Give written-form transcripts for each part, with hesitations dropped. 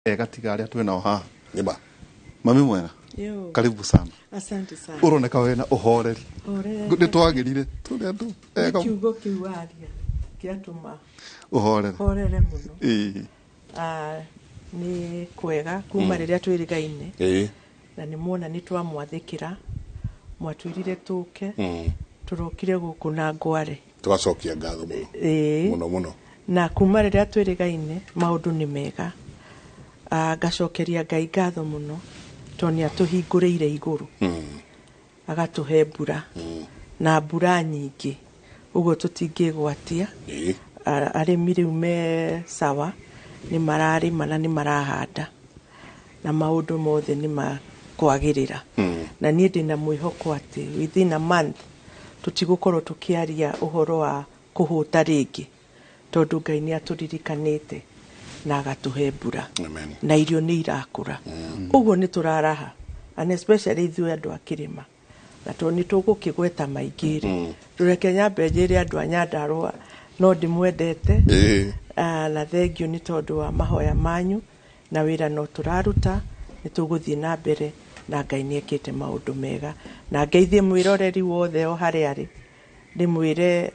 Ega tiga arĩa twĩ nao haha. Nĩma. Mami mwega. Yo. Karibu sana. Asante sana. Ũroneka wĩna ũhoreri. Horere. Nĩ twagĩrire tũrĩ andũ Nĩ ega. kiugo kĩu waria kĩatũma ũhorere. Horere mũno. Ĩĩ. Ah, nĩ kwega kuma rĩrĩa twĩrĩgaine na nĩ muona nĩ twamwathĩkĩra, mwatwĩrire tũke, tũrokire gũkũ na ngware. Tũgacokia ngatho mũno. Ĩĩ. Mũno mũno. Na kuma rĩrĩa twĩrĩgaine maũndũ nĩ mega. Ah, ngacokeria Ngai ngatho mũno tondũ nĩ atũhingũrĩire igũrũ, agatũhe mbura na mbura nyingĩ, ũguo tũtingĩgwatia. Arĩmi rĩu me sawa, nĩ mararĩma na nĩ marahanda na maũndũ mothe nĩ makwagĩrĩra. Na niĩ ndĩna mwĩhoko atĩ within a month tũtigũkorwo tũkĩaria ũhoro wa kũhũta rĩngĩ, tondũ Ngai nĩ atũririkanĩte na agatũhe mbura. Amen. Na irio nĩ irakũra. Ũguo nĩ tũraraha, and especially ithuĩ andũ a kĩrĩma, na tondũ nĩ tũgũkĩgweta maingĩ rĩ, rũreke nyambe njĩre andũ a Nyandarũa no ndĩmwendete. Ah, na thengiũ nĩ tondũ wa mahoya manyu na wĩra no tũraruta, nĩ tũgũthiĩ na mbere na Ngai nĩ ekĩte maũndũ mega. Na ngeithie mwĩroreri wothe o harĩa arĩ, ndĩmwĩre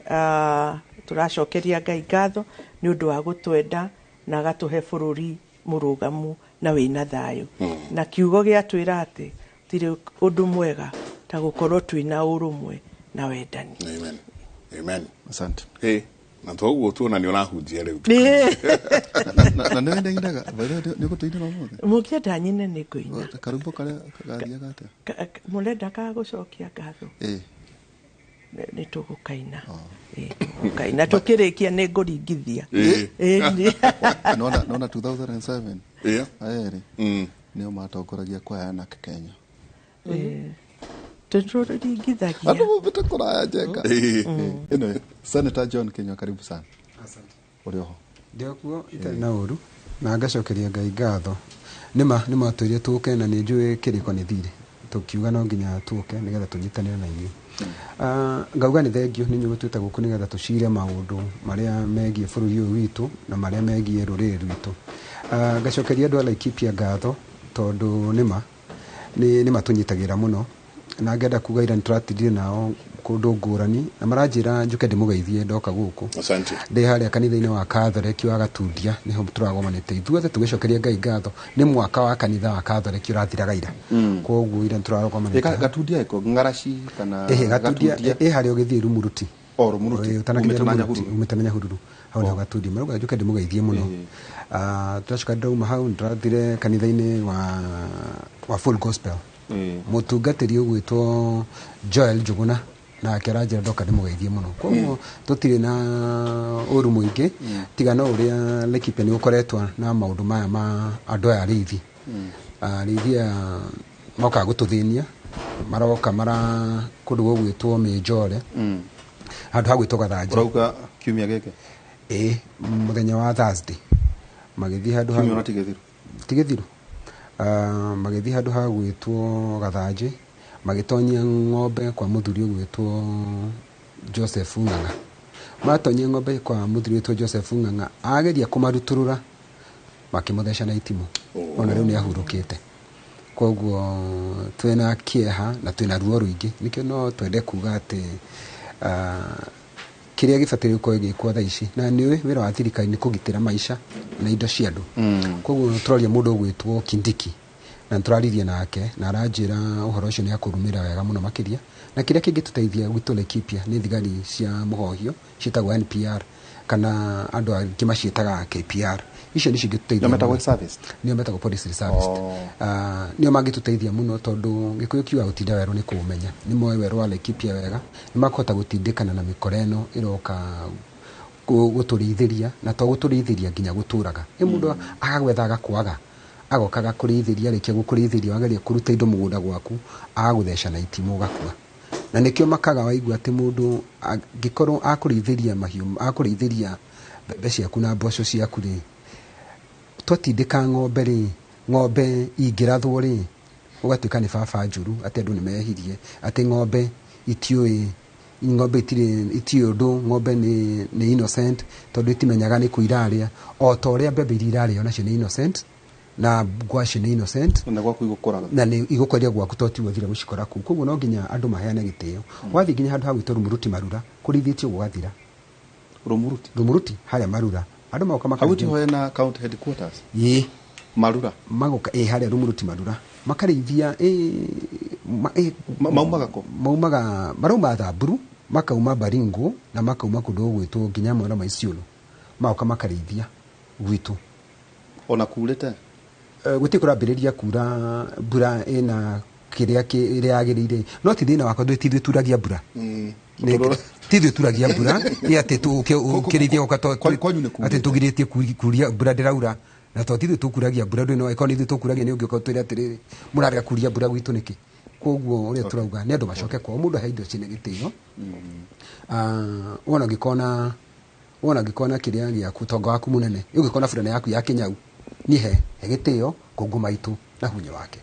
tũracokeria Ngai ngatho nĩ ũndũ wa gũtwenda na agatũhe bũrũri mũrũgamu na wĩna thayũ. Na kiugo gĩatwĩra atĩ tirĩ ũndũ mwega ta gũkorwo twĩna ũrũmwe na wendani. Amen. Amen. Asante. Ĩĩ. Na toguo tuona nĩ ũrahunjia rĩu. Na nĩ wĩnainaga? Nĩ ũgũtũinĩra ũmũthĩ? Mũngĩenda nyine nĩ ngũina. Karwĩmbo karĩa gathiaga atĩa? Mũrenda ka gũcokia ngatho? Ĩĩ. Nĩ tũgũkaina. Ĩĩ, tũgũkaina tũkĩrĩkia nĩ ngũringithia. Ĩĩ. Nona 2007 aya erĩ nĩo matongoragia kwaya ya Anake Kenya. Ĩĩ. Tũtũringithagia. Andũ maumĩte kũraya njenga. Anyway, Senator John Kinyua, karibu sana. Asante. Ũrĩ oho? Ndĩ okuo itarĩ na ũru na ngacokeria Ngai ngatho. Nĩma nĩ mwatwĩrire tũke na nĩ njũĩ kĩrĩko nĩ thirĩ, tũkiuga no nginya tũke nĩgetha tũnyitanĩre na inyuĩ. Ah, ngauga nĩ thengiũ nĩ inyuĩ gũtwĩta gũkũ nĩgetha tũcire maũndũ marĩa megiĩ bũrũri ũyũ witũ na marĩa megiĩ rũrĩrĩ rwitũ. Ah, ngacokeria andũ a Laikipia ngatho tondũ nĩma nĩ matũnyitagĩra mũno, na ngenda kuga ira nĩ tũratindire nao kũndũ ngũrani na maranjĩra njũke ndĩmũgeithie ndoka gũkũ. Asante. Ndĩ harĩa kanitha-inĩ wa Katholeki wa Gatundia nĩho tũragomanĩte ithuothe tũgĩcokeria Ngai ngatho nĩ mwaka wa kanitha wa Katholeki ũrathiraga ira. Koguo ira nĩtũragomanĩte. Gatundia ĩko Ng'araci kana? Ĩhĩ, Gatundia ĩ harĩa ũgĩthiĩ Rumuruti. O Rumuruti. Ĩĩ, ũtanakinya umĩte na Rumuruti, Nyahururu. umĩte na Nyahururu hau nĩho Gatundia marauga njũke ndĩmũgeithie mũno. Ah, tũracoka ndauma hau nĩtũrathire kanitha-inĩ wa Full Gospel, mũtungatĩri ũgwĩtwo Joel Njuguna nake aranjĩra ndoka ndĩmũgeithie mũno. Koguo tũtirĩ na ũru mũingĩ tiga no ũrĩa Laikipia nĩ gũkoretwo na maũndũ maya ma andũ aya arĩithi. Arĩithi aya mokaga gũtũthĩnia, maroka mara kũndũ gũgwĩtwo Mĩnjore, handũ ha gwĩtwo Gathanja. Ũrauga kiumia gĩkĩ? Ĩĩ, mũthenya wa Thursday magĩthiĩ handũ ha Kiumia ona ti gĩthiru. Ti gĩthiru. Ah, magĩthiĩ handũ ha gwĩtwo Gathanjĩ, magĩtonyia ng'ombe kwa mũthuri ũgwĩtwo Joseph Ng'ang'a. Matonyia ng'ombe kwa mũthuri wĩtwo Joseph Ng'ang'a, ageria kũmarutũrũra makĩmũtheca na itimũ. Ona rĩu nĩ ahurũkĩte. Koguo twĩna kĩeha na twĩna ruo rũingĩ, nĩkĩo no twende kuga atĩ kĩrĩa gĩbataire gũkorwo gĩgĩkwo thaa ici, na nĩ wĩra wa thirikari nĩ kũgitĩra maica na indo cia andũ. Koguo tũroria mũndũ ũgwĩtwo Kindiki na nĩtũraririe nake na aranjĩra ũhoro ũcio nĩ akũrũmĩrĩra wega mũno makĩria. Na kĩrĩa kĩngĩtũteithia gwitũ Laikipia nĩ thigari cia mũhohio ciĩtagwo NPR, kana andũ angĩ maciĩtaga KPR. Icio nĩcio ingĩtũteithia Nĩo metagwo mũno. reservist? Nĩo metagwo police reservist. Ah, nĩo mangĩtũteithia mũno tondũ Gĩkũyũ kiugaga gũtinda werũ nĩ kũũmenya. Nĩ moĩ werũ wa Laikipia wega, nĩ makũhota gũtindĩkana na mĩkora ĩno ĩroka gũtũrĩithĩria, na to gũtũrĩithĩria nginya gũtũraga. Nĩ mũndũ agagwetha agakwaga, agoka agakũrĩithĩria, arĩkia gũkũrĩithĩria wageria kũruta indo mũgũnda gwaku agagũtheca na itimũ ũgakua. Na nĩkĩo makaga waigua atĩ mũndũ angĩkorwo akũrĩithĩria mahiũ, akũrĩithĩria mbembe ciaku na mboco ciaku rĩ, twatindĩka ng'ombe rĩ, ng'ombe ingĩrathwo rĩ, ũgatuĩka nĩ baba njũru atĩ andũ nĩ mehirie, atĩ ng'ombe itiũĩ, ng'ombe itirĩ, itiũĩ ũndũ, ng'ombe nĩ innocent tondũ itimenyaga nĩ kũ irarĩa, o ta ũrĩa mbembe iria irarĩo nacio nĩ innocent. Na ngwacĩ nĩ innocent. Na gwaku igũkũraga. Na nĩ igũkũria gwaku to tiwe thira gũcikora kũu. Koguo no nginya andũ maheane gĩtĩo. Wathiĩ nginya handũ ha gwĩtwo Rumuruti Marura, kũrĩithĩtio gũgathira. Rumuruti? Rumuruti, harĩa Marura. Andũ magoka Hau makarĩithia. tiho hena county headquarters? Ĩĩ. Marura? Magoka, ĩĩ, harĩa Rumuruti Marura. Makarĩithia, ĩĩ, Maumaga kũ? Maumaga, marauma Thamburu, makauma Baringo, na makauma kũndũ gũgwĩtwo nginya mwena wa Isiolo. Magoka makarĩithia gwitũ. Ona kurĩte? Gũtirĩ kũrambĩrĩria kura mbura ĩna kĩrĩa ĩrĩa yagĩrĩire. No ti thĩna wakwa, ti ithuĩ turagia mbura. Ti ithuĩ turagia mbura, nĩ atĩ ũkĩrĩithia gũka Kwanyu nĩ kuurĩte. atĩ tũgirĩtie kuria mbura ndĩraura. Na to ti ithuĩ tũkuragia mbura, ndũĩ no ĩkorwo nĩ ithuĩ tũkuragia, nĩ ũngĩũka ũtwĩre atĩrĩrĩ, mũrarega kuria mbura gwitũ nĩkĩ? Koguo ũrĩa tũrauga nĩ andũ macoke kwao, mũndũ ahe indo ciene gĩtĩo. Wona ũngĩkona, wona ũngĩkona kĩrĩa gĩaku, tonga waku mũnene, ũngĩkona burana yaku ya kĩnyau, niĩ he gĩtĩo kũngũ maitũ na hunyo wake.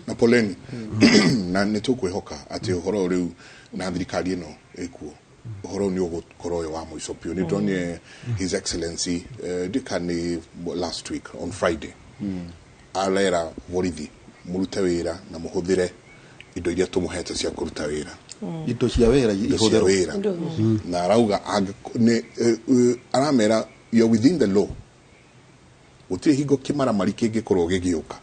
Na poleni. Na nĩ tũkwĩhoka atĩ ũhoro rĩu na thirikari ĩno ĩkuo, ũhoro nĩ ũgũkorwo ũyũ wa mũico biũ. Nĩ ndonire His Excellency, ndika nĩ last week on Friday, arera borithi mũrute wĩra na mũhũthĩre indo iria tũmũhete cia kũruta wĩra. Indo cia wĩra Indo cia ihũthĩrwo. wĩra. Na arauga nĩ, aramera you're within the law. Gũtirĩ hingo kĩmaramari kĩngĩkorwo gĩgĩũka.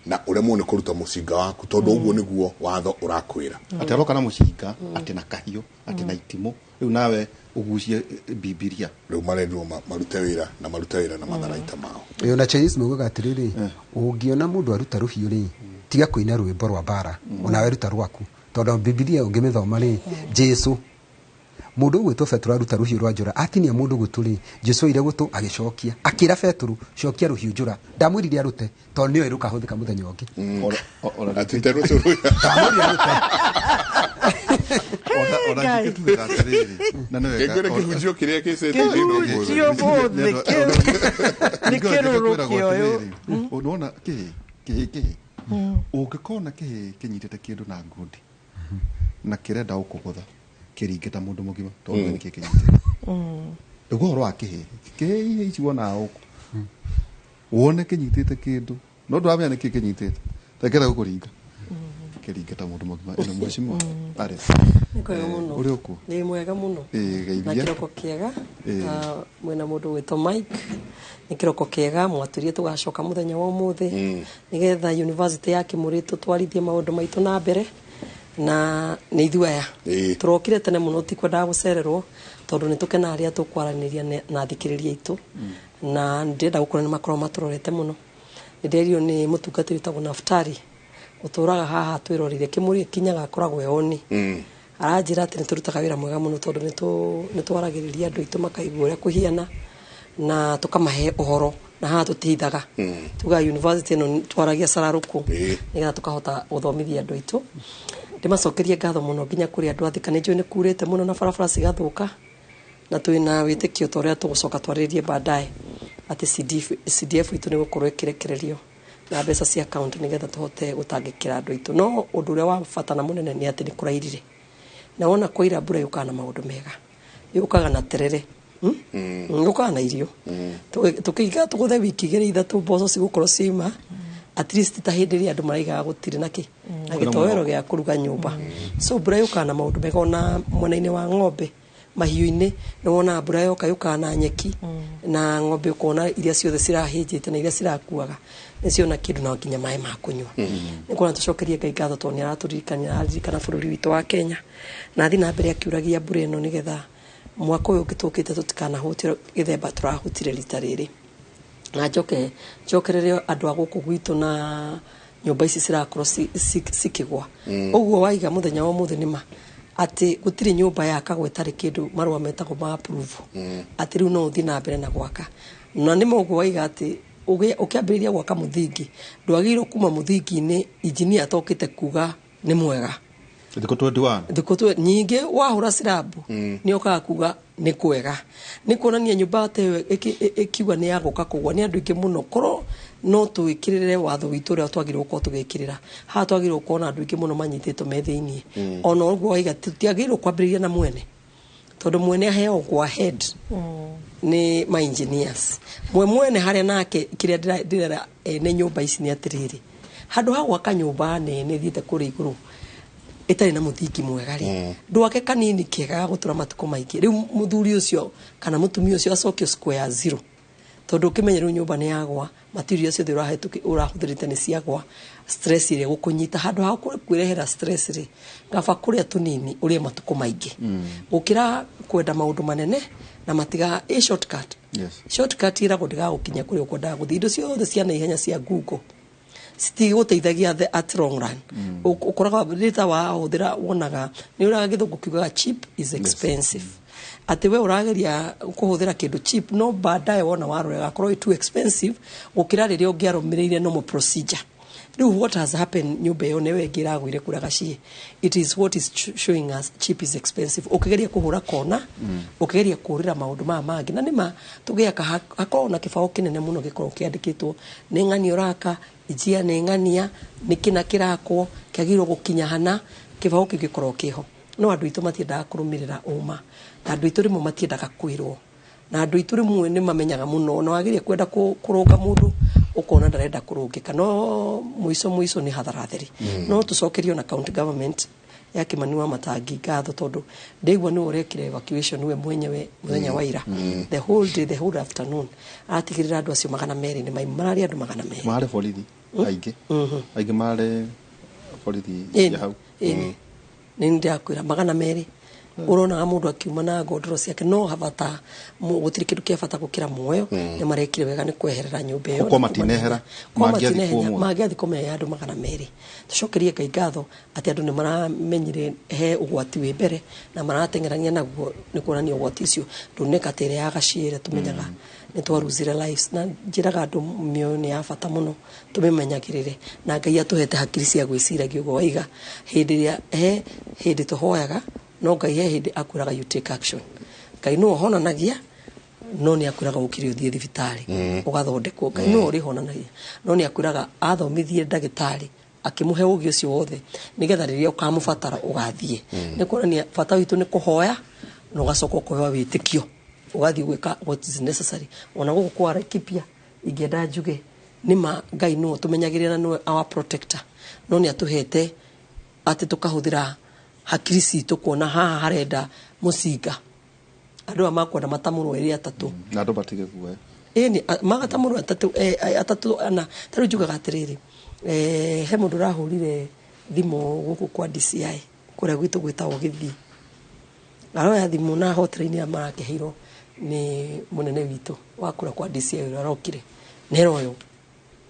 Na ũremwo nĩ kũruta mũcinga waku, tondũ ũguo nĩguo watho ũrakwĩra. Atĩ aroka na mũcinga, atĩ na kahiũ, atĩ na itimũ. Rĩu nawe ũgucie Bibilia. Rĩu marendirwo marute wĩra na marute wĩra na matharaita mao. Ĩyo na Chinese maugaga atĩrĩrĩ, ũngĩona mũndũ aruta rũhiũ rĩ, tiga kũina rwĩmbo rwa mbara, onawe ruta rwaku. Tondũ Bibilia ũngĩmĩthoma rĩ, Jesu mũndũ ũgwĩtwo Petero aruta rũhiũ rwa njora, atinia mũndũ gũtũ rĩ, Jesu oire gũtũ agĩcokia, akĩra Petero, cokia rũhiũ njora. Ndamwĩrire arute, tondũ nĩoĩ rũkahũthĩka mũthenya ũngĩ. Atĩ te rũtũ rũu. Ndamwĩrire arute. Ona ingĩtuĩka atĩrĩrĩ, na nĩ wega. Ngĩkwĩra kĩhunjio kĩrĩa kĩcĩtĩirie Kĩhunjio ũmũthĩ, nĩ kĩrũrũ kĩoyũ. Nĩwona kĩhĩ, kĩhĩ, kĩhĩ. Ũngĩkona kĩhĩ kĩnyitĩte kĩndũ na ngundi, na kĩrenda gũkũgũtha, kĩringe ta mũndũ mũgima, tondũ nĩ kĩĩ kĩnyitĩte. Nĩguo ũhoro wa kĩhĩ, kĩhĩ ici wonaga gũkũ. Wone kĩnyitĩte kĩndũ, no ndũramenya nĩ kĩĩ kĩnyitĩte. Rekera gũkũringa. Kĩringe ta mũndũ mũgima. Ĩno mheshimiwa. Arĩ. Nĩ kwega mũno. Ũrĩ ũkuo? Nĩ mwega mũno. Geithia. Na kĩroko kĩega. Mwĩna mũndũ ũgwĩtwo Mike. Nĩ kĩroko kĩega, mwatũrie tũgacoka mũthenya wa ũmũthĩ. Nĩgetha university ya Kĩmũrĩ tũtwarithie maũndũ maitũ na mbere. Na nĩ ithuĩ aya. Tũrokire tene mũno, tikwendaga gũcererwo, tondũ nĩ tũkenaga rĩrĩa tũkwaranĩria na athikĩrĩria aitũ. Na ndĩrenda gũkorwo nĩ makorwo matũrorete mũno. Nĩ ndĩrerirwo nĩ mũtungatĩri wĩtagwo Naftali, ũtũraga haha twĩroreire Kĩmũrĩ kinyaga akoragwo e oni. Aranjĩra atĩ nĩ tũrutaga wĩra mwega mũno tondũ nĩ twaragĩrĩria andũ aitũ makaigua ũrĩa kũhiana na tũkamahe ũhoro, na haha tũtihithaga. Tugaga university ĩno twaragia cararũkũ, nĩgetha tũkahota gũthomithia andũ aitũ. Ndĩmacokerie ngatho mũno nginya kũrĩ andũ a Thika, nĩ njũĩ nĩ kurĩte mũno na barabara cigathũka, na twĩna wĩtĩkio ta ũrĩa tũgũcoka twarĩrĩrie baadaye atĩ CDF itũ nĩ gũkorwo ĩkĩrekererio na mbeca cia county nĩgetha tũhote gũtangĩkĩra andũ aitũ. No ũndũ ũrĩa wa bata na mũnene nĩ atĩ nĩ kũrairire, na wona kwaira mbura yũkaga na maũndũ mega, yũkaga na terere, Yũkaga na irio. Tũkĩiga tũgũthe wiki igĩrĩ ithatũ mboco cigũkorwo ciaima, at least ta hĩndĩ ĩrĩa andũ maraigaga gũtirĩ na kĩ, na gĩtoero gĩa kũruga nyũmba. So mbura yũkaga na maũndũ mega ona mwena-inĩ wa ng'ombe, mahiũ-inĩ, nĩ wonaga mbura yoka yũkaga na nyeki, na ng'ombe ũkona iria ciothe cirahĩnjĩte na iria cirakuaga nĩ ciona kĩndũ na nginya maĩ ma kũnyua. Nĩ kuona tũcokerie Ngai ngatho tondũ nĩ aratũririkania, araririkana bũrũri witũ wa Kenya, na athiĩ na mbere akiuragia mbura ĩno nĩgetha mwaka ũyũ ũngĩ tũkĩte tũtikanahũtĩre gĩthemba tũrahũtire rita rĩrĩ. Na njokerere andũ a gũkũ gwitũ na nyũmba ici cirakorwo cikĩgwa. Ũguo waiga mũthenya wa ũmũthĩ nĩ ma atĩ gũtirĩ nyũmba yakagwo ĩtarĩ kĩndũ marũa metagwo ma approval. Atĩ rĩu no ũthiĩ na mbere na gwaka. Na nĩ ma ũguo waiga atĩ ũkĩambĩrĩria gwaka mũthingi, ndwagĩrĩirwo kuma mũthingi-inĩ engineer atokĩte kuga nĩ mwega. Thikũ 21. Thikũ nyingĩ wahũra silabu, nĩ okaga kuga nĩ kwega. Nĩ kuonania nyũmba ta ĩyo ĩkiuga nĩ yagũka kũgwa nĩ andũ aingĩ mũno. Korwo no twĩkĩrĩre watho witũ ũrĩa twagĩrĩirwo gũkorwo tũgĩkĩrĩra. Haha twagĩrĩirwo gũkorwo na andũ aingĩ mũno manyitĩtwo me thĩiniĩ. Ona ũguo waiga tũtiagĩrĩirwo kwambĩrĩria na mwene. Tondu mwene aheo go ahead nĩ ma engineers mwe mwene harĩa nake kĩrĩa ndĩrera ene nyũmba ici nĩ atĩrĩrĩ, handũ ha gwaka nyũmba nene thiĩte kũrĩa igũrũ ĩtarĩ na mũthingi mwega rĩ, ndwake kanini kega ga gũtũra matukũ maingĩ. Rĩu mũthuri ũcio kana mũtumia ũcio acokio square zero, tondũ ũkĩmenya rĩu nyũmba nĩ yagwa, material ciothe ũrahũthĩrĩte nĩ ciagwa, stress ĩrĩa gũkũnyita handũ ha kwĩrehera stress rĩ, ngaba kũrĩa tũnini ũrĩe matukũ maingĩ gũkĩra kwenda maũndũ manene na matiga ĩ shortcut. Shortcut ĩragwo ndĩgagũkinya kũrĩa ũkwendaga gũthiĩ. Indo ciothe cia naihenya cia Google citigũteithagia the at long run. Ũkoraga rĩta wahũthĩra wonaga nĩ ũrĩa gĩthũngũ kiugaga "cheap is expensive", atĩ we ũrageria kũhũthĩra kĩndũ cheap, no baadaye wona warora ĩgakorwo ĩ too expensive gũkĩra rĩrĩa ũngĩarũmĩrĩire normal procedure. Rĩu what has happened nyũmba ĩyo nĩwe ĩngĩ ĩragũire kũrĩa gaciĩ, it is what is showing us cheap is expensive. Ũkĩgeria kũhũra kona, ũkĩgeria kũrĩra maũndũ maya mangĩ, na nĩma tũgĩaka hakoragwo na kĩbaũ kĩnene mũno gĩkoragwo kĩandĩkĩtwo nĩ ng'ania ũraka njia, nĩ ng'ania nĩ kĩna kĩrakwo kĩagĩrĩirwo gũkinya hana. Kĩbaũ kĩu gĩkoragwo kĩho, no andũ aitũ matiendaga kũrũmĩrĩra ũma, na andũ aitũ rĩmwe matiendaga kwĩrwo, na andũ aitũ rĩmwe nĩ mamenyaga mũno na wageria kwenda kũrũnga mũndũ ũkona ndarenda kũrũngĩka, no mũico mũico nĩ hathara theri. No tũcokerio na county government ya Kimani wa Matangi ngatho, tondũ ndĩigua nĩwe ũrekire evacuation we mwenyewe mũthenya wa ira, the whole day, the whole afternoon, aratigĩrĩra andũ acio 200 nĩ mararĩ andũ 200. Marĩ borithi aingĩ, aingĩ marĩ borithi cia hau. Ĩni, nĩ ndĩrakwĩra 200 ũronaga mũndũ akiuma na ngondoro ciake, no habata gũtirĩ kĩndũ kĩa bata gũkĩra muoyo. Nĩ marekire wega nĩ kweherera nyũmba ĩyo. Kwa matinehera, Kwa mangĩathikwo matinehera ũmũthĩ. Mangĩathikwo me andũ 200. Tũcokerie Ngai ngatho atĩ andũ nĩ maramenyire he ũgwati wĩ mbere na marateng'erania naguo, nĩ kuonania ũgwati ũcio ndũneka ta ĩrĩa ya gaciĩ ĩrĩa tũmenyaga nĩ twaruzire lives. Na njĩraga andũ mĩoyo nĩ ya bata mũno, tũmĩmenyagĩrĩre, na Ngai atũhete hakiri cia gwĩciragia. Ũguo waiga hĩndĩ ĩrĩa he hĩndĩ tũhoyaga, no Ngai he hĩndĩ akwĩraga you take action. Ngai nĩwe ũhonanagia, no nĩ akwĩraga ũkire ũthiĩ thibitarĩ ũgathondekwo. Ngai nĩwe ũrĩhonanagia, no nĩ akwĩraga athomithie ndagĩtarĩ akĩmũhe ũgĩ ũcio wothe nĩgetha rĩrĩa ũkamũbatara ũgathiĩ. Nĩ kuonania bata witũ nĩ kũhoya na ũgacoka ũkoya wĩtĩkio ũgathiĩ gwĩka what is necessary. Ona gũkũ kwa Laikipia ingĩenda njuge nĩma Ngai nĩwe tũmenyagĩrĩra na nĩwe our protector, no nĩ atũhete atĩ tũkahũthĩra hakiri citũ kuona haha harenda mũcinga, andũ aya makwenda matamũrwo erĩ atatũ. Na andũ matige guoya. Ĩni magatamũrwo atatũ, atatũ ana. Ta rĩu njugaga atĩrĩrĩ, he mũndũ ũrahũrire thimũ gũkũ kwa DCI kũrĩa gwitũ gwĩtagwo Gĩthii, aroya thimũ na hotline ĩrĩa marakĩheirwo nĩ mũnene witũ wa kũrĩa kwa DCI ũrĩa arokire nera ũyũ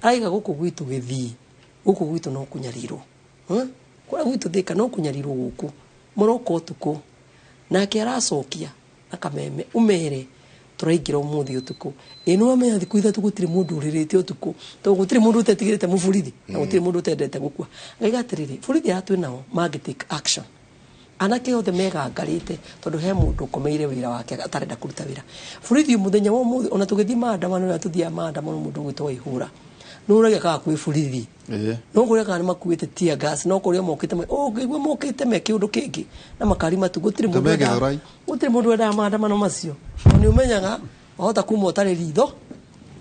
araiga gũkũ gwitũ Gĩthii, gũkũ gwitũ no kũnyarirwo. Huh? Kũrĩa gwitũ Thĩka no kũnyarirwo gũkũ mũroka ũtukũ. Nake aracokia akameme umere tũraingĩra ũmũthĩ ũtukũ. Ĩ nĩ wamenya thikũ 3 gũtirĩ mũndũ ũrĩrĩte ũtukũ, tondũ gũtirĩ mũndũ ũtetigĩrĩte mũborithi na gũtirĩ mũndũ ũtendete gũkua. Ngaiga atĩrĩrĩ, borithi aya twĩ nao mangĩ take action, anake othe megangarĩte, tondũ he mũndũ ũkomeire wĩra wake atarenda kũruta wĩra. Borithi mũthenya wa ũmũthĩ ona tũgĩthiĩ maandamano ĩrĩa tũthiaga maandamano, mũndũ ũgwĩtwo Waihũra nĩ ũragia kana kwĩ borithi, no kũrĩa kana nĩ makuĩte tear gas, no kũrĩa mokĩte ũngĩigua mokĩte me kĩũndũ kĩngĩ na makari matu, gũtirĩ mũndũ Tũme Gĩthũrai. Gũtirĩ mũndũ wendaga maandamano macio, tondũ nĩ ũmenyaga wahota kuma ũtarĩ ritho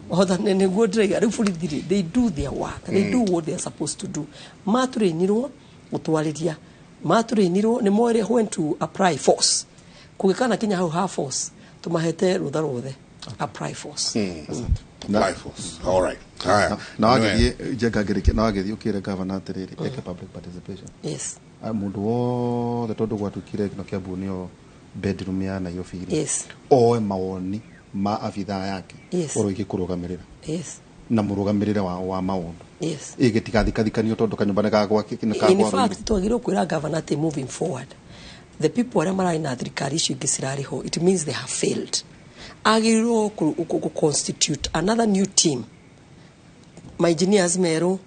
wahota nĩguo ndĩraiga. Rĩu borithi rĩ, they do their work, they do what they are supposed to do. Matũrĩnirwo gũtwarĩria, matũrĩnirwo nĩ moĩ when to apply force. Kũngĩkana kinya hau ha force, tũmahete rũtha rwothe apply force. Apply force. All right. Haya. Na wagĩthiĩ njenga ngĩrĩkia, na wagĩthiĩ ũkĩre gavana atĩrĩrĩ eke public participation. Yes. Ah, mũndũ wothe, tondũ gwatuĩkire kĩno Kĩambu nĩyo bedroom ya Nairobi rĩ, oe mawoni ma abithaa yake ũrĩa ingĩkũrũgamĩrĩra na mũrũgamĩrĩre wa maũndũ ĩgĩtigathikathikanio tondũ kanyũmba nĩ kagwa nĩ In kagwa. fact, twagĩrĩirwo kwĩra gavana atĩ moving forward, the people arĩa mararĩ na thirikari icio ingĩ cirarĩ ho, it means they have failed. Agĩrĩirwo kũ constitute another new team, ma engineers merũ,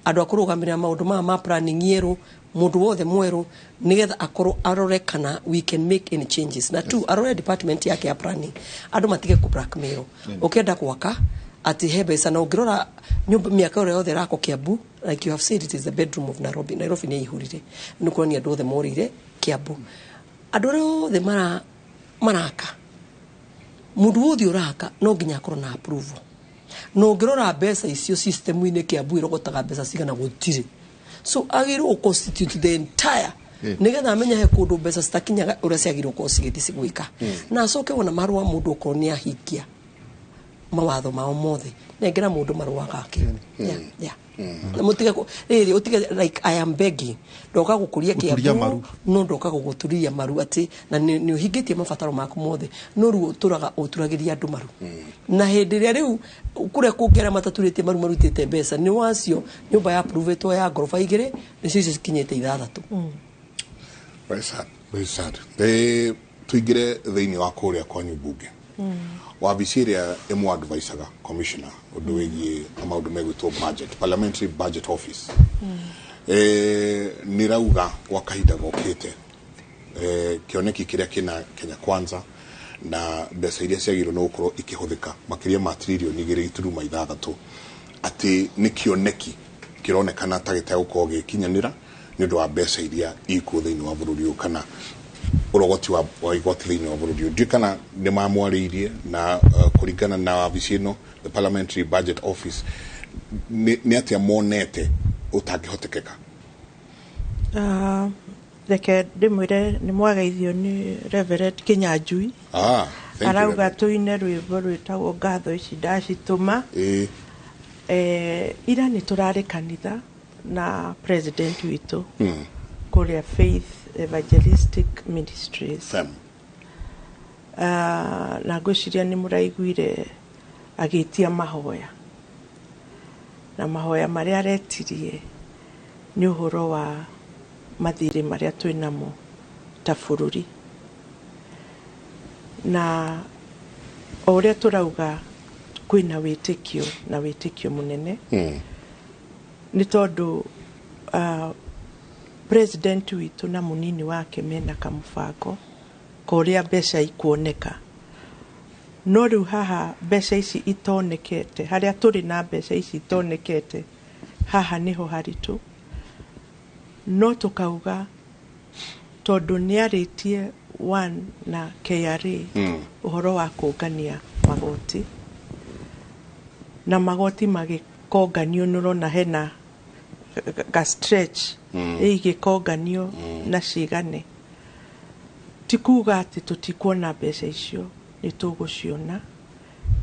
andũ a kũrũgamĩrĩra maũndũ maya ma planning yerũ, mũndũ wothe mwerũ, nĩgetha akorwo arore kana we can make any changes, na two, arore department yake ya planning, andũ matige kũ blackmail ũkĩenda gwaka atĩ he mbeca. Na ũngĩrora nyũmba mĩaka ĩrĩa yothe ĩrakwo Kiambu, like you have said, it is the bedroom of Nairobi. Nairobi nĩ ĩihũrire, nĩ kuonania andũ othe morĩire Kiambu, andũ arĩa othe mara Maraka mundu wothe uraka no nginya akorwo na approval. Na ũngĩrora mbeca icio system-inĩ Kiambu ĩrogotaga mbeca cigana gũtirĩ, so agĩrĩirwo gũ constitute the entire nĩgetha amenye he kũndũ mbeca citakinyaga ũrĩa ciagĩrĩirwo gũkorwo cigĩthiĩ gwĩka, na acoke wona marũa mũndũ okorwo nĩ ahingia mawatho mao mothe, nengera mũndũ marũa gake. Yeah. Na mũtige rĩrĩ ũtige like I am begging, ndoka gũkũria Gũturia Kiambu maru. No ndoka gũgũturiria maru atĩ na nĩ ũhingĩtie mabataro maku mothe, no rĩu ũtũraga ũturagĩria andũ maru, na hĩndĩ ĩrĩa rĩu kũrĩa kũngĩ arĩa mataturĩtie maru marutĩte mbeca nĩ wacio nyũmba ya approvetwo ya ngoroba igĩrĩ nĩcio icio cikinyĩte ithathatũ. Very sad, very sad. Tuingire thĩinĩ wa kũrĩa kwanyu mbunge, wabici ĩrĩa ĩmũ advisaga commissioner ũndũ wĩgiĩ maũndũ megwĩtwo budget, Parliamentary Budget Office, nĩ rauga gwa kahinda gokĩte, kĩoneki kĩrĩa kĩna Kenya Kwanza na mbeca iria ciagĩrĩirwo nĩ gũkorwo ikĩhũthĩka makĩria ma 2.6 trillion, atĩ nĩ kĩoneki kĩronekana ta gĩtegũkorwo gĩkinyanĩra nĩ ũndũ wa mbeca iria ikuo thĩinĩ wa bũrũri ũyũ kana ũrogoti wa igoti thĩinĩ wa bũrũri ũyũ. Ndiũĩ kana nĩ mamwarĩirie na kũringana na wabici ĩno, the Parliamentary Budget Office, nĩ atĩa monete ũtangĩhotekeka? Ah, reke ndĩmwĩre nĩ mwageithio nĩ Reverend Kinyanjui. Ah, thank you, Arauga Reverend. tũine rwĩmbo rwĩtagwo "Ngatho ici ndacitũma". Ira nĩ tũrarĩ kanitha na president witũ kũrĩa Faith Evangelistic Ministries. Fem. Na ngwĩciria nĩ mũraiguire agĩtia mahoya, na mahoya marĩa aretirie nĩ ũhoro wa mathirĩ marĩa twĩ namo ta bũrũri, na o ũrĩa tũrauga kwĩna wĩtĩkio na wĩtĩkio mũnene, nĩ tondũ president witũ na mũnini wake mena kamũbango ka ũrĩa mbeca ikuoneka. No rĩu haha mbeca ici itonekete, harĩa tũrĩ na mbeca ici itonekete, haha nĩho haritũ. No tũkauga tondũ nĩ arĩtie one na KRA ũhoro wa kũngania magoti, na magoti magĩkonganio nĩ ũrona hena ga stretch ĩigĩkonganio na cigane. Ti kuga atĩ tũtikuona mbeca icio, nĩ tũgũciona,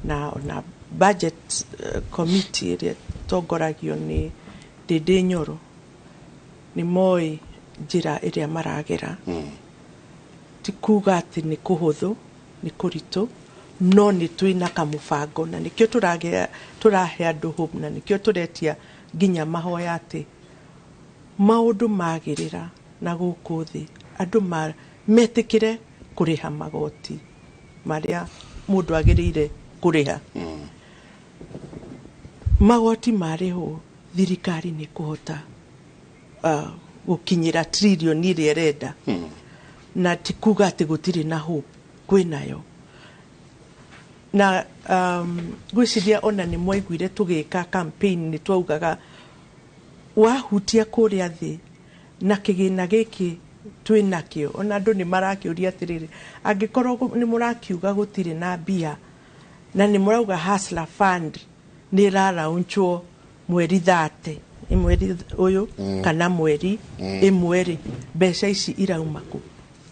na ona budget committee ĩrĩa ĩtongoragio nĩ Ndĩndĩ Nyoro nĩ moĩ njĩra ĩrĩa maragera. Ti kuga atĩ nĩ kũhũthũ, nĩ kũritũ, no nĩ twĩna kamũbango, na nĩkĩo tũragĩa tũrahe andũ hope, na nĩkĩo tũretia nginya mahoya atĩ maũndũ magĩrĩra na gũkũ thĩ andũ metĩkĩre kũrĩha magoti marĩa mũndũ agĩrĩire kũrĩha. Magoti marĩhwo, thirikari nĩ kũhota gũkinyĩra tririoni ĩrĩa ĩrenda. Na ti kuga atĩ gũtirĩ na hope, kwĩnayo. Na ngwĩciria ona nĩ mwaiguire tũgĩka campaign, nĩ twaugaga wahutia kũrĩa thĩ na kĩgĩna gĩkĩ twĩ nakĩo. Ona andũ nĩ marakĩũria atĩrĩrĩ, angĩkorwo nĩ mũrakiuga gũtirĩ na mbia na nĩ mũrauga Hustler Fund nĩ ĩraraunchwo mweri 30, mweri ũyũ kana mweri ĩmwe rĩ, mbeca ici irauma kũ?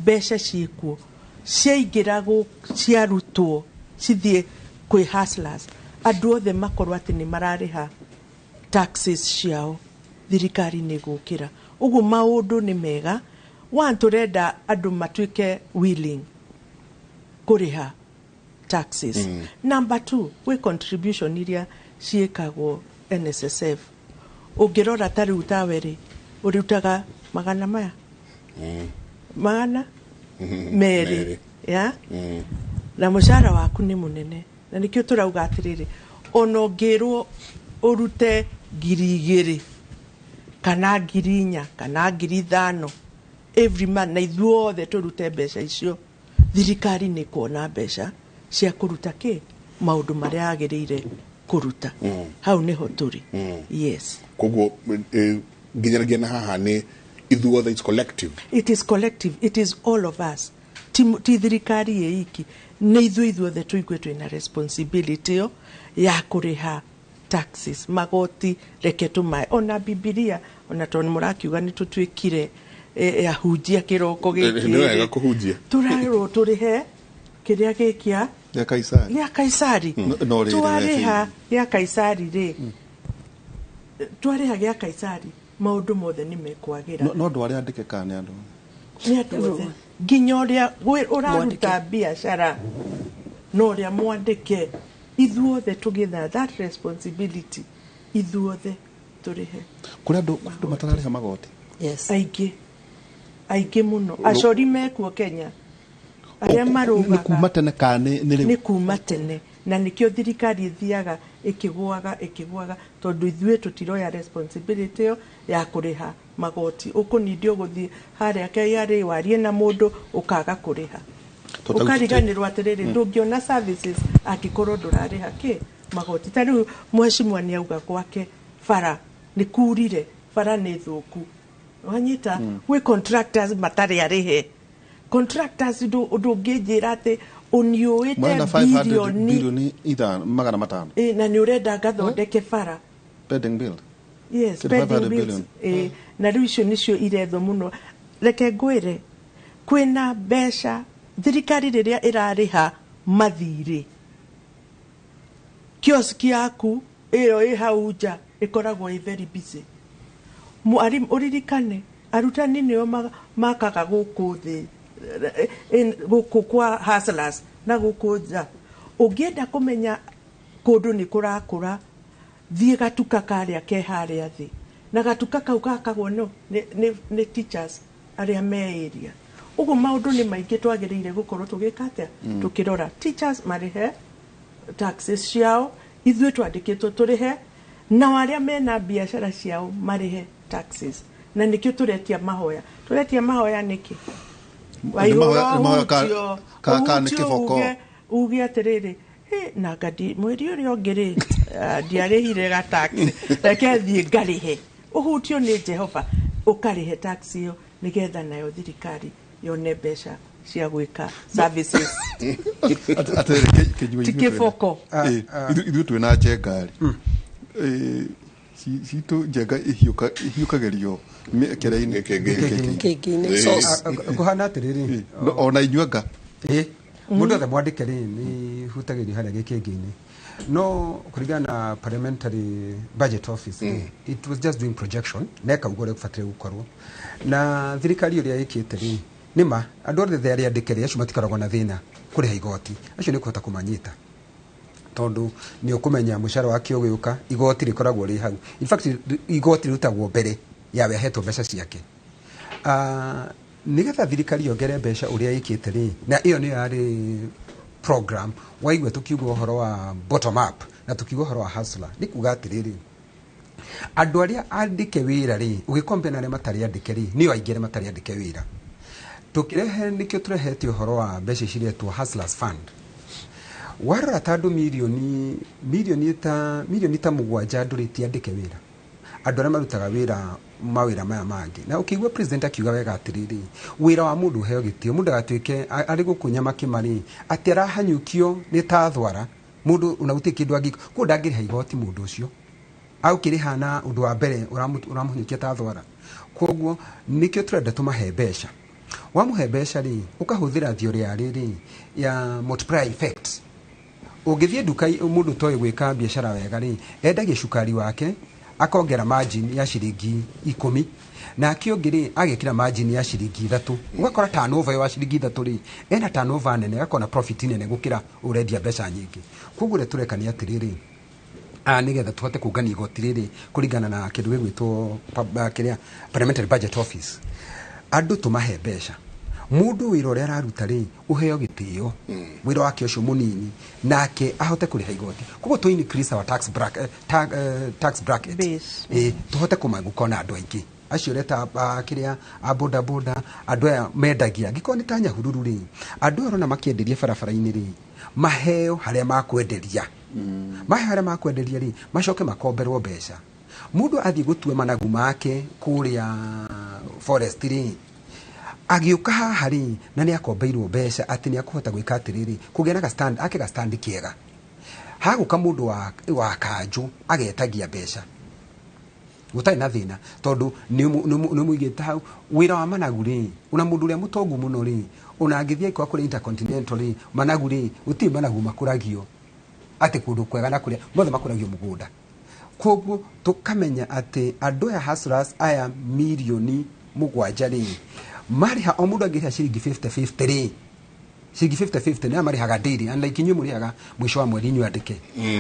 Mbeca ciĩkuo, ciaingĩra ciarutwo cithiĩ kwĩ hustlers, andũ othe makorwo atĩ nĩ mararĩha taxes ciao, thirikari nĩ gũkĩra ũguo. Maũndũ nĩ mega. One, tũrenda andũ matuĩke willing kũrĩha taxes. Number two, gwĩ contribution iria ciĩkagwo NSSF. Ũngĩrora ta rĩu tawe rĩ, ũrutaga magana maya 200 Merĩ. Ya na mũcara waku nĩ mũnene, na nĩkĩo tũrauga atĩrĩrĩ, ona ũngĩrwo ũrute 2,000 kana 4,000 kana 5,000 every month, na ithuothe tũrute mbeca icio, thirikari nĩ kuona mbeca cia kũruta kĩ maũndũ marĩa yagĩrĩire kũruta. Hau nĩho tũrĩ, yes. Koguo nginyanagia na haha nĩ ithuothe, it's collective. It is collective, it is all of us. Ti Ti thirikari ĩ iki, nĩ ithuĩ ithuothe tũigue twĩna responsibility ĩyo ya kũrĩha taxes, magoti. Reke tũmae ona Bibilia, ona tondũ mũrakiuga nĩ tũtuĩkire ahunjia kĩroko gĩkĩ. Nĩ wega kũhunjia. Tũrerwo tũrĩhe kĩrĩa gĩkĩa Gĩa Kaisari. Gĩa Kaisari. No rĩrĩ, Twarĩha gĩa Kaisari rĩ, twarĩha gĩa Kaisari, maũndũ mothe nĩ mekwagĩra. No andũ arĩa andĩke kana nĩ andũ? Nĩ andũ othe, nginya ũrĩa ũraruta biacara na ũrĩa mwandĩke, ithuothe tũgĩtha that responsibility, ithuothe tũrĩhe. Kũrĩ andũ matararĩha magoti? Yes. Aingĩ, aingĩ mũno. Acori mekuo Kenya arĩa Nĩ marũgaga. Kuma tene kana nĩ rĩu? Nĩ kuma tene, na nĩkĩo thirikari ĩthiaga ĩkĩgũaga ĩkĩgũaga, tondũ ithuĩ tũtiroya responsibility ĩyo ya kũrĩha magoti. Ũkũnindio gũthiĩ harĩa KRA warie na mũndũ, ũkaga kũrĩha, ũkariganĩrwo atĩrĩrĩ, ndũngĩona services angĩkorwo ndũrarĩha kĩ magoti. Ta rĩu mheshimiwa nĩ auga gwake bara nĩ kurire, bara nĩ thũku, wanyita? Gwĩ contractors matarĩ arĩhe. Contractors, ndũngĩnjĩra atĩ ũniũĩte Mwena 500 bilioni bilioni 500, 500. Na nĩ ũrenda ngathondeke bara. Pending bill. Yes. Kĩndũ Pending 500 bills. Billion. Na rĩu icio nĩcio irethwo mũno. Reke ngwĩre, kwĩna mbeca thirikari rĩrĩa ĩrarĩha mathirĩ, kioski yaku ĩyo ĩ hau nja ĩkoragwo ĩ very busy. Mwarimu, ũririkane arutani nĩo makaga gũkũ thĩ, gũkũ kwa hustlers na gũkũ nja. Ũngĩenda kũmenya kũndũ nĩ kũrakũra, thiĩ gatuka karĩa ke harĩa thĩ, na gatuka kau gakagwo no nĩ teachers arĩa me area. Ũguo maũndũ nĩ maingĩ twagĩrĩire gũkorwo tũgĩka atĩa, tũkĩrora teachers marĩhe taxes ciao, ithuĩ twandĩkĩtwo tũrĩhe, nao arĩa mena biacara ciao marĩhe taxes. Na nĩkĩo tũretia mahoya. Tũretia mahoya nĩkĩ? Nĩ mahoya Ũhutio ka nĩ ũhutio kĩboko. Uge atĩrĩrĩ, "Hĩ, nanga mweri ũrĩa ũngĩ rĩ, ndiarĩhire ga tax, reke thiĩ ngarĩhe." Ũhutio nĩ Jehova ũkarĩhe tax ĩyo, nĩgetha nayo thirikari yone mbeca cia gwĩka services. Atĩrĩrĩ, Kĩnyua, Ti ithuĩ twĩna- kĩboko. Ithuĩ twĩna njenga rĩ, citũ njenga ihiũkagĩrio mĩkere-inĩ. Gĩkĩngĩ-inĩ. Kĩngĩ-inĩ, sauce. Kũhana atĩrĩrĩ, Ona inyuĩ anga? Ĩ, mũndũ othe mwandĩke rĩ, nĩ hutagĩrio harĩa gĩkĩngĩ-inĩ, no kũringana na Parliamentary Budget Office rĩ, it was just doing projection na ĩkauga ũrĩa gũbataire gũkorwo na thirikari ũrĩa ĩkĩte rĩ. Nĩ ma andũ othe arĩa andĩke rĩ, acio matikoragwo na thĩna kũrĩha igoti, acio nĩ kũhota kũmanyita, tondũ nĩ ũkũmenya mũcara wake ũgĩũka, igoti rĩkoragwo rĩ hau. In fact, igoti rĩrutagwo mbere ya we ahetwo mbeca ciake. Nĩgetha thirikari yongere mbeca ũrĩa ĩkĩte rĩ, na ĩyo nĩyo yarĩ program waigua tũkiuga ũhoro wa bottom up na tũkiuga ũhoro wa hustler. Nĩ kuga atĩrĩrĩ, andũ arĩa andĩke wĩra rĩ, ũgĩkompea na arĩa matarĩ andĩke rĩ, nĩo aingĩ arĩa matarĩ andĩke wĩra. Tũkĩrehe, nĩkĩo tũrehete ũhoro wa mbeca ici iretwo Hustlers Fund. Warora ta andũ milioni ta 7, andũ rĩ ti andĩke wĩra, andũ arĩa marutaga wĩra mawĩra maya mangĩ. Na ũkĩigua president akiuga wega atĩrĩrĩ, wĩra wa mũndũ ũheo gĩtĩo, mũndũ agatuĩke arĩ gũkũ nyamakĩma rĩ, atĩ arahanyũkio nĩ ta thwara mũndũ ona gũtirĩ kĩndũ angĩka koguo ndangĩrĩha igoti. Mũndũ ũcio agũkĩrĩha na ũndũ wa mbere ũramũhanyũkia ta thwara. Koguo nĩkĩo tũrenda tũmahe mbeca. Wamũhe mbeca rĩ, ũkahũthĩra theory ya rĩrĩ ya multiplier effect. Ũngĩthiĩ nduka, mũndũ ũtoĩ gwĩka biacara wega rĩ, endagia cukari wake akongera margin ya ciringi 10, nake ũngĩ rĩ, agekĩra margin ya ciringi 3. Ũgakora turnover ĩyo wa ciringi 3 rĩ, ena turnover nene, agakona profit nene gũkĩra ũrendia mbeca nyingĩ. Koguo ũrĩa tũreka nĩ atĩrĩrĩ, nĩgetha tũhote kũngania igoti rĩrĩ kũringana na kĩndũ gĩgwĩtwo kĩrĩa Parliamentary Budget Office, andũ tũmahe mbeca. Mũndũ wĩra ũrĩa araruta rĩ, ũheo gĩtĩo wĩra wake ũcio mũnini, nake ahote kũrĩha igoti. Koguo tũ increase our tax bracket, tax bracket. Base. Tũhote kũmaguka na andũ aingĩ acio ũreta kĩrĩa a boda boda, andũ aya mendagia, angĩkorwo nĩ ta Nyahururu rĩ, andũ aya ũrona makĩenderia barabara-inĩ rĩ, maheo harĩa makwenderia. Maheo harĩa makwenderia rĩ, macoke makomberwo mbeca. Mũndũ athiĩ gũtua managu make kũrĩa forest rĩ, Agĩũka haha rĩ, na nĩ akombeirwo mbeca atĩ nĩ akũhota gwĩka atĩrĩrĩ, kũgĩa na gastand ake, gastand kĩega. Hagũka mũndũ wa kanjũ agetagia mbeca gũtarĩ na thĩna, tondũ nĩ mũigĩte hau wĩra wa managu rĩ. Ona mũndũ ũrĩa mũtongu mũno rĩ, ona angĩthiĩ angĩkorwo kũrĩa Intercontinental rĩ, managu rĩ, gũtirĩ managu makũragio atĩ kũndũ kwega na kũrĩa mothe makũragio mũgũnda. Koguo tũkamenya atĩ andũ aya hustlers aya 7 mirioni rĩ, marĩha o mũndũ angĩrĩha ciringi 50 50 rĩ, ciringi 50 50 nĩ aya marĩhaga daily, unlike inyuĩ mũrĩhaga mũico wa mweri inyuĩ andĩke.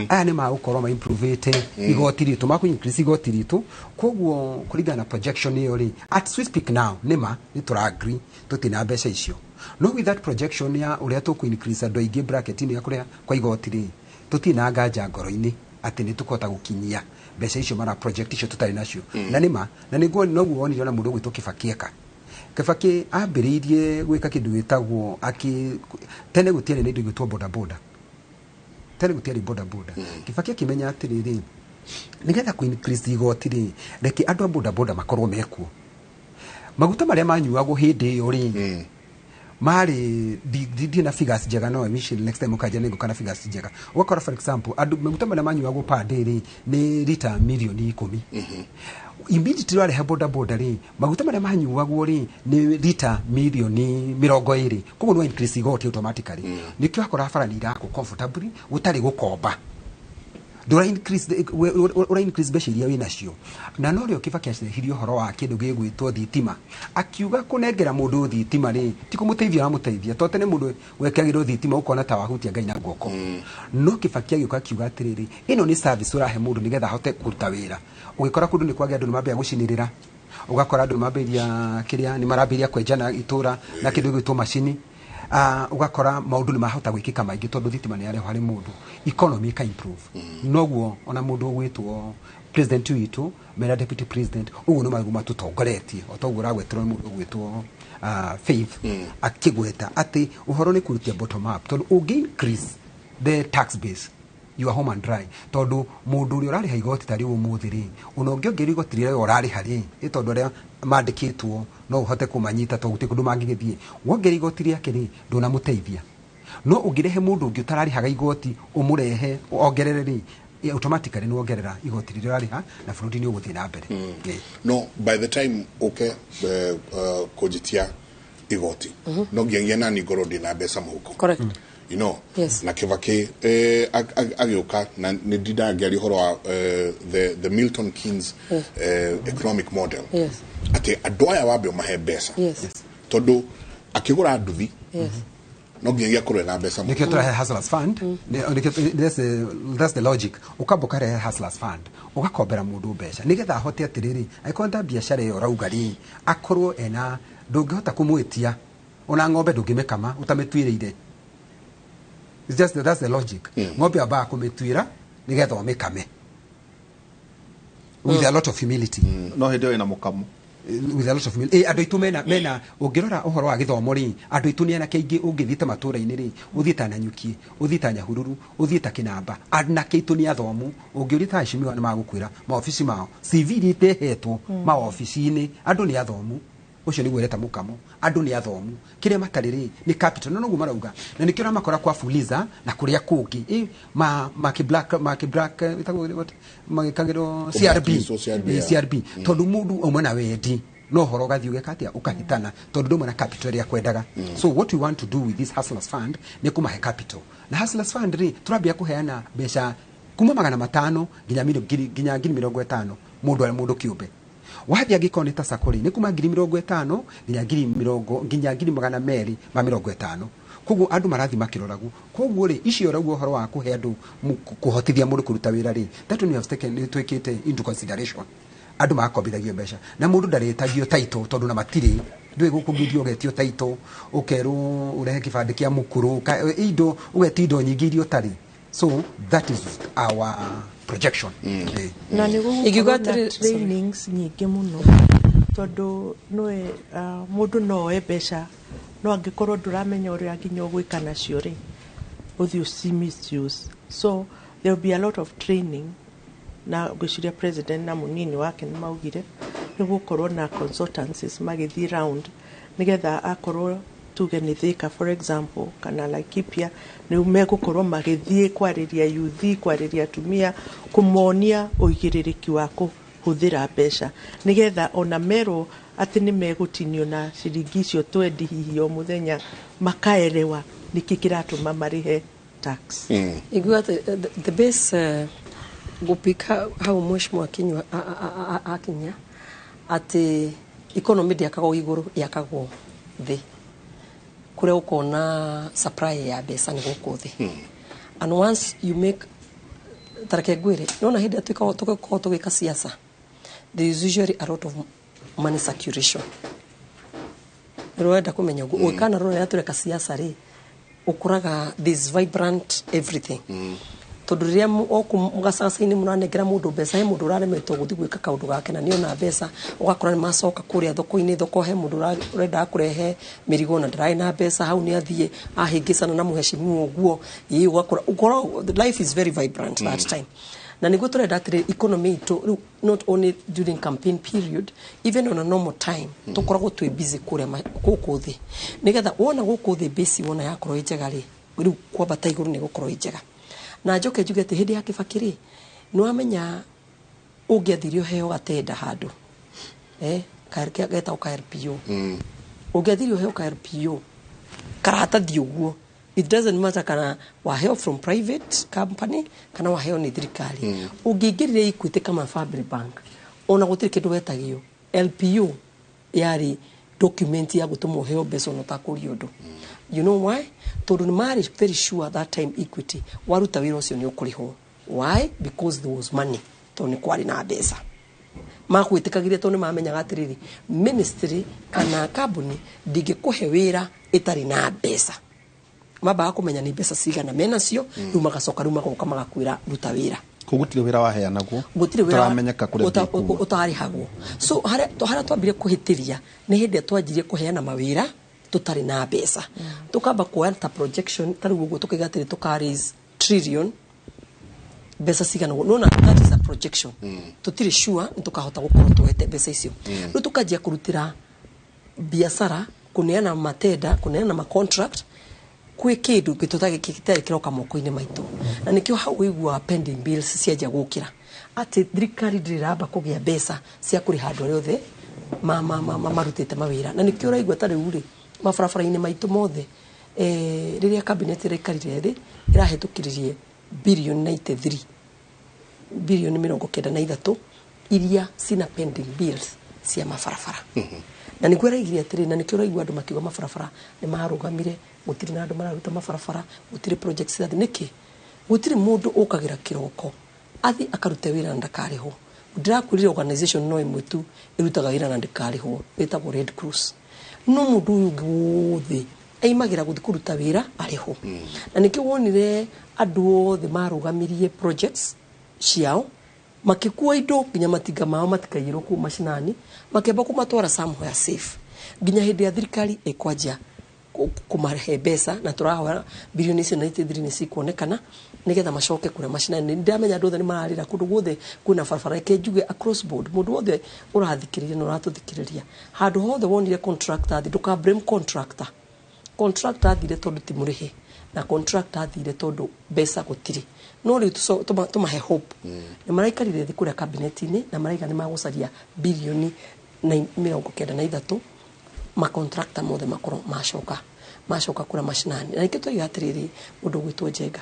Aya nĩ magũkorwo ma improvĩte igoti ritũ, makũ increase igoti ritũ. Koguo kũringana na projection ĩyo rĩ, at we speak now, nĩma nĩ tũra agree tũtirĩ na mbeca icio, no with that projection ya ũrĩa tũkũ increase andũ aingĩ bracket-inĩ ya kũrĩha kwa igoti rĩ, tũtirĩ na nganja ngoro-inĩ atĩ nĩ tũkũhota gũkinyia mbeca icio mara project icio tũtarĩ nacio. Na nĩma na nĩguo noguo wonire ona mũndũ ũgwĩtwo Kibaki eka. Kibaki ambĩrĩirie gwĩka kĩndũ gĩtagwo akĩ tene gũtiarĩ na indo igwĩtwo boda boda, tene gũtiarĩ boda boda. Kibaki akĩmenya atĩrĩrĩ, nĩgetha kũ increase igoti rĩ, reke andũ a boda boda makorwo mekuo. Maguta marĩa manyuagwo hĩndĩ ĩyo rĩ, marĩ ndirĩ na figures njega, no I wish next time ũkanja nĩ ngũka na figures njega. Ũgakora, for example, andũ maguta marĩa manyuagwo per day rĩ, nĩ rita 10 mirioni. Immediately warehe boda boda rĩ, maguta marĩa manyuagwo rĩ, nĩ rita 20 mirioni. Koguo nĩ wa increase igoti automatically. Nĩkĩo wakora bara nĩ irakwo comfortably gũtarĩ gũkomba, ndũra increase, ũra increase mbeca iria wĩ nacio. Na no rĩo Kibaki acehirie ũhoro wa kĩndũ gĩgwĩtwo thitima, akiuga kũnengera mũndũ thitima rĩ, ti kũmũteithia ũramũteithia, to tene mũndũ wekagĩrwo thitima ũkona ta wahutia Ngai na guoko. No Kibaki agĩũka akiuga atĩrĩrĩ, ĩno nĩ service ũrahe mũndũ nĩgetha ahote kũruta wĩra. Ũgĩkora kũndũ nĩ kwagĩa andũ nĩ mambia gũcinĩrĩra, ũgakora andũ nĩ mambĩrĩria kĩrĩa nĩ marambĩrĩria kwenjana itũra na kĩndũ gĩgwĩtwo macini. Ũgakora maũndũ nĩ mahota gwĩkĩka maingĩ tondũ thitima nĩ yarehwo harĩ mũndũ, economy ĩka improve. Noguo ona mũndũ ũgwĩtwo president witũ mena deputy president ũguo nĩ maguo matũtongoretie, o toguo ũragweterwo nĩ mũndũ ũgwĩtwo Faith, akĩgweta atĩ ũhoro nĩ kũrutia bottom up, tondũ ũngĩ increase the tax base, you are home and dry, tondũ mũndũ ũrĩa ũrarĩha igoti ta rĩu ũmũthĩ rĩ, ona ũngĩongerera igoti rĩrĩa we ũrarĩha rĩ, ĩ tondũ arĩa mandĩkĩtwo no ũhote kũmanyita tondũ gũtirĩ kũndũ mangĩgĩthiĩ, wongerera igoti rĩake rĩ, ndũnamũteithia. No ũngĩrehe mũndũ ũngĩ ũtararĩhaga igoti ũmũrehe ongerere rĩ, automatically nĩ wongerera igoti rĩrĩa ũrarĩha na bũrũri nĩ ũgũthiĩ na mbere. No by the time uke kũnjĩtia igoti, no nginyagia nani ngorwo ndĩna mbeca mũhuko. Correct. You know Yes. Na Kibaki agĩũka na nĩ ndindaga ngĩaria ũhoro wa the Milton Keynes economic model, atĩ andũ aya wambe ũmahe mbeca, tondũ akĩgũra nduthi no nginyagia akorwo ena mbeca Nĩkĩo tũrahe Hustlers Fund. That's the logic. Ũkamba ũkarehe Hustlers Fund, ũgakombera mũndũ mbeca nĩgetha ahote atĩrĩrĩ, angĩkorwo nĩ ta biacara ĩyo ũrauga rĩ, akorwo ena. Ndũngĩhota kũmwĩtia ona ng'ombe ndũngĩmĩkama ũtamĩtuĩrĩire. It's just that's the logic. Ng'ombe ambaga kũmĩtuĩra nĩgetha ũmĩkame with a lot of humility. No hĩndĩ ĩyo ĩna mũkamo. With a lot of humility. Andũ aitũ mena ũngĩrora ũhoro wa gĩthomo rĩ, andũ aitũ nĩ anake aingĩ. Ũngĩthiĩ ta matũra-inĩ rĩ, ũthiĩ ta Nanyuki, ũthiĩ ta Nyahururu, ũthiĩ ta Kĩnamba, anake aitũ nĩ athomu. Ũngĩũria ta heshimiwa nĩ magũkwĩra maobici mao CV iria itehetwo maobici-inĩ, andũ nĩ athomu. Ũcio nĩguo ũreta mũkamo. Andũ nĩ athomu, kĩrĩa matarĩ rĩ nĩ capital. No noguo marauga na nĩkĩo ũramakora kwa Fuliza na kũrĩa kũngĩ maki black maki black ĩtagwo what? Magĩkagĩrwo CRB. Blacklist, CRB, Eh, yeah. CRB, tondũ mũndũ auma na wendi no ũhoro ũgathiĩ ũgeka atĩa, ũkahĩtana, tondũ ndũma na capital ĩrĩa kwendaga. So what we want to do with this Hustlers Fund nĩ kũmahe capital. Na Hustlers Fund rĩ, tũrambia kũheana mbeca kuma 500 nginya nginya 50,000 mũndũ arĩ mũndũ kĩũmbe. Wathiĩ angĩkorwo nĩ ta sacco rĩ, nĩ kuma 50,000 nginya ngiri mĩrongo nginya 250,000. Koguo andũ marathiĩ makĩroragwo. Koguo rĩ, icio ũrauga ũhoro wa kũhe andũ kũhotithia mũndũ kũruta wĩra rĩ, that one we have taken, nĩ twĩkĩte into consideration. Andũ magakombithagio mbeca na mũndũ ndarĩtagio title, tondũ na matirĩ ndũĩ gũkũ ngĩthiĩ ũgetio title, ũkerwo ũrehe kĩbandĩ kĩa mũkũrũ, indo ũgetio indo nyingĩ iria ũtarĩ. So that is our projection. Na nĩ Ingiuga gũgũkorwo na trainings nyingĩ mũno, tondũ nĩwe mũndũ no oe mbeca, no angĩkorwo ndũramenya ũrĩa nginya ũgwĩka nacio rĩ, ũthiĩ ũci misuse. So there will be a lot of training, na ngwĩciria president na mũnini wake nĩ maugire nĩ gũkorwo na consultancies magĩthiĩ round. Nĩgetha akorwo tuge nĩ Thika, for example, kana Laikipia, nĩ megũkorwo magĩthiĩ kwarĩria yuthi, kwarĩria atumia, kũmonia ũigĩrĩrĩki wa kũhũthĩra mbeca, nĩgetha ona merwo atĩ nĩ megũtinio na ciringi icio 20 hihi o mũthenya, makaerewa nĩkĩ kĩratũma marĩhe tax. Igua atĩ the base gũpika hau mheshimiwa Kinyua akinya atĩ economy ndĩakagwo igũrũ, yakagwo thĩ kũrĩa ũkona supply ya mbeca nĩ gũkũ thĩ. And once you make, tareke ngwĩre, nona hĩndĩ ĩrĩa tũgĩkorwo tũgĩka siasa, there is usually a lot of money circulation. Ũrenda kũmenya ũguo ũgĩkana rũrĩa tũreka siasa rĩ, ũkoraga this vibrant everything, tondũ rĩrĩa oku mũgacaca-inĩ mũranengera mũndũ mbeca, he mũndũ ũraremetwo gũthiĩ gwĩka kaũndũ gake na nĩona mbeca, ũgakora nĩ macoka kũrĩa thoko-inĩ. Thoko he mũndũ ũrendaga kũrehe mĩrigo na ndararĩ na mbeca, hau nĩ athiĩ ahĩngĩcana na mũheshimiwa ũguo. Ĩĩ, ũgakora ũkora life is very vibrant that time. Na nĩguo tũrenda atĩrĩ, economy itũ rĩu, not only during campaign period, even on a normal time, tũkoragwo twĩ busy kũrĩa gũkũ thĩ, nĩgetha wona gũkũ thĩ base wona yakorwo ĩ njega rĩ, rĩu kwambata igũrũ nĩ gũkorwo ĩ njega. Na njoke njuge atĩ hĩndĩ ya Kĩbakĩ rĩ, nĩ wamenya ũngĩathire ũheo gatenda handũ getagwo ka LPO, ũngĩathire ũheo ka LPO karatathi ũguo, it doesn't matter kana waheo from private company kana waheo nĩ thirikari, ũngĩingĩrire Equity kama Family Bank, ona gũtirĩ kĩndũ wetagio. LPO yarĩ document ya gũtũma ũheo mbeca ona ũtakũria ũndũ. You know why? Tondũ nĩ marĩ very sure that time Equity waruta wĩra ũcio nĩ ũkũrĩhwo. Why? Because there was money, tondũ nĩ kwarĩ na mbeca makwĩtĩkagĩria, tondũ nĩ mamenyaga atĩrĩrĩ, ministry kana kambuni ndingĩkũhe wĩra ĩtarĩ na mbeca. Mambaga kũmenya nĩ mbeca cigana menacio, rĩu magacoka rĩu magoka magakwĩra ruta wĩra. Koguo gũtirĩ wĩra waheanagwo gũtirĩ wĩra ũtaramenyeka kũrĩa mbia ikuma. Ũtarĩhagwo. So harĩa twambire kũhĩtĩria nĩ hĩndĩ ĩrĩa twanjirie kũheana mawĩra tũtarĩ na mbeca, tũkamba kuoya ta projection ta rĩu ũguo, tũkaiga atĩrĩ tũka raise trillion mbeca cigana ũguo. Nona that is a projection, tũtirĩ sure nĩ tũkahota gũkorwo tuoete mbeca icio. Rĩu tũkanjia kũrutĩra biacara, kũneana matenda, kũneana ma contract kwĩ kĩndũ gĩtarĩ kĩroka moko-inĩ maitũ. Na nĩkĩo hau ũiguaga pending bills cianjia gũkĩra, atĩ thirikari ndĩrĩ ĩramba kũgĩa mbeca cia kũrĩha andũ arĩa othe marutĩte mawĩra. Na nĩkĩo ũraigua ta rĩu rĩ, mabarabara-inĩ maitũ mothe, rĩrĩa cabinet ĩraikarire thĩ ĩrahĩtũkiririe bilioni 93, bilioni 93 iria cina pending bills cia mabarabara. Na nĩguo ĩraigire atĩrĩ, na nĩkĩo ũraigua andũ makiuga mabarabara nĩ marũgamire, gũtirĩ na andũ mararuta mabarabara, gũtirĩ projects cirathiĩ. Nĩkĩ? Gũtirĩ mũndũ ũkagĩra kĩroko athi akarute wĩra na ndakarĩhwo. Ndĩrakwĩrire organization no ĩmwe tu ĩrutaga wĩra na ndĩkarĩhwo, ĩtagwo Red Cross. No mũndũ ũyũ ũngĩ wothe aimagĩra gũthiĩ kũruta wĩra arĩhwo. Na nĩkĩo wonire andũ othe marũgamirie projects ciao, makĩkua indo nginya matinga mao matikaiyĩrwo kũu macinani, makĩamba kũmatwara somewhere safe nginya hĩndĩ ya thirikari ĩkwanjia kũmahe mbeca. Na tũrahoya bilioni icio 93 nĩ cikuonekana nĩgetha macoke kũrĩa macinani. Nĩ ndĩramenya andũ othe nĩ mararĩra kũndũ guothe kwĩna barabara. Reke njuge across board, mũndũ wothe ũrathikĩrĩria na ũratũthikĩrĩria, handũ hothe wonire contractor athi, ndũka blame contractor. Contractor athire tondũ ti mũrĩhe, na contractor athire tondũ mbeca gũtirĩ. No rĩu tũmahe hope, nĩ maraikarire thĩ kũrĩa cabinet-inĩ na maraiga nĩ magũcaria bilioni 93, macontractor mothe makorwo macoka kũrĩa macinani. Na nĩkĩo tũiga atĩrĩrĩ, mũndũ ũgwĩtwo Njenga,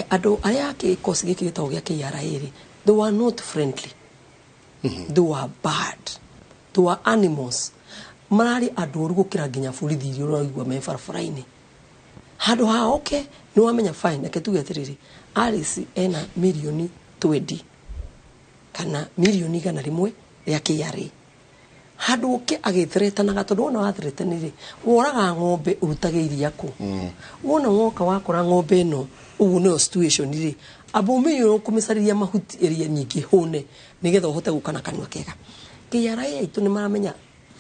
andũ arĩa a gĩkosi gĩkĩ gĩtagwo gĩa KRA rĩ, they were not friendly, they were bad, they were animals, mararĩ andũ oru gũkĩra nginya borithi iria ũraigua me barabara-inĩ. Handũ ha oke nĩ wamenya fine. Reke tuge atĩrĩrĩ, Alice ena mirioni 20 kana mirioni 100 rĩa KRA, handũ ũke agĩthretanaga, tondũ wona wathretani rĩ, woraga ng'ombe ũrutage iria kũ? Wona woka wakora ng'ombe ĩno ũguo nĩyo situation rĩ, amba ũmenye ũrĩa ũkũmĩcarĩria mahuti ĩrĩa nyingĩ hũne nĩgetha ũhote gũka na kanua kega. KRA aitũ nĩ maramenya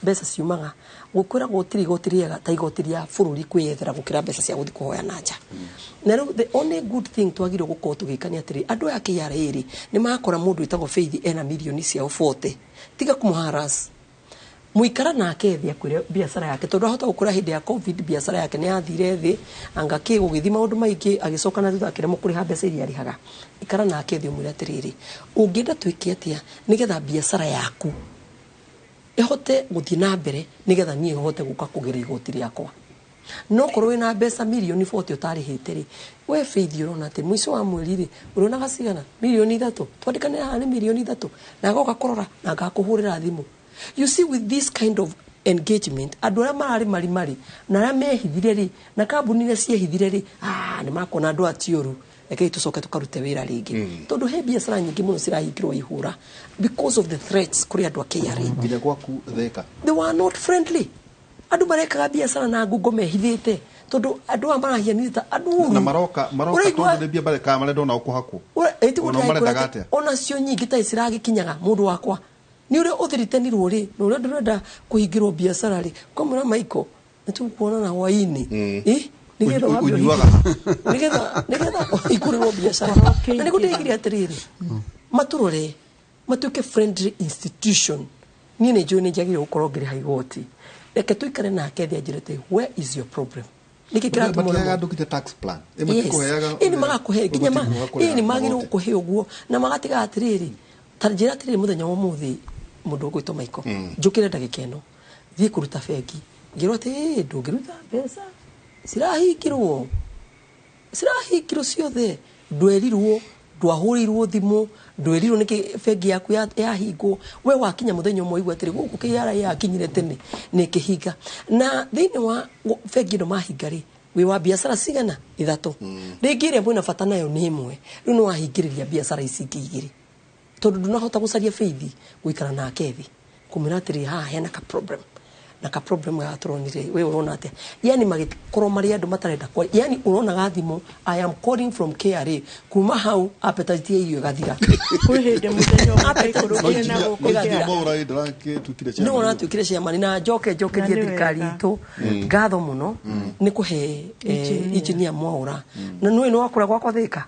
mbeca ciumaga gũkwĩragwo gũtirĩ igoti rĩega ta igoti rĩa bũrũri kwĩyethera gũkĩra mbeca cia gũthiĩ kũhoya na nja. Na rĩu the only good thing twagĩrĩirwo gũkorwo tũgĩka nĩ atĩrĩ, andũ aya KRA rĩ, nĩ makora mũndũ wĩtagwo Faith ena mirioni ciao 40, tiga kũmũharas. Mũikara nake thĩ akwĩre biacara yake, tondũ ahota gũkũra hĩndĩ ya COVID biacara yake nĩ yathire thĩ, anga kĩ gũgĩthiĩ maũndũ maingĩ, agĩcoka na thutha akĩremwo kũrĩha mbeca iria arĩhaga. Ikara nake thĩ ũmwĩre atĩrĩrĩ, ũngĩenda twĩke atĩa nĩgetha biacara yaku ĩhote gũthiĩ na mbere, nĩgetha niĩ hote gũka kũgĩra igoti rĩakwa. No korwo wĩna mbeca mirioni 40 ũtarĩhĩte rĩ, we Faith ũrona atĩ mũico wa mweri rĩ, ũrĩonaga cigana? Mirioni 3. Twandĩkanĩre haha nĩ mirioni 3, na agoka kũrora na ngakũhũrĩra thimũ. You see, with this kind of engagement, andũ arĩa mararĩ marimari na arĩa mehithire rĩ, na kambuni iria ciehithire rĩ, nĩ makuona andũ aya ti ũru, rekei tũcoke tũkarute wĩra rĩngĩ. Tondũ he biacara nyingĩ mũno cirahingĩrwo ihũra because of the threats kũrĩ andũ a KRA. Nginya gwaku Thika. They were not friendly. Andũ marekaga biacara na ngungo mehithĩte, tondũ andũ aya marahianire ta andũ ũru. Na maroka Ũraigua- tondũ nĩ mbia bareka marenda ona ũkũhakwo. Ĩĩ, Ona marendaga atĩa? Ona cio nyingĩ ta ciragĩkinyaga mũndũ wakwa. Nĩ ũrĩa ũthiritenirwo rĩ, na ũrĩa ndũrenda kũhingĩrwo biacara rĩ, kwamwĩra Michael, nĩ tũkuonana hwaĩ-inĩ. Nĩgetha wambe Ũnyuaga. nĩgetha ũhingũrĩrwo biacara. Na nĩguo ndĩigire atĩrĩrĩ, matũrore, matuĩke friendly institution. Niĩ nĩ njũĩ nĩ njagĩrĩirwo gũkorwo ngĩrĩha igoti. Reke tũikare nake thĩ anjĩre atĩ, where is your problem? Nĩkĩ kĩratũma Matiheaga ũremwo? andũ nginya tax plan. Ĩ, Yes. matikũheaga Ĩ, nĩ magakũhe nginya ũgoti wa kũrĩha ĩ, nĩ magĩrĩirwo magoti. gũkũhe ũguo, na magatiga atĩrĩrĩ, ta njĩra atĩrĩrĩ, mũthenya wa ũmũthĩ mũndũ ũgwĩtwo Michael, njũkĩre ndagĩka ĩno thiĩ kũruta bengi, ngĩrwo atĩ, ĩ, ndũngĩruta mbeca, cirahingirwo ciothe, ndwerirwo, ndwahũrĩirwo thimũ, ndwerirwo nĩkĩ bengi yaku yahingwo. We wakinya mũthenya ũmwe ũigua atĩrĩ, gũkũ KRA yakinyire tene nĩ ĩkĩhinga. Na thĩinĩ wa bengi ĩno mahinga rĩ, wĩ wa biacara cigana? 3. Rĩngĩ ĩrĩa mwĩna bata nayo nĩ ĩmwe, rĩu nĩ wahingĩrĩria biacara ici ingĩ 2, tondũ ndũnahota gũcaria Faith gũikara nake thĩ kũmwĩra atĩrĩ, haha hena ka problem, na ka problem gaka tũronire, we ũrona atĩa? Yani magĩkorwo marĩ andũ matarenda kwaria, yani ũronaga thimũ, I am calling from KRA, kuma hau appetite ya irio ĩgathira. Kwĩ hĩndĩ mũthenya ũmwe Appetite ndaikũrũkire na ĩgathira. gũkũ Ĩgathira. kĩara. Mwaura ndĩragĩtuĩkire No chairman. ũratuĩkire chairman, na njoke njokerie Na nĩ thirikari wega. itũ ngatho mũno nĩ kũhe engineer Mwaura. Na nĩũĩ nĩ wakũra gwakwa Thika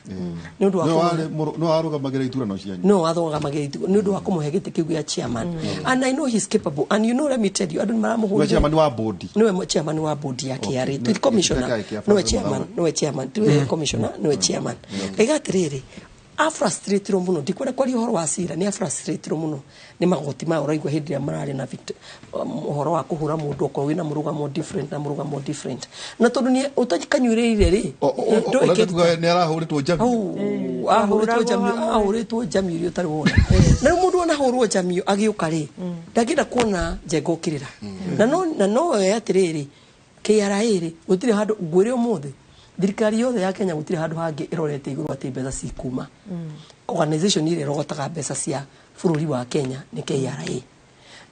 nĩ ũndũ wa Nĩwe kũmũhe nĩwe warũgamagĩrĩra ithurano cianyu. no wathogamagĩra ithuĩ nĩ ũndũ wa kũmũhe gĩtĩ kĩu gĩa chairman, and I know he's capable, and you know, let me tell you, andũ nĩ maramũhũrire. Nĩwe chairman wa board. Niwe chairman wa board ya KRA. Okay. Ti commissioner, Gĩtĩ kĩa niwe Francis chairman, Muthaura. niwe chairman, tiwe commissioner, niwe chairman. Ngaiga atĩrĩrĩ, afrustratirwo mũno, ndikwenda kwaria ũhoro wa cira, nĩ afrustratirwo mũno nĩ magoti maya. Ũraigua hĩndĩ ĩrĩa mararĩ na ũhoro wa kũhũra mũndũ okorwo wĩna mũrũgamo different na mũrũgamo different, na tondũ nĩ ũtakanyuĩrĩire rĩ, ndũĩ Ũrenda kĩruta. kuga nĩ arahũrĩtwo njami. Au, ahũrĩtwo Ahũragwo njamio, hamwe. ahũrĩtwo njamio iria ũtarĩ wona. Na rĩu mũndũ ona ahũrwo njamio agĩũka rĩ, ndangĩenda kuona njenga ũkĩrĩra. Na no oe atĩrĩrĩ, KRA rĩ, gũtirĩ handũ ngwĩre ũmũthĩ, thirikari yothe ya Kenya gũtirĩ handũ hangĩ ĩrorete igũrũ atĩ mbeca cikuma. Organization ĩrĩa ĩrogotaga mbeca cia bũrũri wa Kenya nĩ KRA.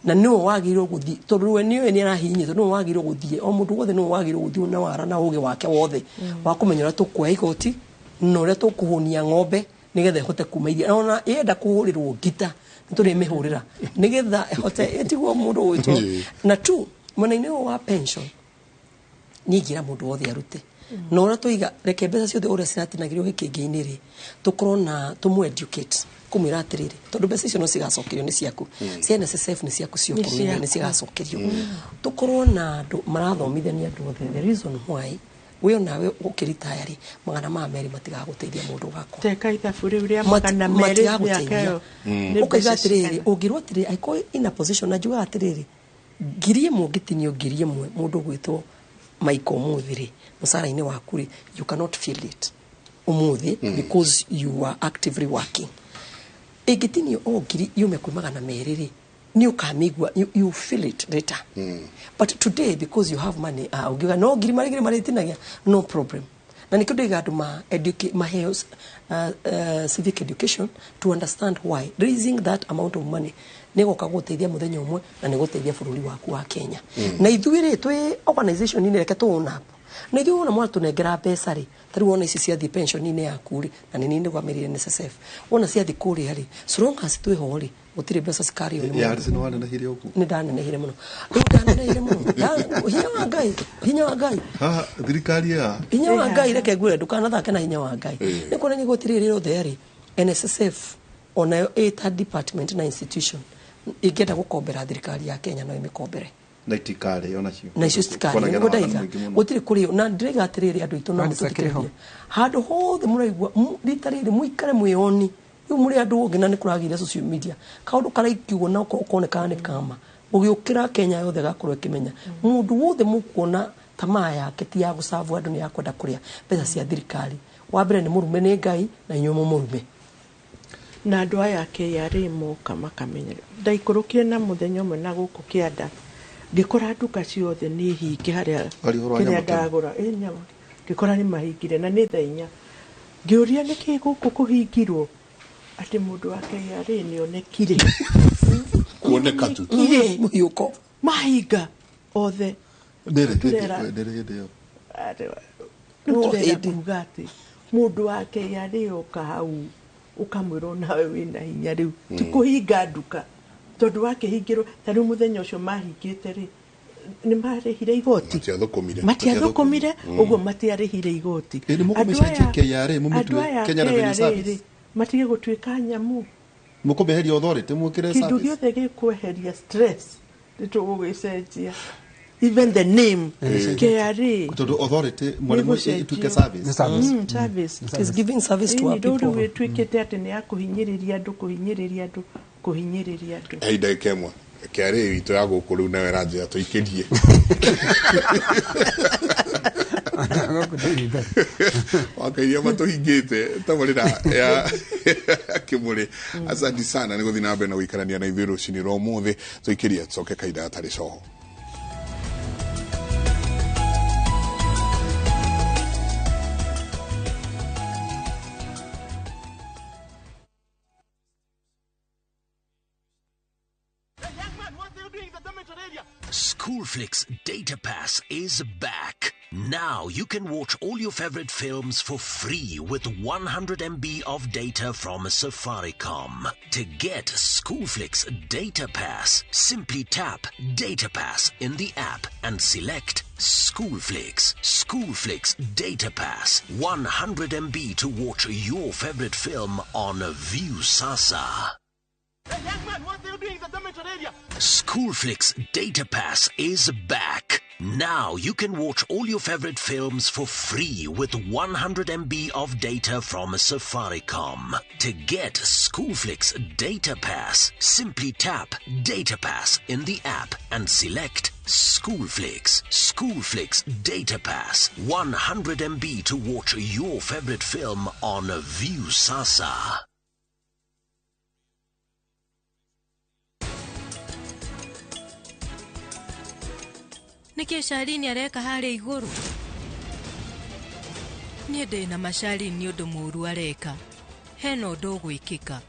Na nĩwe wagĩrĩirwo gũthiĩ, tondũ we nĩwe nĩ arahihinyĩtwo, nĩwe wagĩrĩirwo gũthiĩ, o mũndũ wothe nĩwe wagĩrĩirwo gũthiĩ na wara na ũgĩ wake wothe wa kũmenya ũrĩa tũkuoya igoti na ũrĩa tũkũhũnia ng'ombe nĩgetha ĩhote kuma iria. Na ona yenda kũhũrĩrwo ngita nĩ tũrĩmĩhũrĩra nĩgetha ĩhote ĩtigwo mũndũ ũgwĩtwo. Na tu mwena-inĩ ũyũ wa pension, niĩ ingĩra mũndũ wothe arute na ũrĩa tũiga, reke mbeca ciothe ũrĩa ciratinagĩrio gĩkĩngĩ-inĩ rĩ, tũkorwo na tũmũ educate kũmwĩra atĩrĩrĩ, tondũ mbeca icio no cigacokerio, nĩ ciaku cia NSSF, nĩ ciaku cia ũkũrũ-inĩ, nĩ cigacokerio. Tũkorwo na andũ marathomithania andũ othe the reason why we onawe ũkĩritaya rĩ, 200 matigagũteithia mũndũ wakwa. Teka ithabu rĩu rĩa 200 Matigagũteithia. mĩaka ĩyo. Nĩ Ũkaiga mbeca atĩrĩrĩ, cigana? ũngĩrwo atĩrĩrĩ, angĩkorwo ina position, na njugaga atĩrĩrĩ, 1,000 ũngĩtinio 1,000 mũndũ ũgwĩtwo Michael ũmũthĩ rĩ, mũcara-inĩ waku rĩ, you cannot feel it ũmũthĩ because you are actively working. Ĩngĩtinio o ngiri yume kwĩ 200 rĩ, nĩ ũkamĩigua, you feel it later. But today, because you have money, ũngiuga no ngiri marĩ marĩtinagia, no problem. Na nĩkĩo ndĩiga andũ ma maheo civic education to understand why raising that amount of money nĩ gũka gũteithia mũthenya ũmwe na nĩ gũteithia bũrũri waku wa Kenya. Na ithuĩ rĩ, twĩ organization-inĩ, reke tũ own up, na ithuĩ wona mwatũnengera mbeca rĩ, ta rĩu wona ici ciathiĩ pension-inĩ yaku rĩ, na nĩ niĩ ndũgamĩrĩire NSSF, wona ciathiĩ kũrĩa rĩ, so long as twĩho rĩ, gũtirĩ mbeca cikarĩo nĩ Ya mũndũ. Harrison nĩ wanenehire ũguo. Nĩ ndanenehire mũno, rĩu ndanenehire mũno. Hinya wa Ngai, hinya wa Ngai. Haha thirikari ya Hinya wa Ngai, reke ngwĩre, ndũkanathake na hinya wa Ngai. Nĩ kuonania gũtirĩ rĩothe rĩ, NSSF onayo ĩta department na institution Ingĩenda gũkombera thirikari ya Kenya no ĩmĩkombere. Na itikarĩo nacio. Na icio citikarĩo nĩguo ndaiga gũtirĩ kũrĩo. Na ndĩraiga atĩrĩrĩ, andũ aitũ no mũtũthikĩrĩrie handũ hothe mũraigua rita rĩrĩ mũikare mwĩoni rĩu mũrĩ andũ ũngĩ, na nĩ kũragĩire social media kaũndũ karaikio na konekana nĩ kama gũgĩũkĩra Kenya yothe gakorwo ĩkĩmenya. Mũndũ wothe mũkuona tamaa yake ti ya gũcabu andũ, nĩ ya kwenda kũrĩa mbeca cia thirikari, wa mbere nĩ mũrume nĩ Ngai na inyuĩ mũmũrume. Na andũ aya a KRA moka makamenya. Ndaikũrũkire na mũthenya ũmwe na gũkũ kĩanda, ngĩkora nduka ciothe nĩ hinge harĩa Ari ũhoro wa kĩrĩa nyama tene. ndagũra ĩ nyama, ngĩkora nĩ mahingire na nĩ thaa 4. Ngĩũria nĩkĩ gũkũ kũhingirwo, atĩ mũndũ wa KRA nĩonekire. Kuoneka tu. Nĩonekire. Mũhiũko. Mahinga othe. Ndĩrĩ Turera. ndĩrĩ hĩndĩ ĩyo. Rĩu tũrenda hĩndĩ. kuga atĩ mũndũ wa KRA oka hau ũkamwĩra onawe wĩna hinya rĩu ti kũhinga nduka, tondũ wakĩhingĩrwo ta rĩu mũthenya ũcio mahingĩte rĩ, nĩ marĩhire igoti. Matiathũkũmire. Matiathũkũmire, ũguo matiarĩhire igoti. Ĩ, nĩ mũkũmĩcenjia KRA, mũmĩtue Andũ aya Kenya Revenue KRA Service? rĩ, matige gũtuĩka nyamũ. Mũkũmĩeheria authority mwĩkĩre Kĩndũ service. gĩothe gĩkweheria stress nĩ tũgũgĩcenjia, even the name KRA. Tondũ authority mwarĩmũ Nĩgũcenjio. ĩtuĩke service. Nĩ service. Service. It is giving service to our Ĩni, rĩu people. rĩu ĩtuĩkĩte atĩ nĩ ya kũhinyĩrĩria andũ, kũhinyĩrĩria andũ, kũhinyĩrĩria andũ. Hei, ndagĩka ĩmwe KRA itũ ya gũkũ rĩu nayo ĩranjĩra tũikĩrie. Gũkũ ndĩrĩ. Wakairia matũhingĩte tabarĩra ya Kĩmũrĩ. Asanti sana nĩ gũthiĩ na mbere na gũikarania na ithuĩ rũcinĩ rwa ũmũthĩ. Tũikĩrie tũcoke kahinda gatarĩ coho. Schoolflix Data Pass is back. Now you can watch all your favorite films for free with 100 MB of data from Safaricom. To get Schoolflix Data Pass, simply tap Data Pass in the app and select Schoolflix. Schoolflix Data Pass. 100 MB to watch your favorite film on Viusasa. Schoolflix Data Pass is back. Now you can watch all your favorite films for free with 100 MB of data from Safaricom. To get Schoolflix Data Pass, simply tap Data Pass in the app and select Schoolflix. Schoolflix Data Pass. 100 MB to watch your favorite film on Viusasa. Nĩkĩ Shalini areka harĩa igũrũ? Niĩ ndĩ na Mashalini nĩ ũndũ mũũru areka. Hena ũndũ ũgwĩkĩka.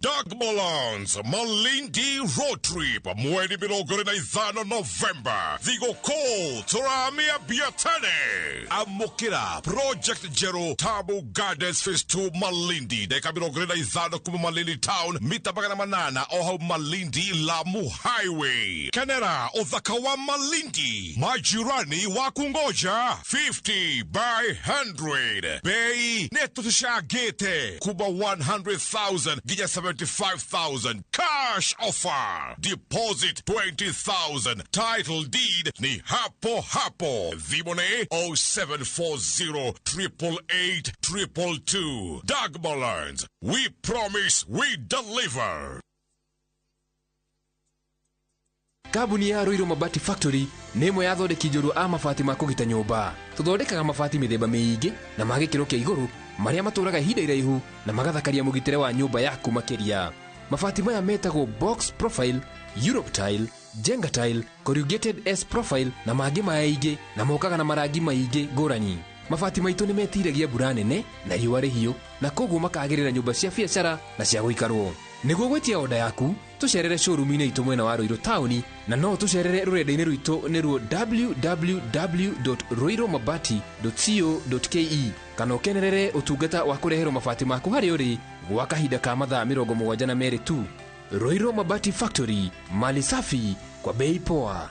Doug Molons, Malindi Road Trip, mweri 25 November. Thigũkũ tũramia biatene. Amũkĩra Project Njerũ Tamu Gardens Phase 2 Malindi, ndagĩka 25 kuma Malindi Town, mita 800 o hau Malindi Lamu Highway. Kenera ũthaka wa Malindi, majirani wa kungoja 50 by 100. Bei nĩ tũcangĩte kuma 100,000 nginya 75,000. Cash offer. Deposit 20,000. Title deed ni hapo hapo. Thimũ nĩ 0740 888 222. Dagmalands. We promise we deliver. Kambuni ya Ruiru Mabati Factory nĩ ĩmwe ya athondeki njorua a mabati ma kũgita nyũmba. Tũthondekaga mabati mĩthemba mĩingĩ na ma gĩkĩro kĩa igũrũ marĩa matũraga ihinda iraihu na magathakaria mũgitĩre wa nyũmba yaku makĩria. Mabati maya metagwo box profile, Europe tile, Jenga tile, corrugated S profile na mangĩ maingĩ, na mokaga na marangi maingĩ ngũrani. Mabati maitũ nĩ metiragia mbura nene na riũa rĩhiũ, na koguo makagĩrĩra nyũmba cia biacara na cia gũikarwo. Nĩguo gwĩtia oda yaku, tũcerere showroom-inĩ itũ mwena wa Ruiru taũni, na no tũcerere rũrenda-inĩ rwitũ nĩruo www.ruirumabati.co.ke, kana ũkenerere ũtungata wa kũreherwo mabati maku harĩa ũrĩ gwa kahinda ka mathaa 72 tu. Ruiru Mabati Factory, mali safi kwa bei poa.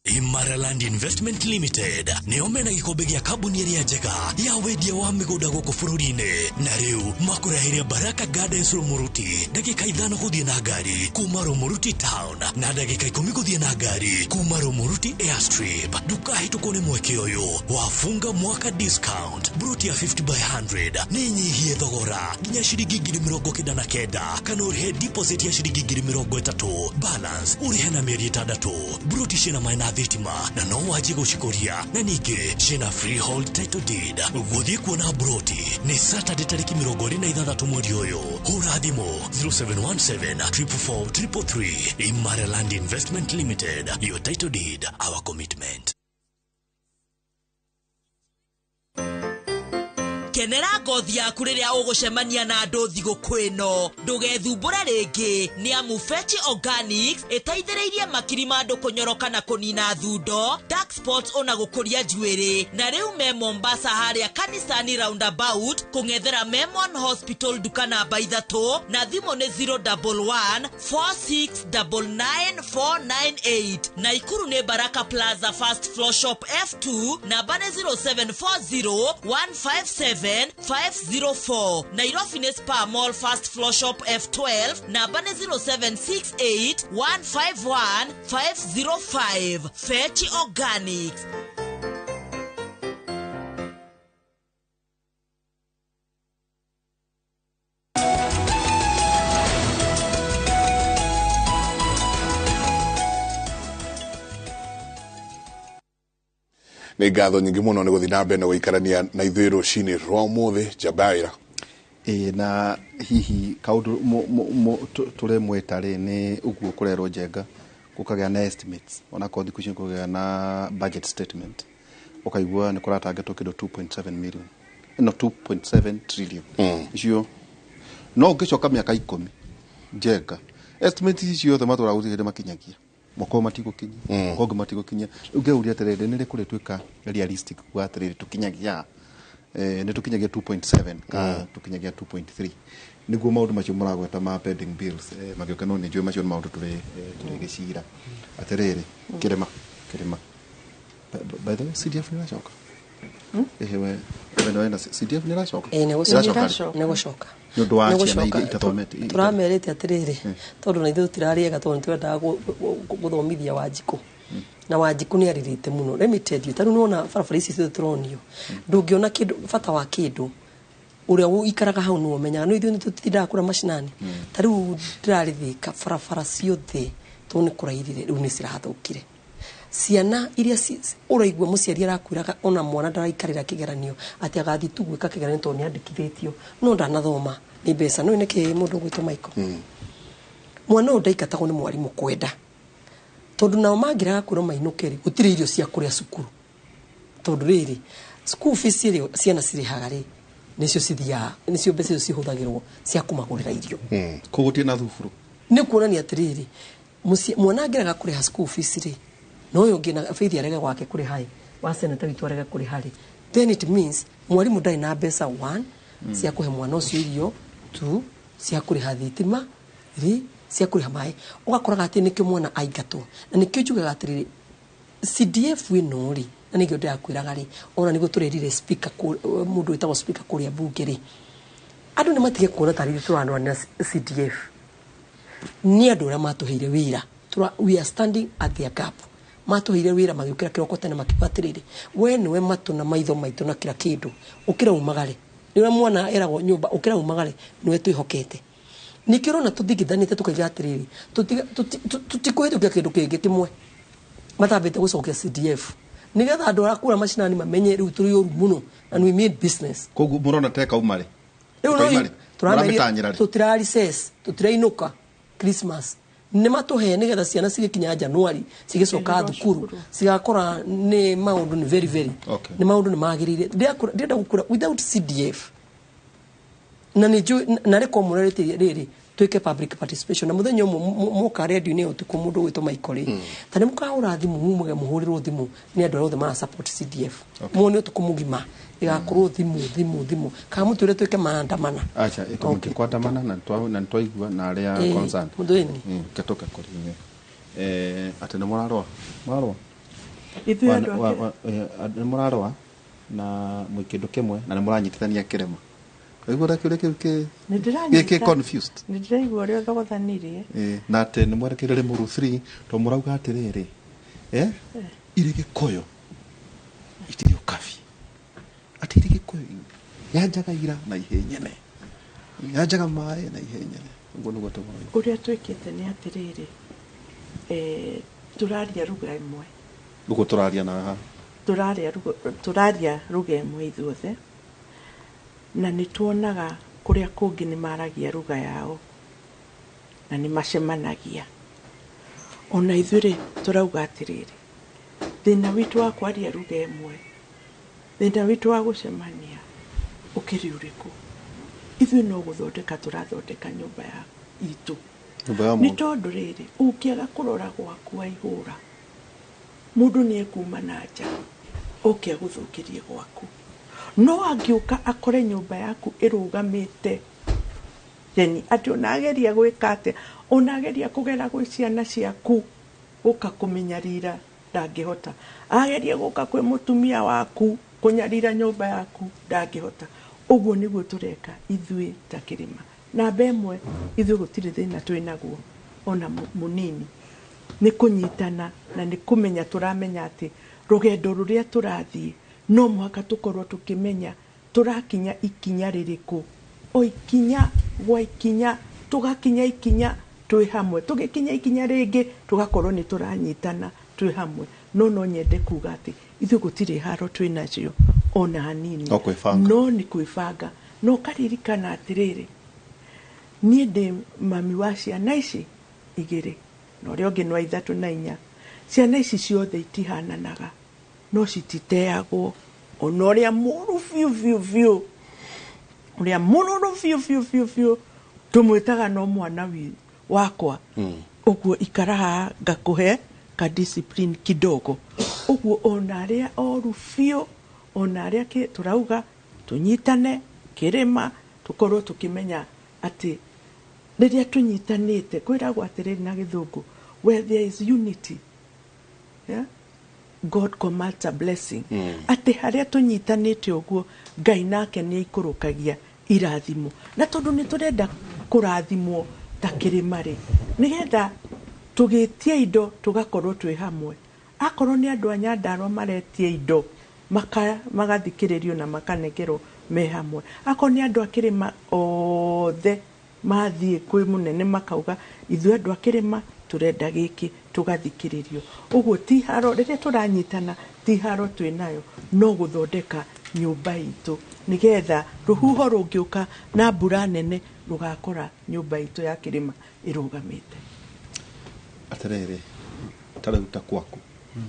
Imaraland Investment Limited nĩo mena gĩkombe gĩa kambuni ĩrĩa njega ya wendia wa mĩgũnda gũkũ bũrũri-inĩ, na rĩu makũreheire Baraka Gardens Rumuruti, ndagĩka 5 gũthiĩ na ngari kuma Rumuruti town na ndagĩka 10 gũthiĩ na ngari kuma Rumuruti airstrip. Ndũkahĩtũkwo nĩ mweke ũyũ wafunga mwaka discount. Broti ya 50 by 100 nĩ nyihie thogora nginya ciringi 99,000 kana ũrĩhe deposit ya ciringi 30,000, balance ũrĩhe na mĩeri 6. Broti ciĩna maĩ na thitima na no wanjie gũcikũria, na ningĩ ciĩna freehold title deed. Gũthiĩ kuona broti nĩ Saturday tarĩki 26 mweri ũyũ. Hũra thimũ 0717 444 333. Imara Land Investment Limited, your title deed, our commitment. Kenera ngothi yaku rĩrĩa ũgũcemania na andũ thigũkũ ĩno, ndũgethumbũre rĩngĩ nĩ amu Fetch Organics ĩteithĩrĩirie makiri ma andũ kũnyoroka na kũnina thundo, dark spots ona gũkũria njuĩrĩ. Na rĩu me Mombasa harĩa Kanisani roundabout kũng'ethera Memon Hospital nduka namba 3, na thimũ nĩ 011 4699 498. Naikuru nĩ Baraka Plaza first floor shop F2, namba nĩ 0740 157 504. Nairobi nĩ Spa Mall first floor shop F12, namba nĩ 0768 151 505. Fetch Organics. Nĩ ngatho nyingĩ mũno nĩ gũthiĩ na mbere na gũikarania na ithuĩ rũcinĩ rwa ũmũthĩ. Njabaĩra. Ĩĩ, na hihi kaũndũ tũremwĩta rĩ nĩ ũguo kũrerwo Njenga gũkagĩa na estimates, onakorwo thikũ ici kũgĩa na budget statement, ũkaigua nĩ kũratangatwo kĩndũ 2.7 million, no 2.7 trillion icio. No ũngĩcoka mĩaka 10 Njenga, estimates ici ciothe matũraga gũtirĩ hĩndĩ makinyagia, mwaka ũyũ matigũkinyia, mwaka ũngĩ matigũkinyia. Rĩu ngeuria atĩrĩrĩ, nĩ rĩ kũrĩtuĩka realistic kuga atĩrĩrĩ tũkinyagia nĩ tũkinyagia 2.7 kana tũkinyagia 2.3, nĩguo maũndũ macio mũragweta ma pending bills magĩũka? No nĩ njũĩ macio nĩ maũndũ tũrĩ tũrĩgĩcira. Atĩrĩrĩ, kĩrĩma kĩrĩma, by the way, CDF nĩ ĩracoka? Ĩhĩ, we we na CDF nĩ ĩracoka? Ĩĩ, nĩ Ĩracoka gũcoka. rĩ? Nĩ gũcoka. Nĩ ũndũ wa Nĩ ciana gũcoka. iria itathomete Tũramerĩte atĩrĩrĩ, tondũ na ithuĩ tũtirarĩega, tondũ nĩ twendaga gũthomithia Wanjikũ, na Wanjikũ nĩ arĩrĩte mũno. Let me tell you, tarĩu nĩwona barabara ici ciothe tũronio, ndũngĩona kĩndũ bata wa kĩndũ ũrĩa ũikaraga hau nĩwe ũmenyaga. No ithuĩ nĩ tũtindaga kũrĩa macinani. Ta rĩu ndĩrarĩ Thĩka, barabara ciothe tondũ nĩ kũrairire rĩu nĩ cirathũkire. Ciana iria ũraigua mũciari arakwĩraga ona mwana ndaraikarĩra kĩgeranio, atĩ agathiĩ tu gwĩka kĩgeranio tondũ nĩ andĩkithĩtio no ndanathoma nĩ mbeca. No nĩkĩ mũndũ ũgwĩtwo Michael, mwana ũyũ ndaingatagwo nĩ mwarimũ kwenda, tondũ nao mangĩraga kwĩrwo mainũke rĩ, gũtirĩ irio cia kũrĩa cukuru, tondũ rĩrĩ school fees ĩrĩa ciana cirĩhaga rĩ, nĩcio cithiaga, nĩcio mbeca icio cihũthagĩrwo cia kũmagũrĩra irio. Koguo gũtirĩ na thuburu. Nĩ kuonania atĩrĩrĩ, mwana angĩrega kũrĩha school fees rĩ, na ũyũ ũngĩ na Faith arege gwake kũrĩha ĩ, wa senator witũ arege kũrĩha rĩ, then it means mwarimũ ndarĩ na mbeca, one, cia kũhe mwana ũcio irio, two, cia kũrĩha thitima, three, cia kũrĩha maĩ. Ũgakoraga atĩ nĩkĩo mwana aingatwo. Na nĩkĩo njugaga atĩrĩrĩ, CDF ĩno rĩ, na nĩkĩo ndĩrakwĩraga rĩ, ona nĩguo tũrerire speaker mũndũ wĩtagwo speaker kũrĩa bunge rĩ, andũ nĩ matige kuona tarĩ ithuĩ tũranũanĩra CDF. Nĩ andũ arĩa matũheire wĩra. We are standing at their gap. Matũheire wĩra magĩũkĩra kĩroko tene makiuga atĩrĩrĩ, we nĩwe matũ na maitho maitũ na kila kĩndũ, ũkĩra umagare. Nĩ ũrĩa mwana eragwo nyũmba, ũkĩra umagare, nĩwe twĩhokete. Nĩkĩo ũrona tũthingithanĩte tũkaiga atĩrĩrĩ, tũtikũhĩtũkia kĩndũ kĩngĩ kĩmwe matambĩte gũcokia CDF, nĩgetha andũ arĩa kũrĩa macinani mamenye rĩu tũrĩ ũru mũno and we mean business. Koguo mũrona te kauma rĩ? Rĩu no Kauma rĩ? tũrameria Mũramĩtanyĩra rĩ? Tũtira recess, tũtirainũka Christmas, nĩ matũhe nĩgetha ciana cigĩkinya January cigĩcoka thukuru cigakora nĩ maũndũ nĩ very very nĩ maũndũ nĩ magĩrĩire. Ndĩrenda gũkũra without CDF, na nĩ njũĩ na rĩko mũrerete rĩrĩ twĩke public participation na mũthenya ũmwe moka radio-inĩ ũtukũ mũndũ ũgwĩtwo Michael rĩ, ta nĩ mũkahũra thimũ mumage mũhũrĩrwo thimũ nĩ andũ arĩa othe mara support CDF, muone ũtukũ mũgima ĩgakorwo thimũ thimũ thimũ, kana mũtwĩre twĩke maandamana. Acha ĩko kwandamana na nĩtwaigua na arĩa concerned. Mũthũini. Ketoke kũrĩ inyuĩ. Atĩ nĩ mũrarũa? Mũrarũa? Ithuĩ andũ a Nĩ mũrarũa na mwĩ kĩndũ kĩmwe na nĩ mũranyitithania kĩrĩma. Ũraigua ũrĩa kĩũria kĩu Nĩ gĩ ndĩranyita. confused? Nĩ ndĩraigua ũrĩa ũthogothanirie. Na atĩ nĩ mwerekeire Rĩmuru 3 tondũ mũrauga atĩrĩrĩ, irĩ Gĩkũyũ itirĩ ũkabi, atĩ irĩ Gĩkũyũ yanjaga ira na ihĩ nyene, yanjaga maĩ na ihĩ nyene. Ũguo nĩguo tũmũraigua. Ũrĩa twĩkĩte nĩ atĩrĩrĩ, tũraria ruga ĩmwe. Ũguo tũraria na haha. Tũraria ruga ĩmwe ithuothe, na nĩ tuonaga kũrĩa kũngĩ nĩ maragia ruga yao na nĩ macemanagia. Ona ithuĩ rĩ, tũrauga atĩrĩrĩ, thĩna witũ wa kwaria ruga ĩmwe, thĩna witũ wa gũcemania ũkĩrĩ ũrĩkũ? Ithuĩ no gũthondeka tũrathondeka nyũmba ya itũ. Nyũmba ya Nĩ mũndũ. tondũ rĩrĩ, ũngĩaga kũrora gwaku wa ihũra, mũndũ nĩ ekuma na nja oke agũthũkĩrie gwaku. No angĩũka akore nyũmba yaku ĩrũgamĩte, yani atĩ ona ageria gwĩka atĩa, ona ageria kũgera gwĩ ciana ciaku gũka kũmĩnyarira ndangĩhota, ageria gũka kwĩ mũtumia waku kũnyarira nyũmba yaku ndangĩhota. Ũguo nĩguo tũreka ithuĩ ta kĩrĩma. Namba ĩmwe, ithuĩ gũtirĩ thĩna twĩnaguo ona mũnini, nĩ kũnyitana na nĩ kũmenya tũramenya atĩ rũgendo rũrĩa tũrathiĩ no mũhaka tũkorwo tũkĩmenya tũrakinya ikinya rĩrĩkũ, o ikinya gwa ikinya, tũgakinya ikinya twĩ hamwe, tũgĩkinya ikinya rĩngĩ tũgakorwo nĩ tũranyitana twĩ hamwe. No nyende kuga atĩ ithuĩ gũtirĩ haro twĩ nacio ona hanini. No kwĩbanga. No nĩ kwĩbanga. No ũkaririkana atĩrĩrĩ, niĩ ndĩ mami wa ciana ici igĩrĩ na ũrĩa ũngĩ nĩ wa 3 na 4. Ciana ici ciothe itihananaga, no cititeagwo. Ona ũrĩa mũru biũ biũ biũ, ũrĩa mũrũrũ biũ biũ biũ biũ, tũmwĩtaga no mwana wakwa. Ũguo ikara haha ngakũhe ka discipline kidogo. Ũguo ona arĩa oru biũ, ona arĩa tũrauga tũnyitane kĩrĩma, tũkorwo tũkĩmenya atĩ rĩrĩa tũnyitanĩte, kwĩragwo atĩrĩrĩ na gĩthũngũ, where there is unity, yeah? God commands a blessing. Atĩ harĩa tũnyitanĩte ũguo, Ngai nake nĩ aikũrũkagia irathimo. Na tondũ nĩ tũrenda kũrathimwo ta kĩrĩma rĩ, nĩgetha tũgĩtie indo tũgakorwo twĩ hamwe. Akorwo nĩ andũ a Nyandarua maretia indo, magathikĩrĩrio na makanegerwo me hamwe. Akorwo nĩ andũ a kĩrĩma othe mathiĩ kwĩ mũnene makauga ithuĩ andũ a kĩrĩma tũrenda gĩkĩ, tũgathikĩrĩrio. Ũguo ti haro, rĩrĩa tũranyitana ti haro twĩnayo, no gũthondeka nyũmba itũ nĩgetha rũhuho rũngĩũka na mbura nene rũgakora nyũmba itũ ya kĩrĩma ĩrũgamĩte. Atĩrĩrĩ, ta rĩu ta kwaku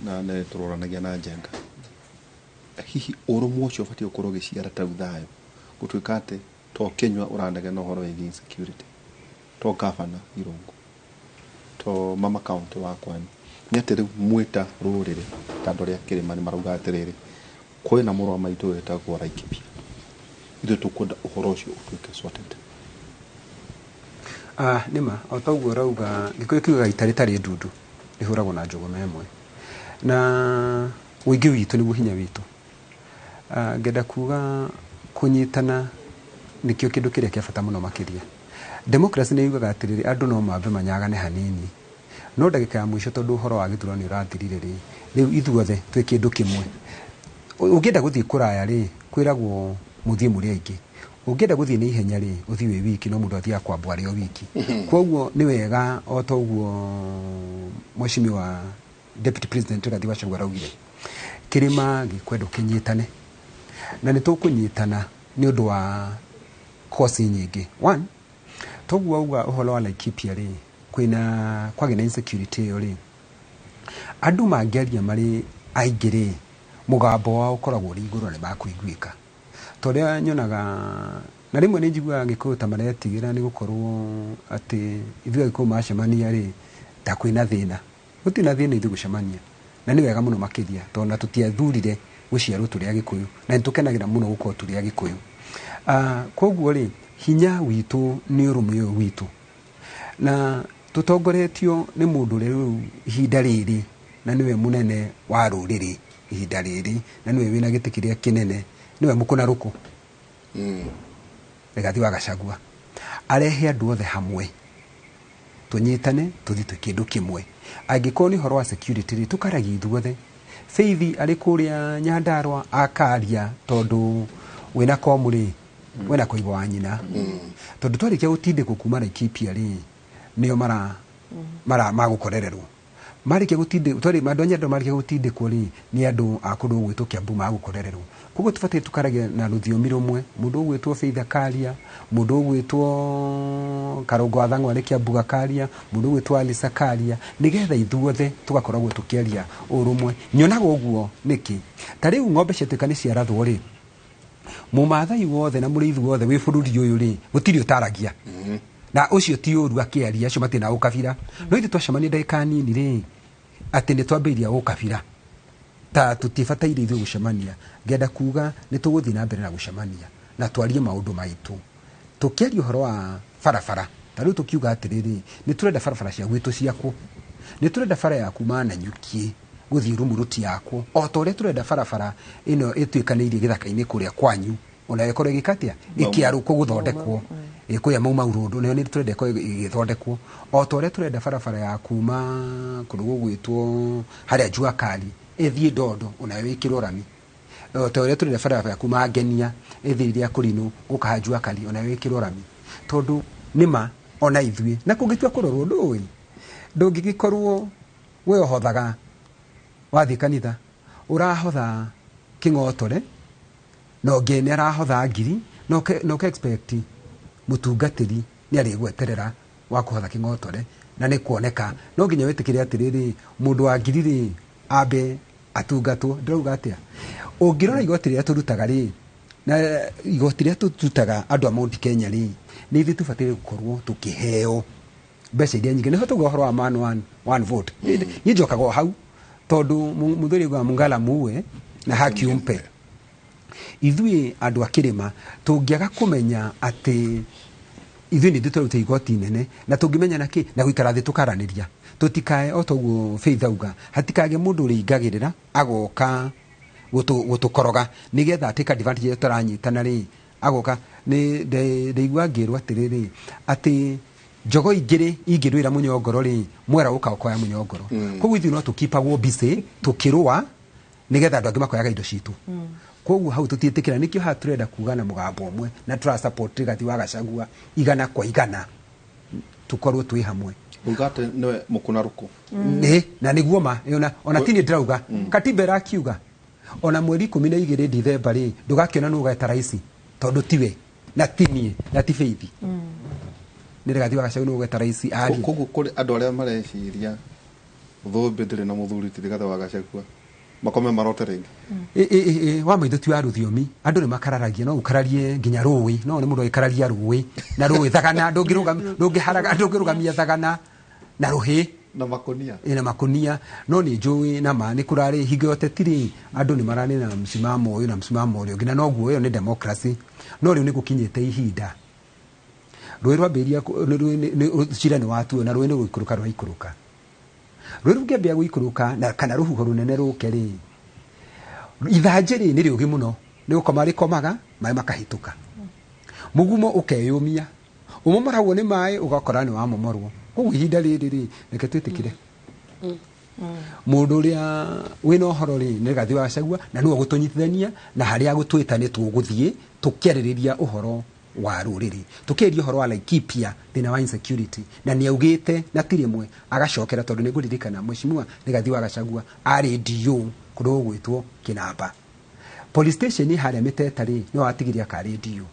na nĩ tũroranagia na Njenga, hihi ũrũmwe ũcio ũbatiĩ gũkorwo ũgĩciara ta rĩu thayũ, gũtuĩka atĩ to Kĩnyua ũranegena ũhoro wĩgiĩ insecurity, to gavana Irũngũ, to mama county wa kwanyu, nĩ atĩ rĩu mwĩta rũrĩrĩ ta andũ arĩa kĩrĩma nĩ marauga atĩrĩrĩ, kwĩna mũrũ wa maitũ wĩtagwo Laikipia, ithuĩ tũkwenda ũhoro ũcio ũtuĩke sorted. Nĩma o ta ũguo ũrauga, Gĩkũyũ kiugaga ita rĩtarĩ ndundu rĩhũragwo na njũgũma ĩmwe, na ũingĩ witũ nĩguo hinya witũ. Ngenda kuga kũnyitana nĩkĩo kĩndũ kĩrĩa kĩa bata mũno makĩria. Democracy nĩ yugaga atĩrĩrĩ, andũ no mambe manyagane hanini, no ndagĩka ya mũico tondũ ũhoro wa gĩthurano nĩ ũrathirire rĩ, rĩu ithuothe twĩ kĩndũ kĩmwe. Ũngĩenda gũthiĩ kũraya rĩ, kwĩragwo mũthiĩ mũrĩ aingĩ. Ũngĩenda gũthiĩ na ihenya rĩ, ũthiĩ wĩ wiki, no mũndũ athiaga kwambwo arĩ o wiki. Koguo nĩ wega o ta ũguo mheshimiwa Deputy President Rigathi Gachagua araugire, kĩrĩma gĩkwendwo kĩnyitane, na nĩ tũkũnyitana nĩ ũndũ wa kosi nyingĩ. One, toguo wauga ũhoro wa Laikipia rĩ, kwĩna kwagĩa na insecurity ĩyo rĩ, andũ mangĩaria marĩ aingĩ rĩ, mũgambo wao ũkoragwo ũrĩ igũrũ na nĩ makũiguĩka. Ta ũrĩa nyonaga, na rĩmwe nĩ njiguaga Gĩkũyũ ta maretigĩra nĩ gũkorwo atĩ ithuĩ Agĩkũyũ macemania rĩ, ta kwĩna thĩna. Gũtirĩ na thĩna ithuĩ gũcemania, na nĩ wega mũno makĩria, tondũ na tũtiathurire gũciarwo tũrĩ Agĩkũyũ, na nĩ tũkenagĩra mũno gũkorwo tũrĩ Agĩkũyũ. Koguo rĩ, hinya witũ nĩ ũrũmwe ũyũ witũ, na tũtongoretio nĩ mũndũ ũrĩa rĩu ihinda rĩrĩ Na nĩwe mũnene wa rũrĩrĩ ihinda rĩrĩ, na nĩwe wĩna gĩtĩ kĩrĩa kĩnene, nĩwe mũkũna rũkũ Rigathi wa Gachagua, arehe andũ othe hamwe, tũnyitane, tũthiĩ twĩ kĩndũ kĩmwe. Angĩkorwo nĩ ũhoro wa security rĩ, tũkaragia ithuothe. Faith arĩ kũrĩa Nyandarua akaria, tondũ wĩna komu rĩ, wĩna koigo wa nyina, tondũ twarĩkia gũtindĩkwo kuma Laikipia rĩ, nĩo mara mara magũkorererwo marĩkia gũtindĩ twarĩ andũ a Nyandarua marĩkia gũtindĩkwo rĩ, nĩ andũ a kũndũ gũgwĩtwo Kiambu magũkorererwo. Koguo tũbatiĩ tũkaragia na rũthiomi rũmwe. Mũndũ ũgwĩtwo Faith akaria, mũndũ ũgwĩtwo Karũngo wa Thang'wa arĩ Kiambu akaria, mũndũ ũgwĩtwo Alice akaria, nĩgetha ithuothe tũgakoragwo tũkĩaria ũrũmwe. Nyonaga ũguo nĩkĩ? Ta rĩu ng'ombe ciatuĩka nĩ ciarathwo rĩ, mũmathai wothe na mũrĩithi wothe wĩ bũrũri ũyũ rĩ, gũtirĩ ũtaragia na ũcio ti ũru akĩaria, acio matirĩ na ũkabira. No ithuĩ twacemania ndagĩka nini rĩ, atĩ nĩ twambĩrĩria ũkabira, ta tũtibataire ithuĩ gũcemania. Ngenda kuga nĩ tũgũthiĩ na mbere na gũcemania na twarie maũndũ maitũ, tũkĩaria ũhoro wa barabara. Ta rĩu tũkiuga atĩrĩrĩ, nĩ tũrenda barabara cia gwitũ ciakwo, nĩ tũrenda bara ya kuma Nanyuki gũthiĩ Rumuruti yakwo, o ta ũrĩa tũrenda barabara ĩno ĩtuĩkanĩirie gĩthaka-inĩ kũrĩa kwanyu, ona ĩkorwo ĩgĩka atĩa, ĩkĩarũkwo gũthondekwo ĩ kũrĩa Mau Mau Road, nayo nĩ tũrenda ĩkorwo ĩgĩthondekwo, o ta ũrĩa tũrenda barabara ya kuma kũndũ gũgwĩtwo harĩa Jua Kali ĩthiĩ Ndondo, onayo ĩkĩrwo rami, o ta ũrĩa tũrenda barabara ya kuma Ngenia ĩthiĩ rĩa Kũrinũ gũka Jua Kali, onayo ĩkĩrwo rami, tondũ nĩma ona ithuĩ na kũngĩtua kũrorwo ndũĩ ndũngĩgĩkorwo we ũhothaga wathiĩ kanitha ũrahotha kĩng'otore na ũngĩ nĩ arahotha ngiri, na ũke expect mũtungatĩri nĩ arĩgweterera wa kũhotha kĩng'otore na nĩ kuoneka. No nginya wĩtĩkĩre atĩrĩrĩ, mũndũ wa ngiri rĩ, ambe atungatwo. Ndĩrauga atĩa? Ũngĩrora igoti rĩrĩa tũrutaga rĩ, na igoti rĩrĩa tũrutaga andũ a Mount Kenya rĩ, nĩ ithuĩ tũbataire gũkorwo tũkĩheo mbeca iria nyingĩ. Nĩho tauga ũhoro wa man one, one vote. Niĩ njokaga o hau, tondũ mũthuri augaga mungala muue na haki umpe. Ithuĩ andũ a kĩrĩma tũngĩaga kũmenya atĩ ithuĩ nĩ ithuĩ tũraruta igoti inene, na tũngĩmenya na kĩ na gũikara thĩ tũkaranĩria, tũtikae o toguo Faith auga, hatikage mũndũ ũrĩingagĩrĩra agoka gũtũkoroga nĩgetha take advantage ĩrĩa tũranyitana rĩ, agoka nĩ ndaigua ngĩrwo atĩrĩrĩ, atĩ njogo ingĩrĩ ingĩrwĩra mũnyongoro rĩ, mwera ũka ũkoya mũnyongoro. Koguo ithuĩ no tũkipagwo busy tũkĩrũa nĩgetha andũ angĩ makoyaga indo citũ. Koguo hau tũtiĩtĩkĩra. Nĩkĩo haha tũrenda kuga na mũgambo ũmwe na tũra support Rigathi wa Gachagua 100%, tũkorwo twĩ hamwe. Uga atĩ nĩwe mũkũna rũkũ. Nĩ na nĩguo ma ona ti niĩ ndĩrauga, katiba ĩrakiuga ona mweri 12 Dithemba rĩ, ndũgakĩona nũ ũgeta raici, tondũ tiwe na ti niĩ na ti Faith, nĩ Rigathi wa Gachagua nĩ ũgeta raici arie. Koguo kũrĩ andũ arĩa mareciria thũmbĩ ndĩrĩ na mũthuri ti Rigathi wa Gachagua, makome marote rĩngĩ. Ĩ, wa maitũ ti wa rũthiomi, andũ nĩ makararagia, no ũkararie nginya rũĩ, no nĩ mũndũ agĩkararia rũĩ na rũĩ thagana, ndũngĩharaga, ndũngĩrũgamia thagana na rũhĩ na makonia. Ĩ, na makonia. No nĩ njũĩ na ma nĩ kũrarĩ hingo ya ũteti rĩ, andũ nĩ mararĩ na msimamo ũyũ na msimamo ũrĩa ũngĩ, na noguo ĩyo nĩ democracy. No rĩu nĩ gũkinyĩte ihinda rũĩ rwambĩrĩria cira nĩ watuo na rũĩ nĩ gũikũrũka rũraikũrũka. Rũĩ rũngĩambia gũikũrũka na kana rũhuho rũnene rũke rĩ, ithanjĩ rĩ nĩ rĩũgĩ mũno, nĩ gũkoma rĩkomaga maĩ makahĩtũka, mũgumo ũkeyũmia, ũmomoragwo nĩ maĩ ũgakora nĩ wamomorwo. Koguo ihinda rĩrĩ rĩ, reke twĩtĩkĩre mũndũ ũrĩa wĩna ũhoro rĩ nĩ Rigathi wa Gachagua, na nĩwe ũgũtũnyitithania na harĩa agũtwĩta nĩ tũgũthiĩ tũkĩarĩrĩria ũhoro wa rũrĩrĩ, tũkĩarĩria ũhoro wa Laikipia, thĩna wa insecurity. Na nĩ augĩte na ti rĩmwe agacokera, tondũ nĩ ngũririkana mheshimiwa Rigathi wa Gachagua arĩ DO kũndũ gũgwĩtwo Kĩnamba police station harĩa Mĩteta rĩ, nĩwe watigirie akarĩ DO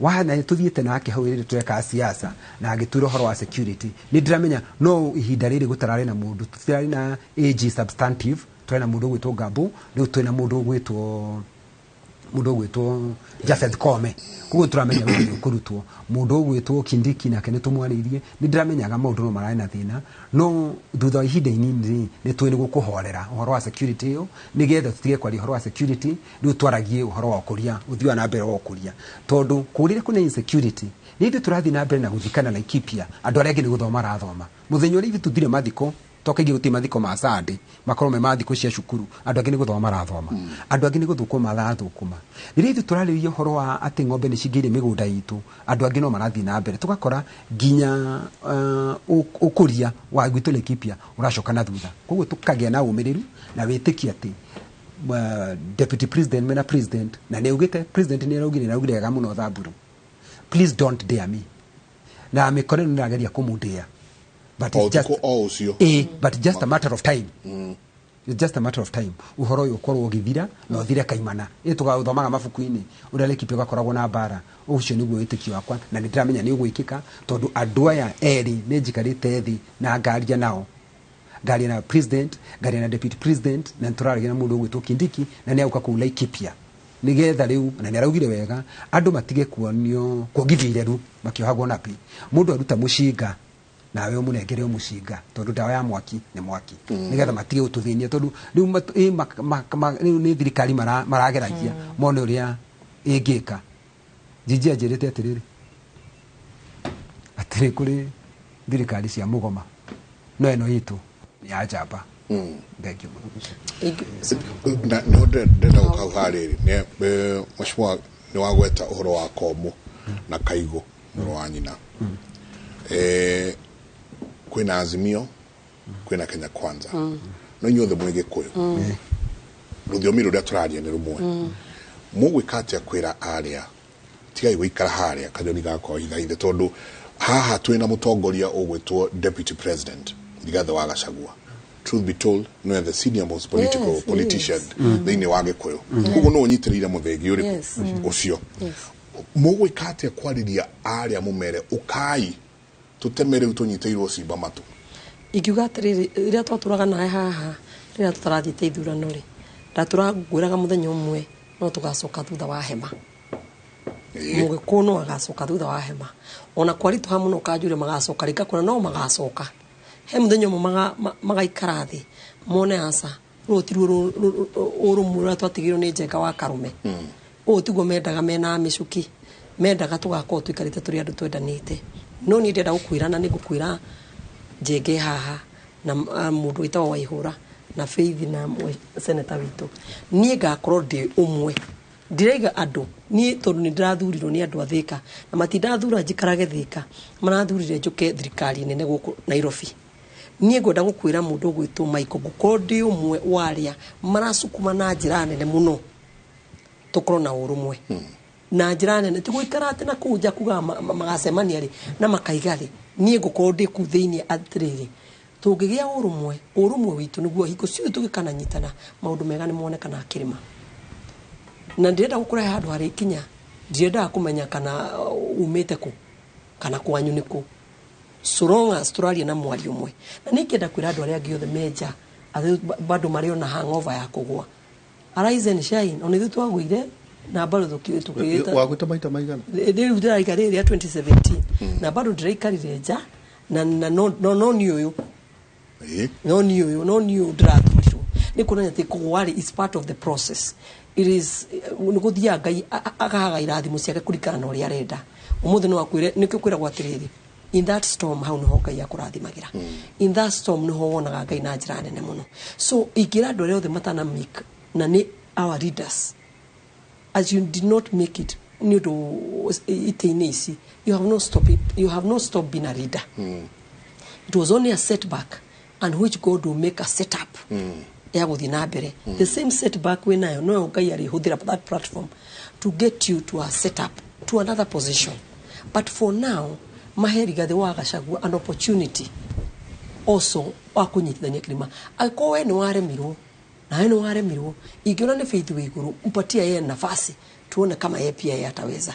wana tũthiĩte nake hau rĩrĩ tweka siasa na agĩtwĩra ũhoro wa security. Nĩ ndĩramenya no ihinda rĩrĩ gũtararĩ na mũndũ, tũtirarĩ na AG substantive, tũrarĩ na mũndũ ũgwĩtwo Gambo, rĩu twĩna mũndũ ũgwĩtwo Japheth Kome. Koguo tũramenya wĩra nĩ ũkũrutwo. Mũndũ ũgwĩtwo Kindiki nake nĩ tũmwarĩirie. Nĩ ndĩramenyaga maũndũ no mararĩ na thĩna, no thutha wa ihinda inini rĩ, nĩ tũĩ nĩ gũkũhorera ũhoro wa security ĩyo, nĩgetha tũtige kwaria ũhoro wa security, rĩu twaragie ũhoro wa ũkũria, ũthii wa na mbere wa ũkũria, tondũ kũrĩrĩa kwĩna insecurity nĩ ithuĩ tũrathiĩ na mbere na gũthikana Laikipia, andũ arĩa angĩ nĩ gũthoma marathoma. Mũthenya ũrĩa ithuĩ tũthire mathiko To kaingĩ gũtirĩ mathiko ma Sunday, makorwo me ma thikũ cia cukuru. Andũ angĩ nĩ gũthoma marathoma, andũ angĩ nĩ gũthũkũma marathũkũma. Rĩrĩa ithuĩ tũrarĩrĩria ũhoro wa atĩ ng'ombe nĩ cingĩire mĩgũnda itũ, andũ angĩ no marathiĩ na mbere. Tũgakora nginya ũkũria wa gwitũ Laikipia ũracoka na thutha. Koguo tũkagĩa na ũmĩrĩru na wĩtĩkio atĩ deputy president mena president, na nĩ augĩte, president nĩ araugire, nĩ araugire wega mũno, Thamburu, please don't dare me. Na mĩkora ĩno nĩrageria kũmũndĩa, but O it's just ũtukũ o ũcio. But just a matter of time. It's just a matter of time ũhoro ũyũ ũkorwo ũgĩthira na ũthire kaimana. Ĩ tũgathomaga mabuku-inĩ ũrĩa Laikipia gakoragwo na mbara. Ũcio nĩguo wĩtĩkio wakwa, na nĩ ndĩramenya nĩ ũgwĩkĩka, tondũ andũ aya erĩ nĩ njikarĩte thĩ na ngaria nao, ngaria na president, ngaria na deputy president, na nĩtũraragia na mũndũ ũgwĩtwo Kindiki, na nĩ agũka kũu Laikipia nigetha rĩu, na nĩ araugire wega, andũ matige kuonio kuongithio ireru makĩohagwo napi. Mũndũ aruta mũcinga, nawe ũmũnengere mũcinga, tondũ ndawa ya mwaki nĩ mwaki, nigetha matige gũtũthĩnia, tondũ rĩu rĩu nĩ thirikari marageragia mone ũrĩa ĩngĩka. Njinji anjĩrĩte atĩrĩrĩ, atĩrĩ kũrĩ thirikari cia mũgoma, no ĩno itũ nĩ ya njamba. Thank you mũno. Na nĩho ndĩrenda gũka hau harĩrĩ nĩ mheshimiwa, nĩ wagweta ũhoro wa Komũ na Kaigũ, mũrũ wa nyina. Kwĩna Azimio, kwĩna Kenya Kwanza, no inyuothe mwĩ Gĩkũyũ, rũthiomi rũrĩa tũraria nĩ rũmwe. Mũgwĩka atĩa kwĩra arĩa tigai gũikara harĩa kanyoni gakwa hithaithe, tondũ haha twĩna mũtongoria ũgwĩtwo deputy president Rigathĩ wa Gachagua? Truth be told, no the senior most political politician thĩinĩ wa Gĩkũyũ. Koguo no ũnyitĩrĩire mũthĩgi ũrĩkũ ũcio? Mũgwĩka atĩa kwarĩria arĩa mũmere ũkai tũteme rĩu tũnyitĩirwo cimba matũ? Ingiuga atĩrĩrĩ, rĩrĩa twatũraga nawe haha, rĩrĩa tũtarathiĩte ithurano rĩ, ndatũraga ngwĩraga mũthenya ũmwe no tũgacoka thutha wa hema. Mũgĩkũyũ no agacoka thutha wa hema, ona kwaritũha mũno kanjũre magacoka rĩ, ngakora no magacoka. He mũthenya ũmwe magaikara thĩ mone aca, rũrũ tiruo ũrũmwe ũrĩa twatigĩirwo nĩ Njenga wa Karũme. Ũũ tiguo mendaga, mena mĩcuki mendaga tũgakorwo tũikarĩte tũrĩ andũ twendanĩte. No niĩ ndĩrenda gũkwĩra, na nĩ ngũkwĩra Njenge haha na mũndũ wĩtagwo Waihũra na Faith na seneta witũ, niĩ ngakorwo ndĩ ũmwe. Ndiraiga andũ niĩ, tondũ nĩ ndĩrathurirwo nĩ andũ a Thĩka, na matindathura njikarage Thĩka, marathurire njũke thirikari nene gũkũ Nairobi. Niĩ ngwenda gũkwĩra mũndũ ũgwĩtwo Michael, ngũkorwo ndĩ ũmwe wa arĩa maracukuma na njĩra nene mũno tũkorwo na ũrũmwe na njĩra nene, ti gũikara atĩ na kũu nja kuga magacemania rĩ na makaiga rĩ. Niĩ ngũkorwo ndĩ kũu thĩinĩ atĩrĩrĩ, tũngĩgĩa ũrũmwe, ũrũmwe witũ nĩguo hingo ciothe tũgĩkananyitana, maũndũ mega nĩ monekana kĩrĩma. Na ndĩrenda gũkũrehe handũ harĩ ikinya, ndirendaga kũmenya kana umĩte kũ kana kwanyu nĩ kũ, so long as tũraria na mwario ũmwe. Na nĩ ingĩenda kwĩra andũ arĩa angĩ othe menja bado marĩ ona hangover ya kũgwa, arise and shine. Ona ithuĩ twagũire na bado tũkĩĩta. Wagwĩta maita maigana? Rĩu ndĩraika rĩrĩ rĩa 2017, na bado ndĩraikarire nja na no niĩ ũyũ, no niĩ ũyũ, no niĩ ũyũ ndĩrathurirwo. Nĩ kuonania atĩ kũgwa rĩ is part of the process. It is nĩ gũthiaga Ngai akahaga irathimo ciake kũringana na ũrĩa arenda. Ũmũthĩ no akwĩre, nĩkĩo kwĩragwo atĩrĩrĩ, in that storm hau nĩho Ngai akũrathimagĩra. In that storm nĩho wonaga Ngai na njĩra nene mũno. So ingĩra andũ arĩa othe matana make, na nĩ our leaders, as you did not make it nĩ ũndũ itĩ-inĩ ici, you have not stop it, you have not stopped being a leader. It was only a setback and which God will make a setup ya gũthiĩ na mbere. The same setback wĩ nayo, noyo Ngai arĩhũthĩra that platform to get you to a setup to another position. But for now, mahe Rigathĩ wa Gachagua an opportunity also wa kũnyitithania kĩrĩma. Angĩkorwo we nĩ waremirwo, nawe nĩ waremirwo, ingĩona nĩ Faith wĩ igũrũ, mpatie yeye nafasi tuone kama yeye pia yeye ataweza.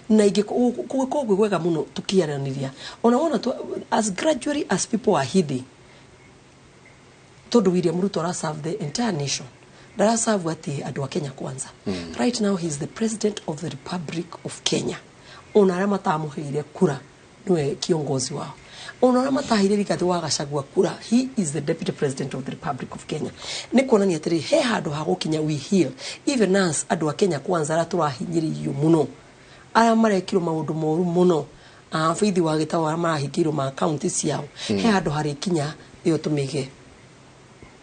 Na kũgĩkorwo gwĩ gwega mũno tũkĩaranĩria, ona wona as gradually as people are healing, tondũ William Ruto araserve the entire nation, ndaraserve atĩ andũ a Kenya Kwanza. Right now he is the president of the Republic of Kenya. Ona arĩa matamũheire kura, niwe kiongozi wao. Ona arĩa mataheire Rigathĩ wa Gachagua kura, he is the deputy president of the Republic of Kenya. Nĩ kuonania atĩrĩ, he handũ ha gũkinya we heal, even us andũ a Kenya Kwanza arĩa tũrahinyĩrĩirio mũno, arĩa marekirwo maũndũ moru mũno, a Faith wa Gĩtaũ, arĩa marahingĩirwo ma kaunti ciao, he handũ harĩkinya. Ĩyo tũmĩige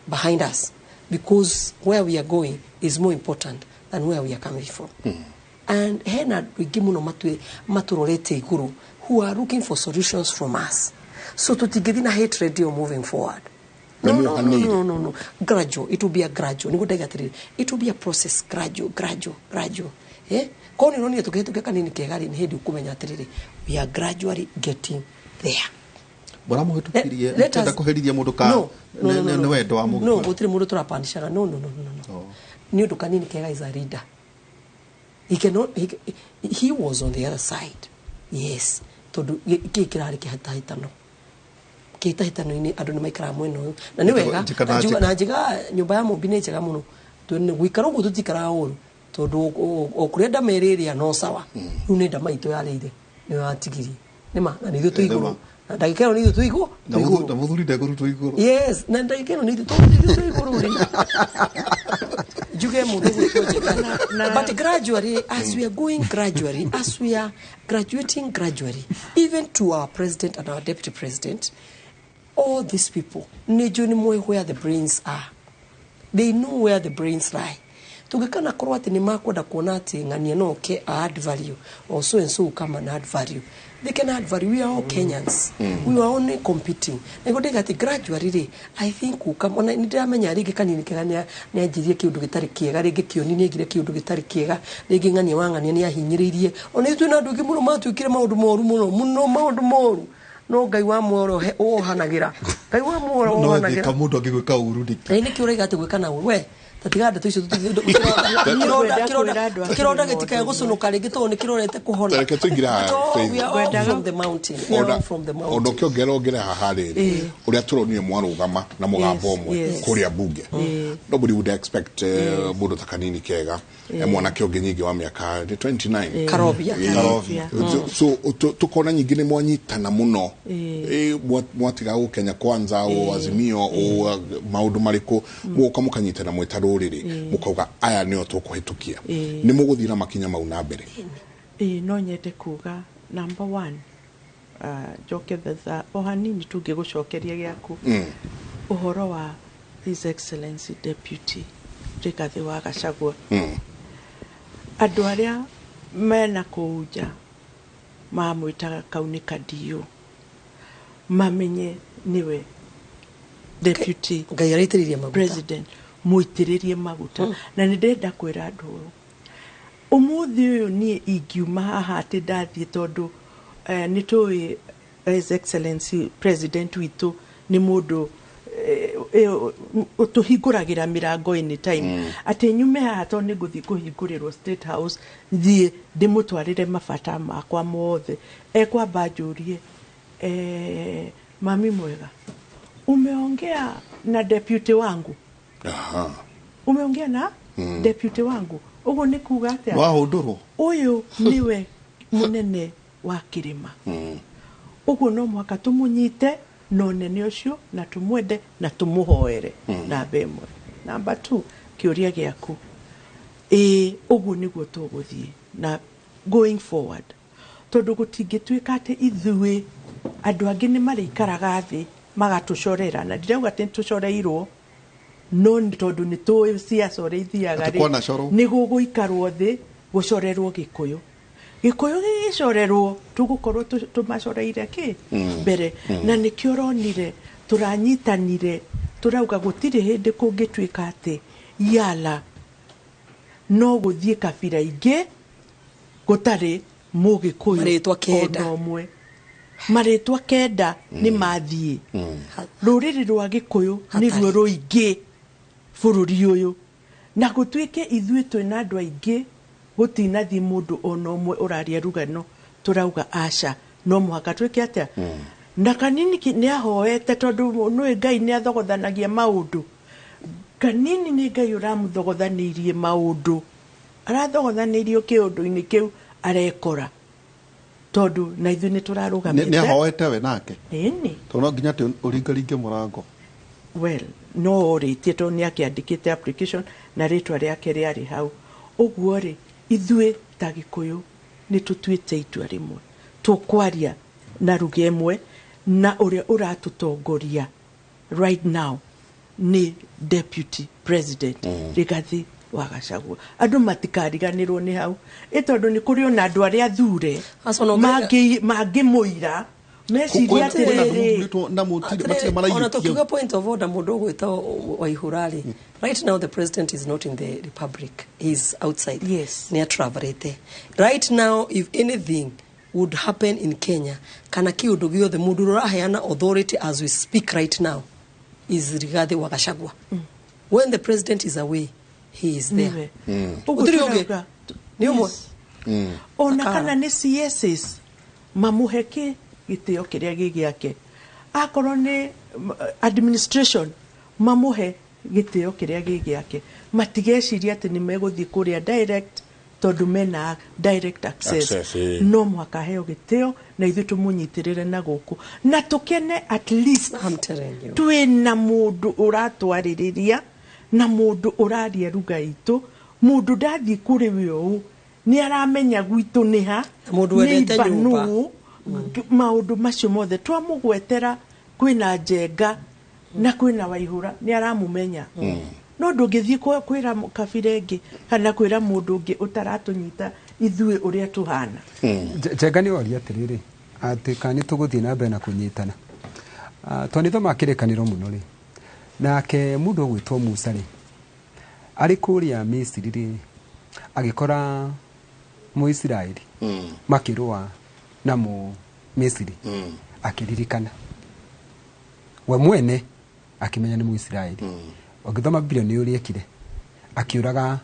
behind us, because where we are going is more important than where we are coming from. And hena andũ aingĩ mũno matũrorete igũrũ who are looking for solutions from us, so tũtingĩthiĩ na hatred ĩyo moving forward. Na No, nĩ no, no, ũhanĩire. no, no, no. Gradual. It will be a gradual. Nĩguo ndaiga atĩrĩrĩ, it will be a process, gradual, gradual, gradual. Eh? Korwo nĩ ũronire tũkĩhĩtũkia kanini kega rĩ, nĩ hĩndĩ ũkũmenya atĩrĩrĩ, we are gradually getting there. Mũramũhĩtũkirie Let mũkĩenda us- kũherithia mũndũ ka No, no, no, no, nĩ no. wendo wa No, mũgĩkũyũ? gũtirĩ mũndũ tũrapanishaga. No, no, no, no, no. Nĩ ũndũ kanini kega is a leader. He cannot, he was on the other side. Yes. Tondũ kĩĩ kĩrarĩ kĩhĩtahĩtano? Kĩhĩtahĩtano-inĩ andũ nĩ maikaraga mwena ũyũ na nĩ wega. Njĩka na na njĩka. Na njĩka nyũmba ya mũmbi nĩ njega mũno. Gũikara ũguo tũtikaraga ũru, tondũ o kũrĩa ndama ĩrĩrĩa no sawa. Rĩu nĩ ndama itũ yarĩire nĩyo yatigirie nĩma, na nĩ ithuĩ twĩ Nĩma. igũrũ, na ndagĩka ĩyo nĩ ithuĩ twĩ igũrũ. Na Twĩ igũrũ. na mũthuri ndekũrutwo igũrũ. Yes, na ndagĩka ĩno nĩ ithuĩ tondũ ithuĩ twĩ igũrũ rĩ, njuge mũndũ gwĩtwo njega. But gradually, as we are going gradually, as we are graduating gradually, even to our president and our deputy president, all these people nĩ njũĩ nĩ moĩ where the brains are. They know where the brains lie. Tũngĩkana korwo atĩ nĩ makwenda kuona atĩ ng'ania no oke a add value or so and so come and add value, they can add value. We are all Kenyans. We are only competing. Nĩguo ndĩga atĩ gradually rĩ, I think ũka ona nĩ ndĩramenya rĩngĩ kanini kega nĩ anjirie kĩũndũ gĩtarĩ kĩega, rĩngĩ kĩoni nĩ aigire kĩũndũ gĩtarĩ kĩega, rĩngĩ ng'ania wa ng'ania nĩ ahinyĩrĩirie. Ona ithuĩ na andũ aingĩ mũno matuĩkire maũndũ moru mũno mũno, maũndũ moru, no Ngai wa muoro wohanagĩra, Ngai wa muoro No wohanagĩra. thĩka mũndũ angĩgwĩka ũru nĩkĩ? Ĩ nĩkĩ ũraiga atĩ gwĩka na ũru we tatiga ndeto icio? Ngwenda kwĩra andũ a Kĩronda Kĩrĩma gĩtikae ũndũ. gũcũnũka rĩngĩ tondũ nĩ kĩrorete kũhona. Tareke tũingĩre haha, So, we are all Ngwendaga- from the mountain. We are all from the Ona mountain. ũkĩongerera ongerera haha rĩrĩ, ũrĩa tũronire mwarũgama na mũgambo Yes, ũmwe yes. kũrĩa bunge, nobody would expect mũndũ ta kanini kega, mwanake ũngĩ nyingĩ wa mĩaka nĩ 29. Karobia. Karobia. So tukona nyingĩ nĩ mwanyitana mũno. Mwatiga gũkenya kwanza o Azimio o maũndũ marĩkũ, mũgoka mũkanyitana mwĩta rũrĩrĩ, mũkauga aya nĩo tũkũhĩtũkia. Nĩ mũgũthiĩ na makinya mau na mbere? Ĩĩ, no nyende kuga number one, njoke thutha o hanini tungĩgũcokeria gĩaku ũhoro wa His Excellency Deputy Rigathĩ wa Gachagua. Andũ arĩa mena kũu nja mamwĩtaga kau nĩ kadiũ, mamenye nĩwe deputy Ngai araitĩrĩria maguta. president mũitĩrĩrie maguta. Na nĩ ndĩrenda kwĩra andũ ũũ, ũmũthĩ ũyũ niĩ ingiuma haha atĩ ndathiĩ, tondũ nĩ tũĩ His Excellency President witũ nĩ mũndũ tũhingũragĩra mĩrango anytime, atĩ nyume haha tondũ nĩ ngũthiĩ kũhingũrĩrwo State House, thiĩ ndĩmũtwarĩre mabata makwa mothe, ekwamba njũrie, "Mami mwega, umeongea na deputy wangu?" "Umeongea na deputy wangu?" Ũguo nĩ kuga atĩa? Wahũndũrwo. Ũyũ nĩwe mũnene wa kĩrĩma. Ũguo no mũhaka tũmũnyite na ũnene ũcio na tũmwende na tũmũhoere. Namba ĩmwe. Namba two, kĩũria gĩaku, ĩĩ, ũguo nĩguo tũgũthiĩ na going forward, tondũ gũtingĩtuĩka atĩ ithuĩ andũ angĩ nĩ marĩikaraga thĩ magatũcorera, na ndirauga atĩ nĩtũcoreirwo, no nĩ tondũ nĩ tũĩ ciaca ũrĩa ithiaga. Atĩ rĩ, kwanacorwo. Nĩ gũgũikarwo thĩ gũcorerwo Gĩkũyũ. Gĩkũyũ gĩgĩcorerwo tũgũkorwo tũmacoreire kĩ mbere, na nĩkĩo ũronire tũranyitanire, tũrauga gũtirĩ hĩndĩ kũngĩtuĩka atĩ yala no gũthiĩ kabira ingĩ gũtarĩ Mũgĩkũyũ Marĩtwa 9. ona ũmwe. Marĩtwa 9 nĩ mathiĩ. Rũrĩrĩ rwa Gĩkũyũ nĩruo rũingĩ bũrũri ũyũ, na gũtuĩke ithuĩ twĩna andũ aingĩ, gũtinathiĩ mũndũ ona ũmwe ũraria rugano. Tũrauga aca, no mũhaka twĩke atĩa? Na kanini nĩ ahoete, tondũ nĩũĩ Ngai nĩ athogothanagia maũndũ. Kanini nĩ Ngai ũramũthogothanĩirie maũndũ, arathogothanĩirio kĩũndũ-inĩ kĩu arekora, tondũ na ithuĩ nĩ tũrarũgamĩte. Nĩ ahoete we nake? Ĩni. Tondũ no nginya atĩ ũringaringe mũrango. Well, no orĩtie, tondũ nĩ akĩandĩkĩte application na rĩtwa rĩake rĩarĩ hau. Ũguo rĩ, ithuĩ ta Gĩkũyũ nĩ tũtuĩte itua rĩmwe, tũkwaria na ruga ĩmwe na ũrĩa ũratũtongoria. Right now nĩ deputy president Rigathi wa Gachagua. Andũ matikariganĩrwo nĩ hau, ĩ tondũ nĩ kũrĩ ona andũ arĩa thure Aca, ona ũngĩrega- mangĩmũira meciria Kwĩna andũ atĩrĩrĩ. mathurĩtwo na matirĩ Atĩrĩrĩ, ona maraiyũkia. tukiuga point of order, mũndũ ũgwĩta Waihura rĩ, right now the president is not in the republic, he is outside. Yes. Nĩ atravelete. Right now, if anything would happen in Kenya kana kĩũndũ gĩothe, mũndũ ũrĩa ũraheana authority as we speak right now is Rigathi wa Gachagua. When the president is away, he is there. Nĩwe. Ũguo Gũtirĩ ũngĩ. tũrauga. Nĩ ũmwe. Yes. Ona Akara. kana nĩ CSs, mamũhe kĩ gĩtĩo kĩrĩa gĩ gĩake. Akorwo nĩ administration, mamũhe gĩtĩo kĩrĩa gĩ gĩake. Matigeciria atĩ nĩ megũthiĩ kũrĩa direct tondũ mena direct access. Access, eh. No mũhaka aheo gĩtĩo na ithuĩ tũmũnyitĩrĩre na gũkũ na tũkene at least I'm telling you. twĩna mũndũ ũratwarĩrĩria na mũndũ ũraria ruga itũ, mũndũ ndathiĩ kũrĩ we ũũ nĩ aramenya gwitũ nĩ ha. Na mũndũ wendete nĩ nyũmba. ibanũ, maũndũ macio mothe twamũgwetera, kwĩna Njenga na kwĩna Waihũra, nĩ aramũmenya. No ndũngĩthiĩ kwĩra kabira ĩngĩ kana kwĩra mũndũ ũngĩ ũtaratũnyita ithuĩ ũrĩa tũhana. Njenga nĩ oria atĩrĩrĩ, atĩ kana nĩ tũgũthiĩ na mbere na kũnyitana. Ah, tondũ nĩ thomaga kĩrĩkanĩro mũno rĩ, nake mũndũ ũgwĩtwo Musa rĩ, arĩ kũrĩa Misiri rĩ, agĩkora Mũisiraeli makĩrũa na Mũmisiri, akĩririkana we mwene, akĩmenya nĩ Mũisiraeli. Ũngĩthoma Bibilia nĩ ũrĩa ekire, akĩũraga.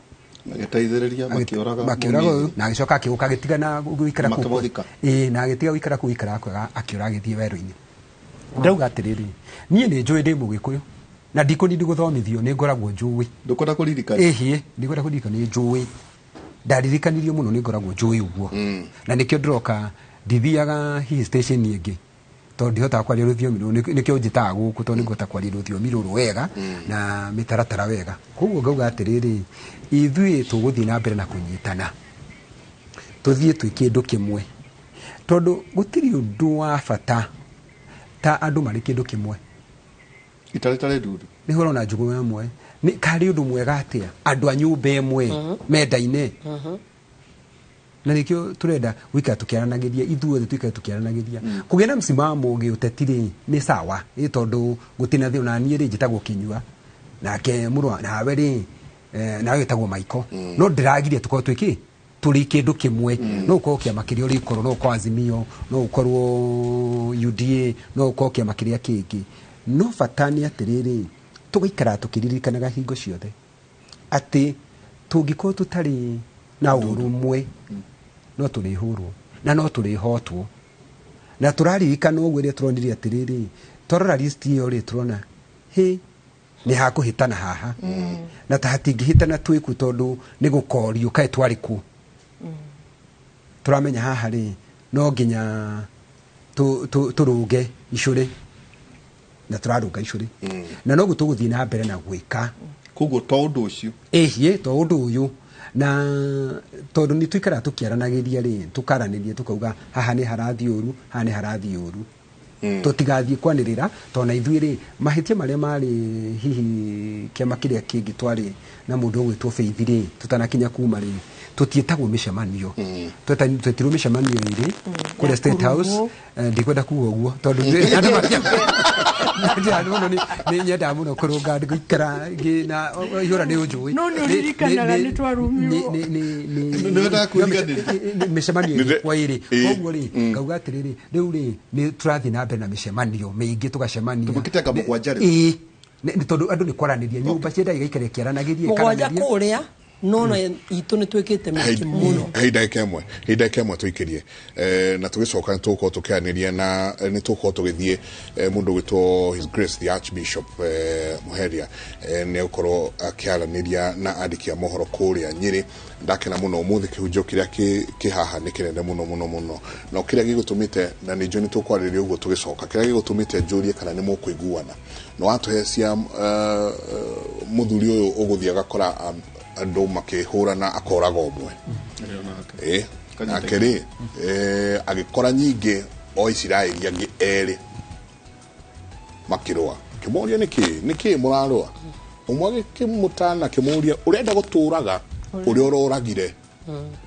Magĩteithĩrĩria makĩũraga. Makĩũraga ũyũ Mũmisiri. na agĩcoka akĩũka agĩtigana gũikara kũu. Makĩmũthika. Ĩĩ, na agĩtiga gũikara kũu ikaraga kwega, akĩũra agĩthiĩ werũ-inĩ. Ndauga atĩrĩrĩ, niĩ nĩ njũĩ ndĩ Mũgĩkũyũ na ndikũnindi gũthomithio, nĩ ngoragwo njũĩ. Ndũkwenda kũririkana. Ĩhĩ, ndikwenda kũririkana, nĩ njũĩ, ndaririkanirio mũno, nĩ ngoragwo njũĩ ũguo, na nĩkĩo ndĩroka ndithiaga hihi station ĩngĩ tondũ ndihotaga kwaria rũthiomi rũrũ. Nĩkĩo njĩtaga gũkũ tondũ nĩngũhota kwaria rũthiomi rũrũ wega na mĩtaratara wega. Koguo ngauga atĩrĩrĩ, ithuĩ tũgũthiĩ na mbere na kũnyitana, tũthiĩ twĩ kĩndũ kĩmwe, tondũ gũtirĩ ũndũ wa bata ta andũ marĩ kĩndũ kĩmwe. Itarĩ ndundu. Nĩ ũrona njũgũ ĩmwe nĩ karĩ ũndũ mwega atĩa andũ a nyũmba ĩmwe mendaine, na nĩkĩo tũrenda gũikara tũkĩaranagĩria, ithuothe tũikare tũkĩaranagĩria. Kũgĩa na msimamo gĩũteti rĩ, nĩ sawa, ĩ tondũ gũtirĩ na thĩna. Niĩ rĩ, njĩtagwo Kĩnyua, nake mũrũ nawe rĩ, nawe wĩtagwo Maiko, no ndĩragiria tũkorwo twĩ kĩ tũrĩ kĩndũ kĩmwe. No ũkorwo kĩama kĩrĩa ũrĩkorwo, no ũkorwo Azimio, no ũkorwo UDA, no ũkorwo kĩama kĩrĩa kĩngĩ, no bata nĩ atĩrĩrĩ, tũgaikara tũkĩririkanaga hingo ciothe atĩ tũngĩkorwo tũtarĩ na ũrũmwe no tũrĩhũrwo na no tũrĩhotwo. Na tũraririkana ũguo rĩrĩa tũronire atĩrĩrĩ, twarora list ĩyo rĩ, tũrona hĩ nĩ hakũhĩtana haha na ta hatingĩhĩtana twĩku, tondũ nĩ gũkorio kaĩ twarĩ kũ. Tũramenya haha rĩ, no nginya tũrũnge icũrĩ, na tũrarũnga icũrĩ, na noguo tũgũthiĩ na mbere na gwĩka. Koguo to ũndũ ũcio. Ĩhiĩ to ũndũ ũyũ, na tondũ nĩ tũikaraga tũkĩaranagĩria rĩ, tũkaranĩria, tũkauga haha nĩ harathiĩ ũru, haha nĩ harathiĩ ũru. Tũtigathiĩ kwanĩrĩra, tondũ na ithuĩ rĩ, mahĩtia marĩa marĩ hihi kĩama kĩrĩa kĩngĩ twarĩ na mũndũ ũgwĩtwo Faith rĩ, tũtanakinya kuma rĩ, tũtiĩtagwo mĩcemanio. Twetirwo mĩcemanio ĩrĩ kũrĩa Ya State House. kũrugwo. Ndikwenda kuga ũguo tondũ andũ mũno nĩ nyendaga mũno kũrũnga gũikara na ihũra nĩ ũnjũĩ. No nĩ ũririkanaga nĩ twarumirwo. Nĩ wendaga kwĩriganĩria. Mĩcemanio ĩgĩkwo ĩrĩ. Koguo rĩ, ngauga atĩrĩrĩ, rĩu rĩ, nĩ tũrathiĩ na mbere na mĩcemanio mĩingĩ, tũgacemania. Tũmĩkĩte anga mũgwanja rĩu. Ĩĩ. Nĩ tondũ andũ nĩ kwaranĩria, nyũmba ciendaga igaikara ikĩaranagĩria. Mũgwanja ĩkaranĩria. kũrĩa no itũ nĩ twĩkĩte mĩingĩ mũno. Hei ndagĩka ĩmwe, hei ndagĩka ĩmwe tũikĩrie. Na tũgĩcoka nĩ tũgũkorwo tũkĩaranĩria na nĩ tũgũkorwo tũgĩthiĩ mũndũ ũgwĩtwo His Grace the Archbishop Muheria, nĩ egũkorwo akĩaranĩria na andĩki a mohoro kũrĩa Nyĩrĩ. Ndakena mũno ũmũthĩ, kĩhunjio kĩrĩa kĩ haha nĩ kĩnene mũno mũno mũno, no kĩrĩa gĩgũtũmĩte na nĩ njũĩ nĩ tũkwarĩrĩria ũguo tũgĩcoka, kĩrĩa gĩgũtũmĩte njũrie kana nĩ mũkũiguana no watũhe cia mũthuri ũyũ ũgũthiĩ agakora andũ makĩhũrana akoraga ũmwe. Nake rĩ, agĩkora nyingĩ o Isiraeli angĩ erĩ makĩrũa. Kĩmoria nĩkĩ nĩkĩ mũrarũa? Ũmwe agĩkĩmũtana kĩmũria ũrenda gũtũraga ũrĩa ũroragire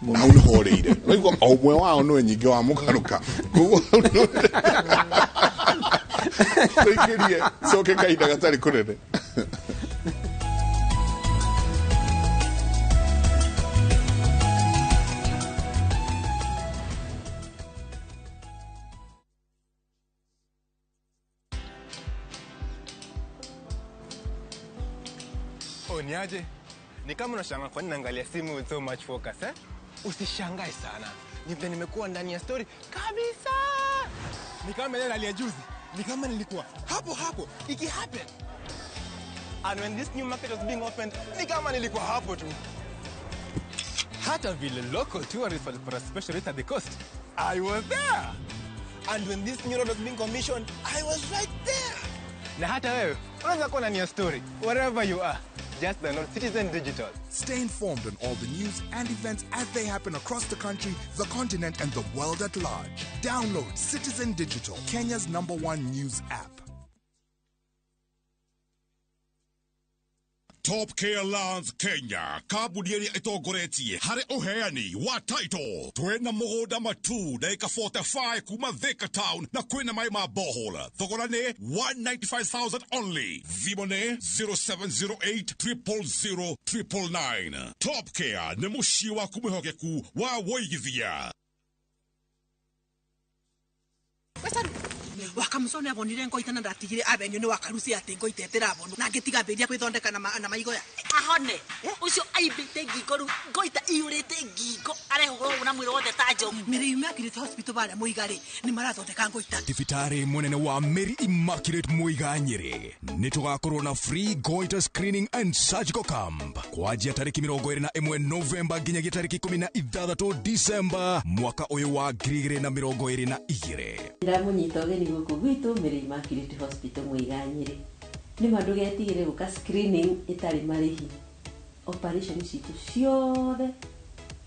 na hau nĩho ũrĩire. Ũraigua o ũmwe wao nĩwe nyingĩ wa mũgarũka. Koguo tũingĩrie coke kahinda gatarĩ kũnene. Oh, niaje? Ni kama unashangaa kwa nini naangalia simu with so much focus, eh? Usishangae sana. Ni vile nimekuwa ndani ya story kabisa. Ni kama ile hali ya juzi. Ni kama nilikuwa hapo hapo iki happen. And when this new market was being opened, ni kama nilikuwa hapo tu. Hata vile local tourists walipata special rate at the coast, I was there. And when this new road was being commissioned, I was right there. Na hata wewe unaweza kuwa ndani ya story wherever you are. Just download Citizen Digital. Stay informed on all the news and events as they happen across the country, the continent, and the world at large. Download Citizen Digital, Kenya's #1 news app. Top Care Lands Kenya kambuni ĩrĩa ĩtongoretie harĩ ũheani wa title. Twĩna mũgũnda matu ndagĩka 45 kuma Thika town na kwĩna maĩ ma borehole. Thogora nĩ 195,000 only. Thimũ nĩ 0708 000 999. Top Care nĩ mũciĩ waku mwĩhokeku wa wũigithia. Wakamũcone abonire ngoita na ndatigire avenue ni wakarucia ati ngoita ĩtĩrabonwo na ngĩtiga mbĩria kwĩthondeka na maigoya ahone ucio aimbĩte ngingo rĩu ngoita iyũrĩte ngingo arehũgũrwo na mwĩrĩ wothe ta njogu. Mary Immaculate Hospital barĩa Mũiga rĩ nĩ marathondeka ngoita. Thibitarĩ mũnene wa Mary Immaculate Mũiga Nyĩrĩ nĩ tũgakorwo na free goiter screening and surgical camp kwanjia tarĩki 21 Novemba nginyagia tarĩki 16 December mwaka ũyũ wa 2022. Ndĩramũnyita ũgeni gũkũ gwitũ Mary Immaculate Hospital Mũiga Nyĩrĩ. Nĩ ma ndũgetigĩre gũka screening ĩtarĩ marĩhi. Operation citũ ciothe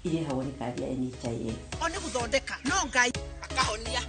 irĩhagwo nĩ kandi ya NHIF. O nĩ gũthondeka no Ngai akahonia.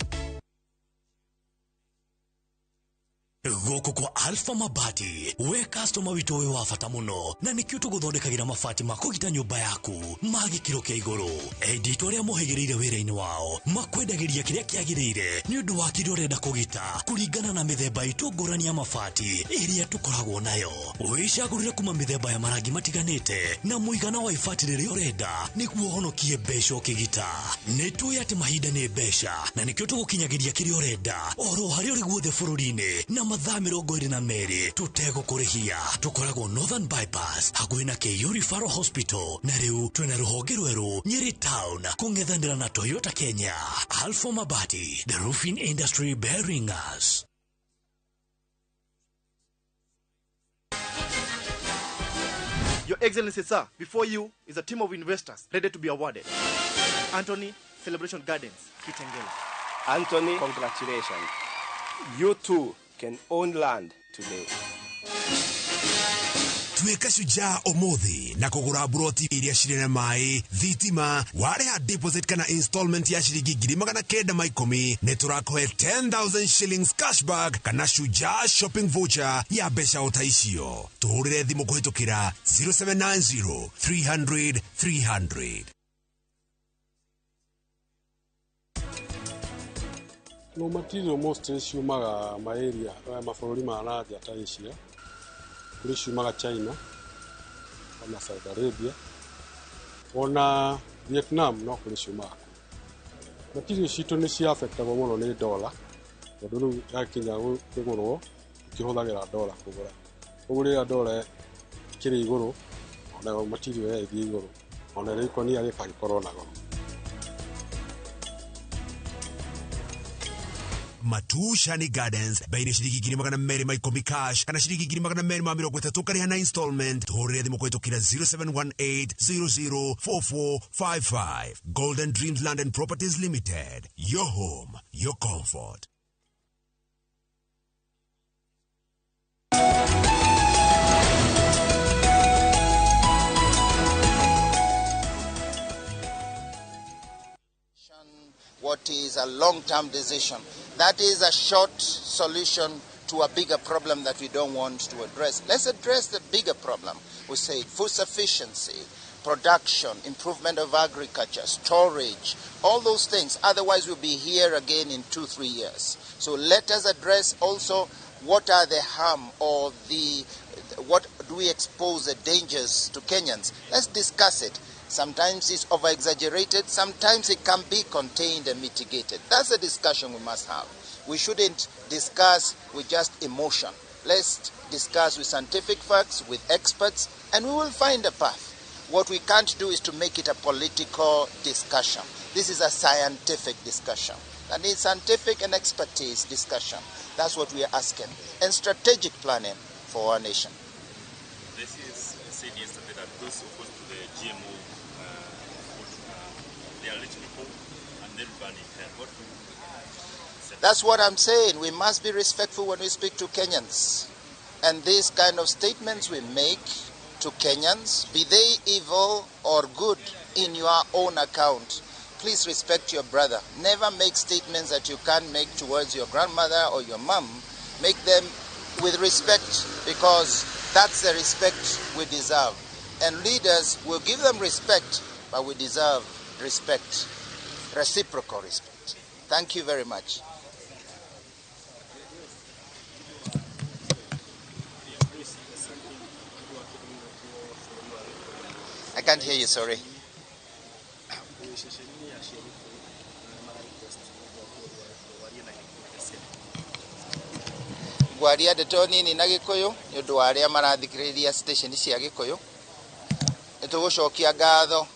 Gũkũ kwa Alpha Mabati we customer witũ wĩ wa bata mũno na nĩkĩo tũgũthondekagĩra mabati ma kũgita nyũmba yaku ma gĩkĩro kĩa igũrũ. Endi arĩa mohĩgĩrĩire wĩra-inĩ wao makwendagĩria kĩrĩa kĩagĩrĩire nĩ ũndũ wa kĩrĩa ũrenda kũgita kũringana na mĩthemba itũ ngũrani ya mabati ĩrĩa tũkoragwo nayo. Wĩcagũrĩre kuma mĩthemba ya marangi matiganĩte na mũigana wa ibati rĩrĩa ũrenda nĩguo ũhonokie mbeca ũkĩgita. Nĩ tũĩ atĩ mahinda nĩ mbeca na nĩkĩo tũgũkinyagĩria kĩrĩa ũrenda oro harĩa ũrĩ guothe bũrũri-inĩ na mathaa 22 tũtegũkũrĩhia. Tũkoragwo Northern Bypass hakuhĩ na KU Referral Hospital na rĩu twĩna rũhonge rwerũ Nyeri Town kũng'ethanĩra na Toyota Kenya. Alpha Mabati, the roofing industry bearing us. Your Excellency, sir, before you is a team of investors ready to be awarded. Anthony, Celebration Gardens, Kitengela. Anthony, congratulations. You too can own land today. Tuĩka shujaa ũmũthĩ na kũgũra buroti iria cirĩ na maĩ, thitima, warĩha deposit kana installment ya ciringi 910 nĩ tũrakũhe 10,000 shillings cashback kana shujaa shopping voucher ya mbeca o ta icio. Tũhũrĩre thimũ kũhĩtũkĩra 0790 300 300. No material mostly ciumaga ma area mabũrũri ma na nja ta Asia, kũrĩ ciumaga China ona Saudi Arabia ona Vietnam no kũrĩ ciumaga kũu. Material citũ nĩ cia affectagwo mũno nĩ dollar tondũ rĩu yakinya kũgũrwo tũkĩhũthagĩra dollar kũgũra. Ũguo rĩrĩa dollar ĩkĩrĩ igũrũ onayo material ĩthiĩ igũrũ ona rĩu ikũnia rĩkagĩkorwo na goro. Matushani Gardens bei nĩ ciringi 210 cash kana ciringi 230 ũkarĩha na installment. Tũhũrĩre thimũ kũhĩtũkĩra 0718 004455. Golden Dreams Land and Properties Limited, your home, your comfort. What is a long-term decision. That is a short solution to a bigger problem that we don't want to address. Let's address the bigger problem. We say food sufficiency, production, improvement of agriculture, storage, all those things. Otherwise, we'll be here again in 2-3 years. So let us address also what are the harm or what do we expose the dangers to Kenyans. Let's discuss it. Sometimes it's over-exaggerated. Sometimes it can be contained and mitigated. That's a discussion we must have. We shouldn't discuss with just emotion. Let's discuss with scientific facts, with experts, and we will find a path. What we can't do is to make it a political discussion. This is a scientific discussion. That needs scientific and expertise discussion. That's what we are asking. And strategic planning for our nation. This is said yesterday that those opposed to the GMO food, they are rich people and they'll burn in hell. What do you say? That's what I'm saying. We must be respectful when we speak to Kenyans. And these kind of statements we make to Kenyans, be they evil or good in your own account, please respect your brother. Never make statements that you can't make towards your grandmother or your mom. Make them with respect, because that's the respect we deserve. And leaders will give them respect, but we deserve respect, reciprocal respect. Thank you very much. I can't hear you, sorry. Ngwaria ndeto nini na Gikuyu ni undu wa aria marathikiriria station cia Gikuyu. Nitugucokia ngatho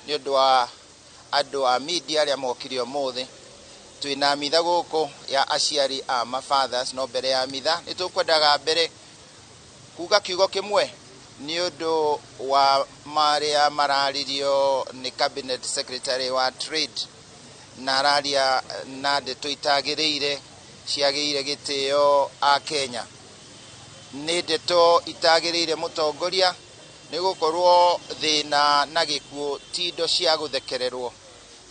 ni undu wa andu a media aria mokire umuthi. Twina mitha guku ya aciari a mafathers, no mbere ya mitha nitukwendaga mbere kuga kiugo kimwe ni undu wa maria mararirio ni cabinet secretary wa trade, na araria na ndeto itagiriire ciagĩrĩire gĩtĩo a Kenya. Nĩ ndeto itagĩrĩire mũtongoria, nĩ gũkorwo thĩna na gĩkuũ ti indo cia gũthekererwo.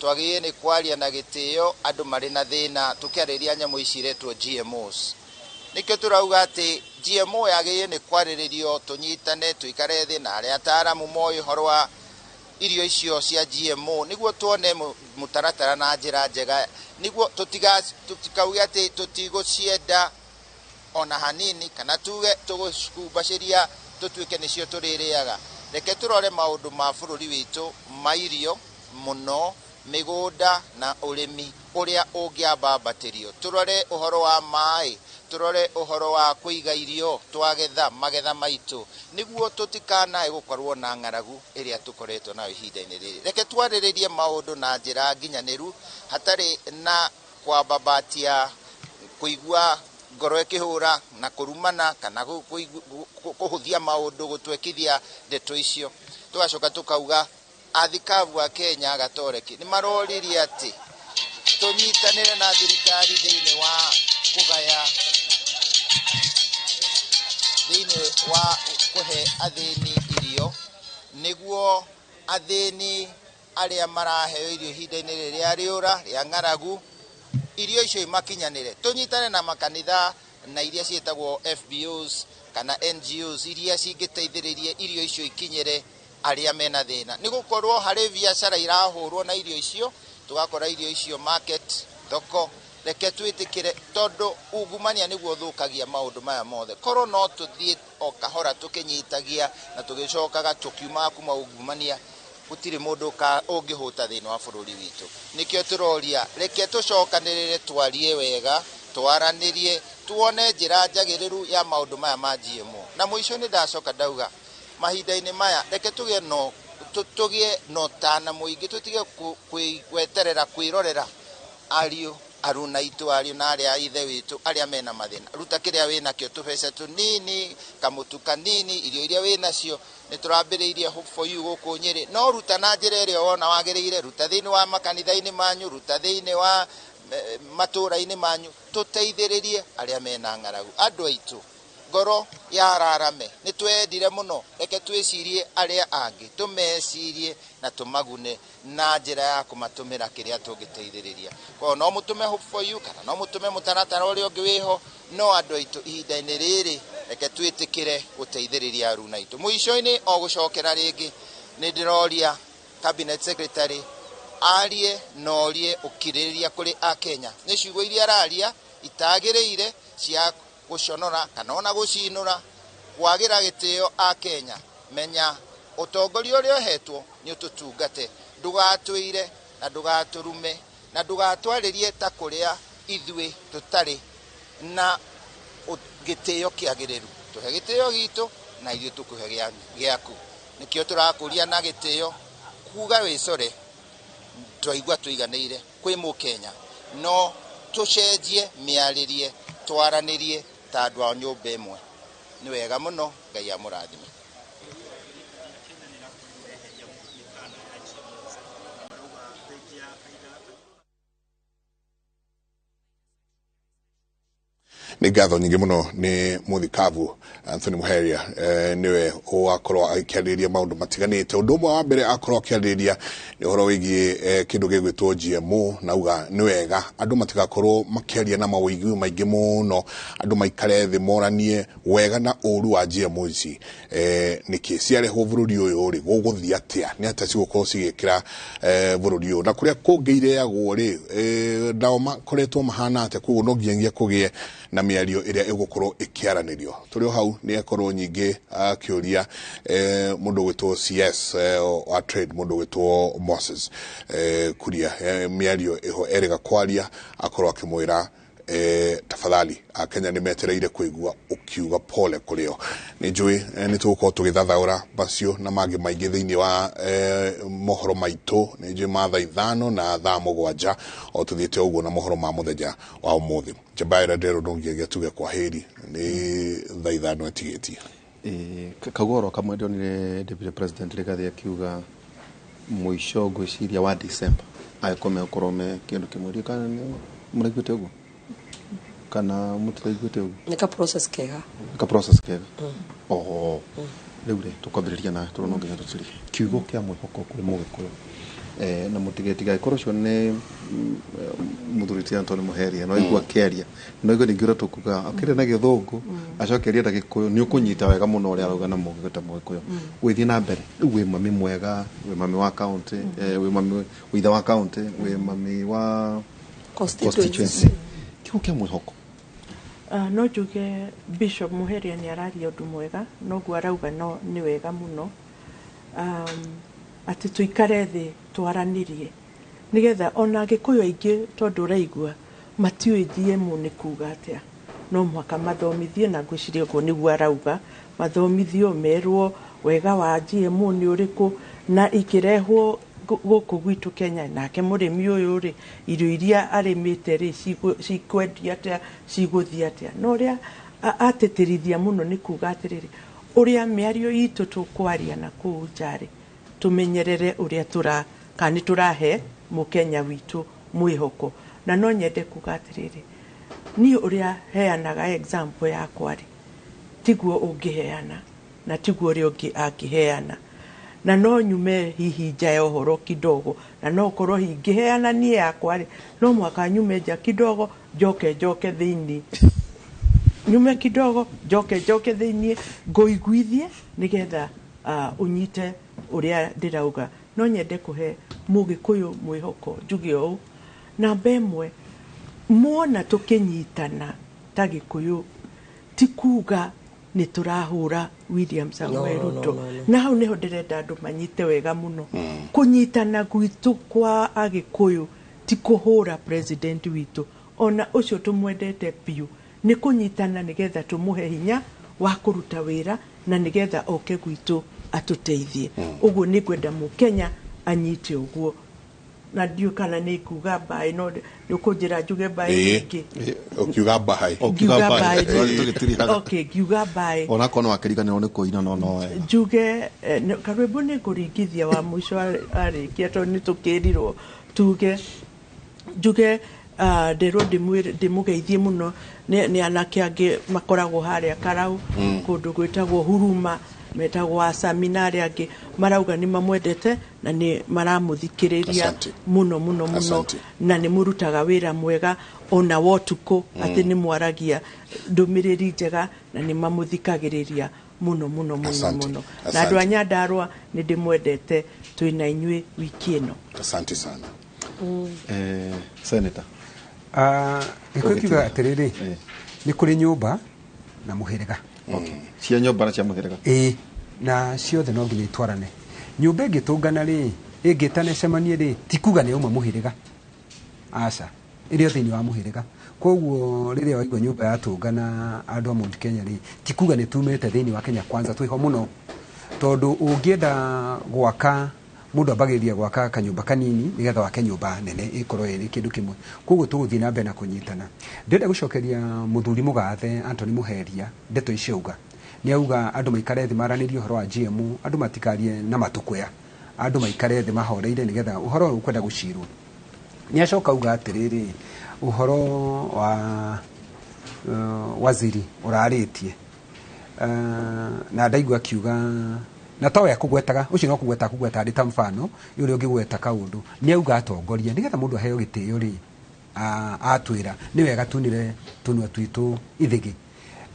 Twagĩrĩire nĩ kwaria na gĩtĩo andũ marĩ na thĩna tũkĩarĩria nyamũ ici iretwo GMOs. Nĩkĩo tũrauga atĩ GMO yagĩrĩire nĩ kwarĩrĩrio, tũnyitane, tũikare thĩ na arĩa ataaramu moĩ ũhoro wa irio icio cia GMO, nĩguo tuone mũtaratara na njĩra njega, nĩguo tũtikauge atĩ tũtigũcienda ona hanini, kana tuge tũgũcumbacĩria tũtuĩke nĩcio tũrĩrĩaga. Reke tũrore maũndũ ma bũrũri witũ ma irio mũno, mĩgũnda na ũrĩmi ũrĩa ũngĩambambatĩrio. Tũrore ũhoro wa maĩ, tũrore ũhoro wa kũiga irio twagetha magetha maitũ, nĩguo tũtikanae gũkorwo na ng'aragu ĩrĩa tũkoretwo nayo ihinda-inĩ rĩrĩ. Reke twarĩrĩrie maũndũ na njĩra nginyanĩru, hatarĩ na kwambambatia kũigua ngoro ĩkĩhũra na kũrumana kana kũhũthia maũndũ, gũtwekithia ndeto icio. Tũgacoka tũkauga athikabu a Kenya Gatoreki nĩ maroririe atĩ tũnyitanĩre na thirikari thĩinĩ wa kũgaya, thĩinĩ wa kũhe athĩni irio, nĩguo athĩni arĩa maraheo irio ihinda-inĩ rĩrĩa rĩũra rĩa ng'aragu, irio icio imakinyanĩre. Tũnyitane na makanitha na iria ciĩtagwo FBOs kana NGOs iria cingĩteithĩrĩrie irio icio ikinyĩre arĩa mena thĩna, nĩ gũkorwo harĩ biacara irahũrwo na irio icio, tũgakora irio icio market, thoko. Reke twĩtĩkĩre, tondũ ungumania nĩguo ũthũkagia maũndũ maya mothe. Korwo no tũthiĩ o kahora tũkĩnyitagia na tũgĩcokaga tũkiumaga kuma ungumania, gũtirĩ mũndũ ũngĩhũta thĩinĩ wa bũrũri witũ. Nĩkĩo tũroria, reke tũcokanĩrĩre, twarie wega, twaranĩrie, tuone njĩra njagĩrĩru ya maũndũ maya ma GMO. Na mũico nĩ ndacoka ndauga, mahinda-inĩ maya reke tũgĩe na ũtana mũingĩ, tũtige gweterera kwĩrorera ariũ aruna aitũ, ariũ na arĩa a ithe witũ arĩa mena mathĩna. Ruta kĩrĩa wĩnakĩo, tũbeca tũnini, kamũtu kanini, irio iria wĩnacio. Nĩ tũrambĩrĩirie Hope for You gũkũ Nyĩrĩ, no ruta na njĩra ĩrĩa wona wagĩrĩire, ruta thĩinĩ wa makanitha-inĩ manyu, ruta thĩinĩ wa matũũra-inĩ manyu, tũteithĩrĩrie arĩa mena ng'aragu. Andũ aitũ, Ngoro yararame nĩ twendire mũno, reke twĩcirie arĩa angĩ, tũmecirie na tũmagune na njĩra ya kũmatũmĩra kĩrĩa tũngĩteithĩrĩria. Koguo no mũtũme Hope for You kana no mũtũme mũtaratara ũrĩa ũngĩ wĩho, no andũ aitũ ihinda-inĩ rĩrĩ reke twĩtĩkĩre gũteithĩrĩria aruna aitũ. Mũico-inĩ o gũcokera rĩngĩ nĩ ndĩroria cabinet secretary arie na orie ũkirĩrĩria kũrĩ akenya. Nĩ ciugo iria araria itagĩrĩire cia gũconora kana ona gũcinũra, kwagĩra gĩtĩo akenya. Menya ũtongoria ũrĩa ũhetwo nĩ ũtũtungate, ndũgatwĩire na ndũgatũrume na ndũgatwarĩrie ta kũrĩa ithuĩ tũtarĩ na gĩtĩo kĩagĩrĩru. Tũhe gĩtĩo gitũ na ithuĩ tũkũhe gĩaku. Nĩkĩo tũrakũria na gĩtĩo kuga wĩcore twaigua tũiganĩire kwĩ mũkenya, no tũcenjie mĩarĩrie, twaranĩrie ta andũ a nyũmba ĩmwe. Nĩ wega mũno, Ngai amũrathime. Nĩ ngatho nyingĩ mũno nĩ mũthikabu Anthony Muheria, nĩwe wakorwo agĩkĩarĩrĩria maũndũ matiganĩte. Ũndũ ũmwe wa mbere akorwo akĩarĩrĩria nĩ ũhoro wĩgiĩ kĩndũ gĩgwĩtwo GMO, na auga nĩ wega andũ matigakorwo makĩaria na mawĩigwi maingĩ mũno, andũ maikare thĩ moranie wega na ũru wa GMO ici, nĩkĩ ciarehwo bũrũri ũyũ rĩ, gũgũthiĩ atĩa, nĩ atĩa cigũkorwo cigĩkĩra bũrũri ũyũ, na kũrĩa kũngĩ ireagwo rĩ, nao makoretwo mahana atĩa. Koguo no nginyagia kũgĩe na mĩario ĩrĩa ĩgũkorwo ĩkĩaranĩrio. Tũrĩ o hau nĩ akorwo nyingĩ akĩũria mũndũ ũgwĩtwo CS wa trade, mũndũ ũgwĩtwo Moses Kuria, mĩario ĩho erĩga kwaria, akorwo akĩmwĩra tafadhali akenya nĩ metereire kũigua ũkiuga pole kũrĩ o. Nĩ njũĩ nĩ tũgũkorwo tũgĩthathaũra macio na mangĩ maingĩ thĩinĩ wa mohoro maitũ. Nĩ njũĩ ma thaa 5 na thaa 7 o tũthiĩte ũguo na mohoro ma mũthenya wa ũmũthĩ. Njabaira nderwo no nginyagia tuge kwa heri, nĩ thaa 5 ĩtigĩtie. Kaugoro kamwe ndonire Deputy President Rigathi akiuga mũico ngwĩciria wa December agĩkorwo megũkorwo me kĩndũ kĩmwe. Kana mũraiguĩte ũguo kana mũtiraiguĩte ũguo? Nĩ ka process kega. Ka process kega. Oho, rĩu rĩ tũkwambĩrĩria nawe tondũ no nginya tũtirige kiugo kĩa mwĩhoko kũrĩ mũgĩkũyũ, na mũtigagĩkorwo ũcio nĩ mũthuri ti Anthony Muheria, no igua akĩaria, no igua ningĩ ũrĩa tũkuga akĩaria na gĩthũngũ acoke arie na gĩkũyũ, nĩ ũkũnyita wega mũno ũrĩa arauga na mũgĩkũyũ ta mũgĩkũyũ. Ũgĩthiĩ na mbere rĩu, wĩ mami mwega, wĩ mami wa county, wĩ mami wĩ ithe wa county, wĩ mami wa constituency, kiugo kĩa mwĩhoko. No njuge Bishop Muheria nĩ araria ũndũ mwega, noguo arauga no nĩ wega mũno, atĩ tũikare thĩ twaranĩrie nĩgetha ona Agĩkũyũ aingĩ, tondũ ũraigua matiũĩ GMO nĩ kuga atĩa, no mũhaka mathomithie, na ngwĩciria ũguo nĩguo arauga, mathomithio merwo wega wa GMO nĩ ũrĩkũ, na ikĩrehwo gũkũ gwitũ Kenya, nake mũrĩmi ũyũ rĩ, irio iria arĩmĩte rĩ, cikwendia atĩa, cigũthiĩ atĩa. No ũrĩa atĩtĩrithia mũno nĩ kuga atĩrĩrĩ, ũrĩa mĩario itũ tũkwaria na kũu nja rĩ, tũmenyerere ũrĩa tũra kana nĩ tũrahe mũkenya witũ mwĩhoko. Na no nyende kuga atĩrĩrĩ, niĩ ũrĩa heanaga example yakwa rĩ, tiguo ũngĩheana na tiguo ũrĩa ũngĩ angĩheana, na no nyume hihi nja ya ũhoro kidogo, na no korwo ingĩheana niĩ yakwa rĩ, no mũhaka nyume nja kidogo, njoke njoke thĩinĩ, nyume kidogo njoke njoke thĩinĩ, ngũiguithie nĩgetha ũnyite ũrĩa ndĩrauga. No nyende kũhe mũgĩkũyũ mwĩhoko, njuge ũũ, namba ĩmwe, muona tũkĩnyitana ta Gĩkũyũ ti kuga nĩ tũrahũra William Samoei Ruto. Na hau nĩho ndĩrenda andũ manyite wega mũno. Kũnyitana gwitũ kwa Agĩkũyũ ti kũhũra president witũ, ona ũcio tũmwendete biũ, nĩ kũnyitana nĩgetha tũmũhe hinya wa kũruta wĩra na nĩgetha oke gwitũ atũteithie. Ũguo nĩ ngwenda mũkenya anyite ũguo, na ndiũ kana nĩ kuga mbaĩ, no nĩ ũkũnjĩra njuge mbaĩ rĩngĩ. Ũkiuga mbaĩ. Ngiuga mbaĩ. Okay, ngiuga mbaĩ. Onakorwo no akĩriganĩrwo nĩ kũina no wega. Njuge karwĩmbo nĩ ngũringithia wa mũico arĩkia, tondũ nĩ tũkĩrirwo tuge njuge Nderwo ndĩmũgeithie mũno nĩ anake angĩ makoragwo harĩa Karau, kũndũ gwĩtagwo Huruma, metagwo Acami na arĩa angĩ marauga nĩ mamwendete na nĩ maramũthikĩrĩria Asante. mũno mũno mũno. Asante. Na nĩ mũrutaga wĩra mwega ona wa ũtukũ, atĩ nĩ mwaragia ndũmĩrĩri njega na nĩ mamũthikagĩrĩria mũno mũno mũno. Asante. Mũno. Na Asante. andũ a Nyandarũa nĩ ndĩmwendete, twĩna inyuĩ wiki ĩno. Asante sana. Senator. Gĩkũyũ kiugaga atĩrĩrĩ, nĩ kũrĩ nyũmba na mũhĩrĩga. Cia nyũmba na cia mũhĩrĩga. Ĩĩ, na ciothe no nginya itwarane. Nyũmba ĩngĩtũngana rĩ, ĩngĩtana ĩcemanie rĩ, ti kuga nĩ yauma mũhĩrĩga, aca, ĩrĩ o thĩinĩ wa mũhĩrĩga. Koguo rĩrĩa waigua nyũmba yatũngana andũ a Mount Kenya rĩ, ti kuga nĩ tumĩte thĩinĩ wa Kenya Kwanza, twĩho mũno, tondũ ũngĩenda gwaka mũndũ ambagĩrĩria gwaka kanyũmba kanini nĩgetha wake nyũmba nene ĩkorwo ĩrĩ kĩndũ kĩmwe. Koguo tũgũthiĩ na mbere na kũnyitana. Ndĩrenda gũcokeria mũthuri mũgathe Anthony Mũheria ndeto icio auga. Nĩ auga andũ maikare thĩ maranĩrie ũhoro wa GMO, andũ matikarie na matũkũya, andũ maikare thĩ mahoreire nĩgetha ũhoro ũyũ ũkwenda gũcirwo. Nĩ acoka auga atĩrĩrĩ, ũhoro wa waziri ũrarĩtie, na ndaigua akiuga na towe akũgwetaga ũcio no kũgweta akũgweta arĩ ta mfano ũrĩa ũngĩgweta kaũndũ. Nĩ auga atongoria nĩgetha mũndũ aheo gĩtĩo rĩ, atwĩra nĩ wega tunire tũnua twitũ ithĩgĩ,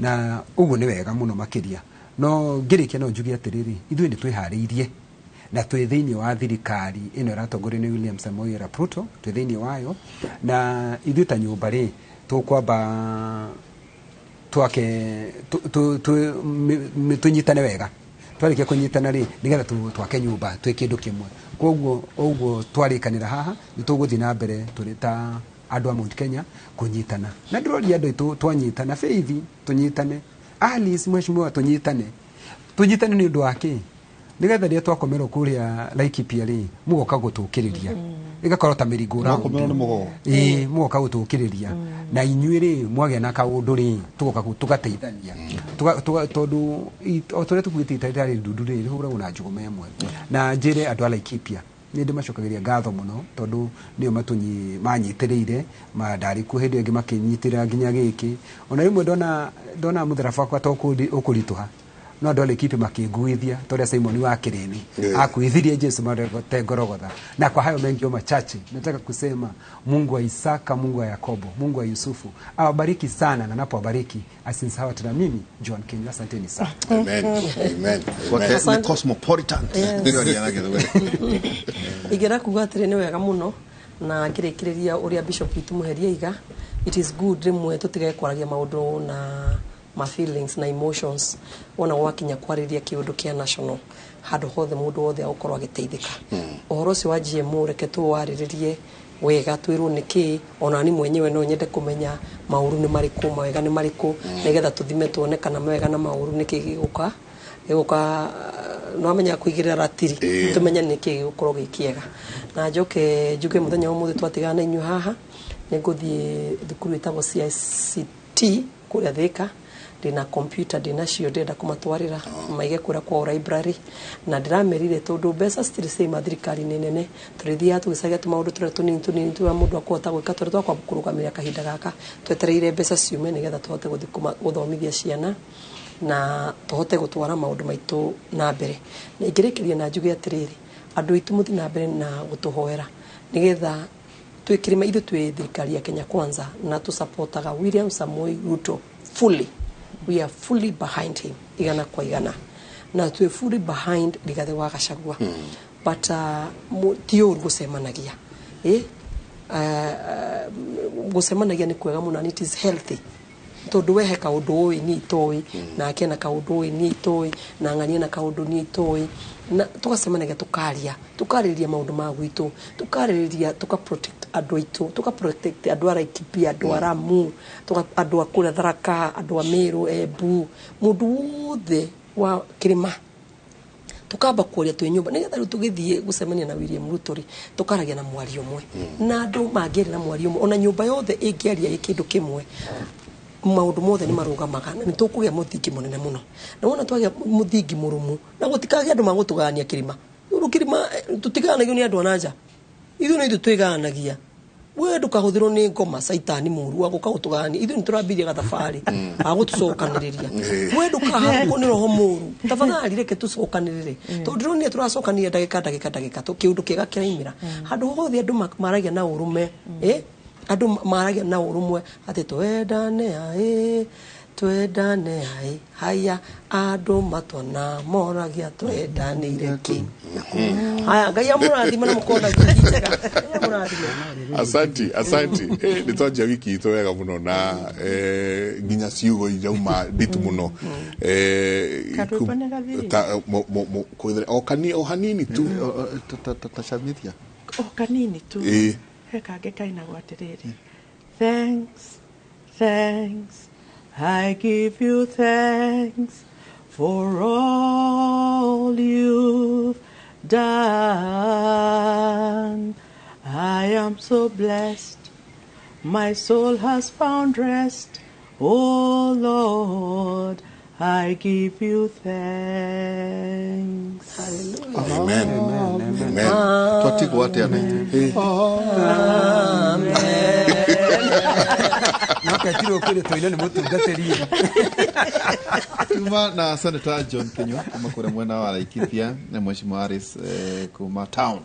na ũguo nĩ wega mũno makĩria. No ngĩrĩkia no njuge atĩrĩrĩ, ithuĩ nĩ twĩharĩirie na twĩ thĩinĩ wa thirikari ĩno ĩratongorio nĩ William Samoei Arap Ruto, twĩ thĩinĩ wayo, na ithuĩ ta nyũmba rĩ, tũkwamba twake tũnyitane wega. Twarĩkia kũnyitana rĩ, nĩgetha twake nyũmba twĩ kĩndũ kĩmwe. Koguo ũguo twarĩkanĩra haha, nĩ tũgũthiĩ na mbere tũrĩ ta andũ a Mount Kenya kũnyitana. Na ndĩroria andũ aitũ twanyitana, Faith tũnyitane, Alice mheshimiwa tũnyitane, tũnyitane nĩ ũndũ wa kĩ? Nĩgetha rĩrĩa twakomerwo kũrĩa Laikipia rĩ, mũgoka gũtũkĩrĩria, ĩgakorwo ta mĩringũ round. Mwakomerwo nĩ mũgogo. Ĩĩ, mũgoka gũtũkĩrĩria, na inyuĩ rĩ, mwagĩa na kaũndũ rĩ, tũgoka tũgateithania. Tondũ o ta ũrĩa tũkuĩte ita rĩtarĩ ndundu rĩ, rĩhũragwo na njũgũma ĩmwe. Na njĩre andũ a Laikipia nĩ ndĩmacokagĩria ngatho mũno, tondũ nĩo manyitĩrĩire, ndarĩ kuo hĩndĩ ĩyo ĩngĩ makĩnyitĩrĩra nginya gĩkĩ. Ona rĩmwe ndona mũtharaba wakwa ta ũkũritũha, no andũ a Laikipia makĩnguithia ta ũrĩa Simon wa Kĩrĩni akuithirie Jesu te Gorogotha. Na kwa hayo mengi machache nataka kusema Mungu wa Isaka, Mungu wa Yakobo, Mungu wa Yusufu awabariki sana, na anapowabariki asinisahau tena mimi John Kinyua. Asanteni sana. Amen. Amen. Gwake nĩ Asante. cosmopolitan. Yes. Nĩo na Gĩthweri. Ingĩenda kuga atĩrĩ, nĩ wega mũno na ngĩrĩkĩrĩria ũrĩa bishop witũ Mũheria aiga, it is good rĩmwe tũtige kwaragia maũndũ na ma feelings na emotions, wona gwakinya kwarĩria kĩũndũ kĩa national, handũ hothe mũndũ wothe agũkorwo agĩteithĩka. Ũhoro ũcio wa GMO reke tũwarĩrĩrie wega, twĩrwo nĩ kĩ, ona ni mwenyewe no nyende kũmenya maũru nĩ marĩkũ, mawega nĩ marĩkũ, nĩgetha tũthime tuone kana mawega na maũru nĩkĩ gĩgũka gĩgũka, no amenya kũigĩrĩra ratiri, tũmenye nĩkĩ gĩgũkorwo gĩ kĩega. Na njoke njuge mũthenya wa ũmũthĩ twatigana na inyuĩ haha, nĩ ngũthiĩ thukuru ĩtagwo CICT kũrĩa Thĩka, ndĩna computer ndĩnacio, ndĩrenda kũmatwarĩra maige kũrĩa kwao library. Na ndĩramerire tondũ mbeca citirĩ ciaima thirikari-inĩ nene, tũrĩthiaga tũgĩcaria tũmaũndũ tũrĩa tũnini tũnini tũrĩa mũndũ akũhota gwĩka, tũrĩa twakwamba kũrũgamĩrĩra kahinda gaka twetereire mbeca ciume, nĩgetha tũhote gũthiĩ gũthomithia ciana na tũhote gũtwara maũndũ maitũ na mbere. Na ingĩrĩkĩria na njuge atĩrĩrĩ, andũ aitũ mũthiĩ na mbere na gũtũhoera nĩgetha twĩ kĩrĩma, ithuĩ twĩ thirikari ya Kenya Kwanza na tũsupportaga William Samoei Ruto fully. We are fully behind him igana kwa igana, na twĩ fully behind Rigathi wa Gachagua. But ti ũru gũcemanagia, gũcemanagia nĩ kwega mũno and it is healthy, tondũ we he kaũndũ ũĩ niĩ itoĩ, nake na kaũndũ ũĩ niĩ itoĩ, na ng'ania na kaũndũ niĩ itoĩ, na tũgacemanagia tũkaria, tũkarĩrĩria maũndũ ma gwitũ, tũkarĩrĩria, tũka protect andũ aitũ, tũka protect andũ a Laikipia, andũ a Lamu, andũ a kũrĩa Tharaka, andũ a Meru, Embu, mũndũ wothe wa kĩrĩma, tukamba kwaria twĩ nyũmba, nĩgetha rĩu tũgĩthiĩ gũcemania na William Ruto rĩ, tũkaragia na mwario ũmwe, na andũ mangĩaria na mwario ũmwe, ona nyũmba yothe ĩngĩaria ĩ kĩndũ kĩmwe, maũndũ mothe nĩ marũgamaga, na nĩ tũkũgĩa mũthingi mũnene mũno. Na wona twagĩa mũthingi mũrũmu, na gũtikagĩa andũ magũtũgayania kĩrĩma. Rĩu kĩrĩma, tũtigayanagio nĩ andũ a nanja, ithuĩ nĩ ithuĩ twĩgayanagia. We ndũkahũthĩrwo nĩ ngoma caitani mũru wa gũka gũtũgania ithuĩ nĩtũrambirie gathabarĩ ga gũtũcokanĩrĩria. We ndũkaharũkwo nĩ roho mũru, tafadhali reke tũcokanĩrĩre, tondũ ndĩronire tũracokanĩrĩria ndagĩka ndagĩka ndagĩka kĩũndũ kĩega kĩraimĩra handũ hothe. Andũ maragia na ũrũme, andũ maragia na ũrũmwe atĩ twendane aĩ, twendane aĩ, haya andũ matwana moragia twendanĩire kĩ. Haya, Ngai amũrathime na mũkorwo na wiki njega. Ngai amũrathime. Asanti, asanti. Nĩ twanjia wiki itũ wega mũno na nginya ciugo irauma nditu mũno. Karwĩmbo nĩ gathirire? O kani o hanini tu. Tacamithia. O kanini tu. He kangĩ kainagwo atĩrĩrĩ: "Thanks, thanks, I give you thanks for all you've done. I am so blessed, my soul has found rest. Oh Lord, I give you thanks." Amen. Amen. Twatigwo atĩa na ithuĩ? Noketirwo kwĩrĩ tũine nĩ mũtungatĩri. Tuma na Senator John Kinyua kuma kũrĩa mwena wa Laikipia na Mheshimiwa Harris kuma town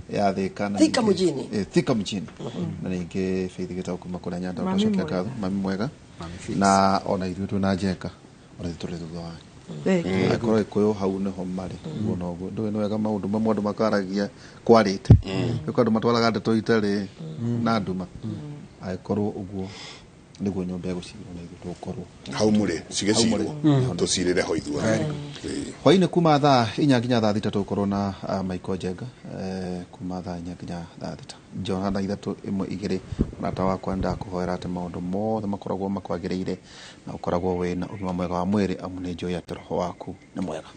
ya Thika na Thika mjini. Thika mjini, na ningĩ Faith Gĩtaũ kuma kũrĩa Nyandarua. Mami twacokia mwega. ngatho, mami mwega, na ona ithuĩ twĩna Njenga, ona ithuĩ tũrĩ thutha wanyu. Thank you. Angĩkorwo Gĩkũyũ hau nĩho marĩ ũguo noguo ndũĩ nĩ wega maũndũ mamwe andũ makaragia kwarĩte nĩko andũ matwaraga ndeto itarĩ na nduma. Angĩkorwo ũguo nĩguo nyũmba ĩgũcirwo na ithuĩ tũgũkorwo hau mũrĩ cigĩcirwo. Hau mũrĩ. Tũcirĩre ho ithuothe. Hwainĩ kuma thaa 4 nginya thaa 6 tũgũkorwo na Michael Njenga, kuma thaa 4 nginya thaa 6. Johana 3:1 2, mũrata wakwa, ndakũhoera atĩ maũndũ mothe makoragwo makwagĩrĩire na ũkoragwo wĩna ũgima mwega wa mwĩrĩ, amu nĩ njũĩ atĩ roho waku nĩ mwega.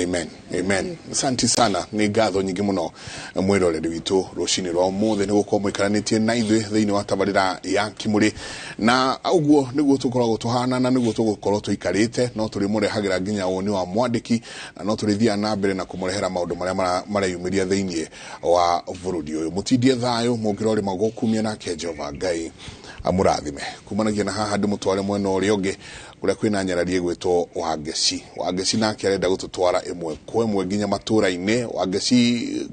Amen, amen. Asante sana, nĩ ngatho nyingĩ mũno mwĩroreri witũ rũcinĩ rwa ũmũthĩ nĩ gũkorwo mũikaranĩtie na ithuĩ thĩinĩ wa tabarĩra ya Kimũrĩ, na ũguo nĩguo tũkoragwo tũhana na nĩguo tũgũkorwo tũikarĩte, no tũrĩmũrehagĩra nginya woni wa mwandĩki, na no tũrĩthiaga na mbere na kũmũrehera maũndũ marĩa mareyumĩria thĩinĩ wa bũrũri ũyũ. Mũtindie thayũ mũngĩrorĩma gũkumia nake Jehova Ngai amũrathime. Kumanagia na haha ndĩmũtware mwena ũrĩa ũngĩ kũrĩa kwĩna nyarari ĩgwĩtwo Wangeci. Wangeci nake arenda gũtũtwara ĩmwe kwa ĩmwe nginya matũra-inĩ. Wangeci,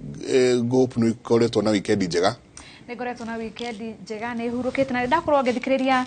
ngũhope nĩ ũkoretwo na wikendi njega. Nä ngoretwo na wikendi njega, nä hurũkĩte na nĩ ndakorwo ngĩthikĩrĩria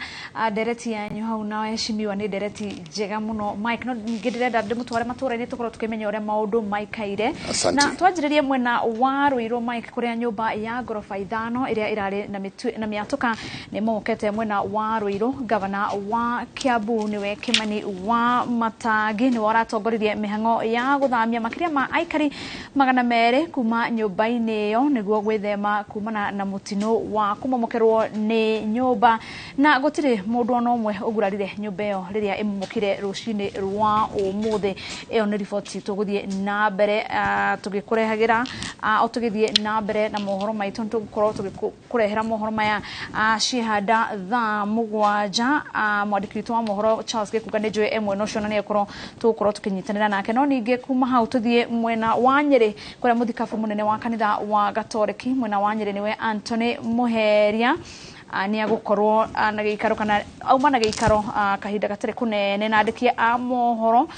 ndereti yanyu hau na waheshimiwa. Nĩ ndereti njega mũno, Mike. No ningĩ ndĩrenda ndĩmũtware matũra-inĩ tũkorwo tũkĩmenya ũrĩa maũndũ maikaire. Asante. Na twanjĩrĩrie mwena wa Ruiru, Mike, kũrĩa nyũmba ya ngoroba 5 ĩrĩa ĩrarĩ na na mĩatũka nĩ momokete mwena wa Ruiru. Gavana wa Kiambu nĩwe Kimani wa Matangi nĩwe ũratongoririe mĩhang'o ya gũthamia makĩria ma aikari 200 kuma nyũmba-inĩ ĩyo nĩguo gwĩthema kumana na mũtino wa kũmomokerwo nĩ nyũmba, na gũtirĩ mũndũ ona ũmwe ũgurarire nyũmba ĩyo rĩrĩa ĩmomokire rũcinĩ rwa ũmũthĩ. Ĩyo nĩ riboti tũgũthiĩ na mbere tũgĩkũrehagĩra o tũgĩthiĩ na mbere na mohoro maitũ. Nĩ tũgũkorwo tũgĩkũrehera mohoro maya cihanda thaa 7. Mwandĩki witũ wa mohoro Charles Gĩkunga nĩ njũĩ e mwena ũcio na nĩ egũkorwo tũgũkorwo tũkĩnyitanĩra nake. No ningĩ kuma hau tũthiĩ mwena wa Nyĩrĩ kũrĩa mũthikabu mũnene wa kanitha wa Gatoreki mwena wa Nyĩrĩ nĩwe Anthony Mũheria nĩ agũkorwo na gĩikaro kana auma na gĩikaro kahinda gatarĩ kũnene na andĩki a mohoro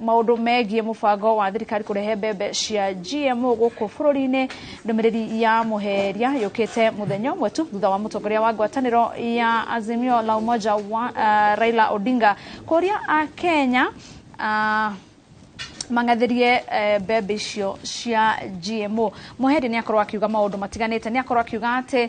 maũndũ megiĩ mũbango wa thirikari kũrehe mbembe cia GMO gũkũ bũrũri-inĩ. Ndũmĩrĩri ya Mũheria yũkĩte mũthenya ũmwe tu thutha wa mũtongoria wa ngwatanĩro ya Azimio la Umoja wa Raila Odinga kũria a Kenya mang'athĩrie mbembe icio cia GMO. Mũheri nĩ akorwo akiuga maũndũ matiganĩte, nĩ akorwo akiuga atĩ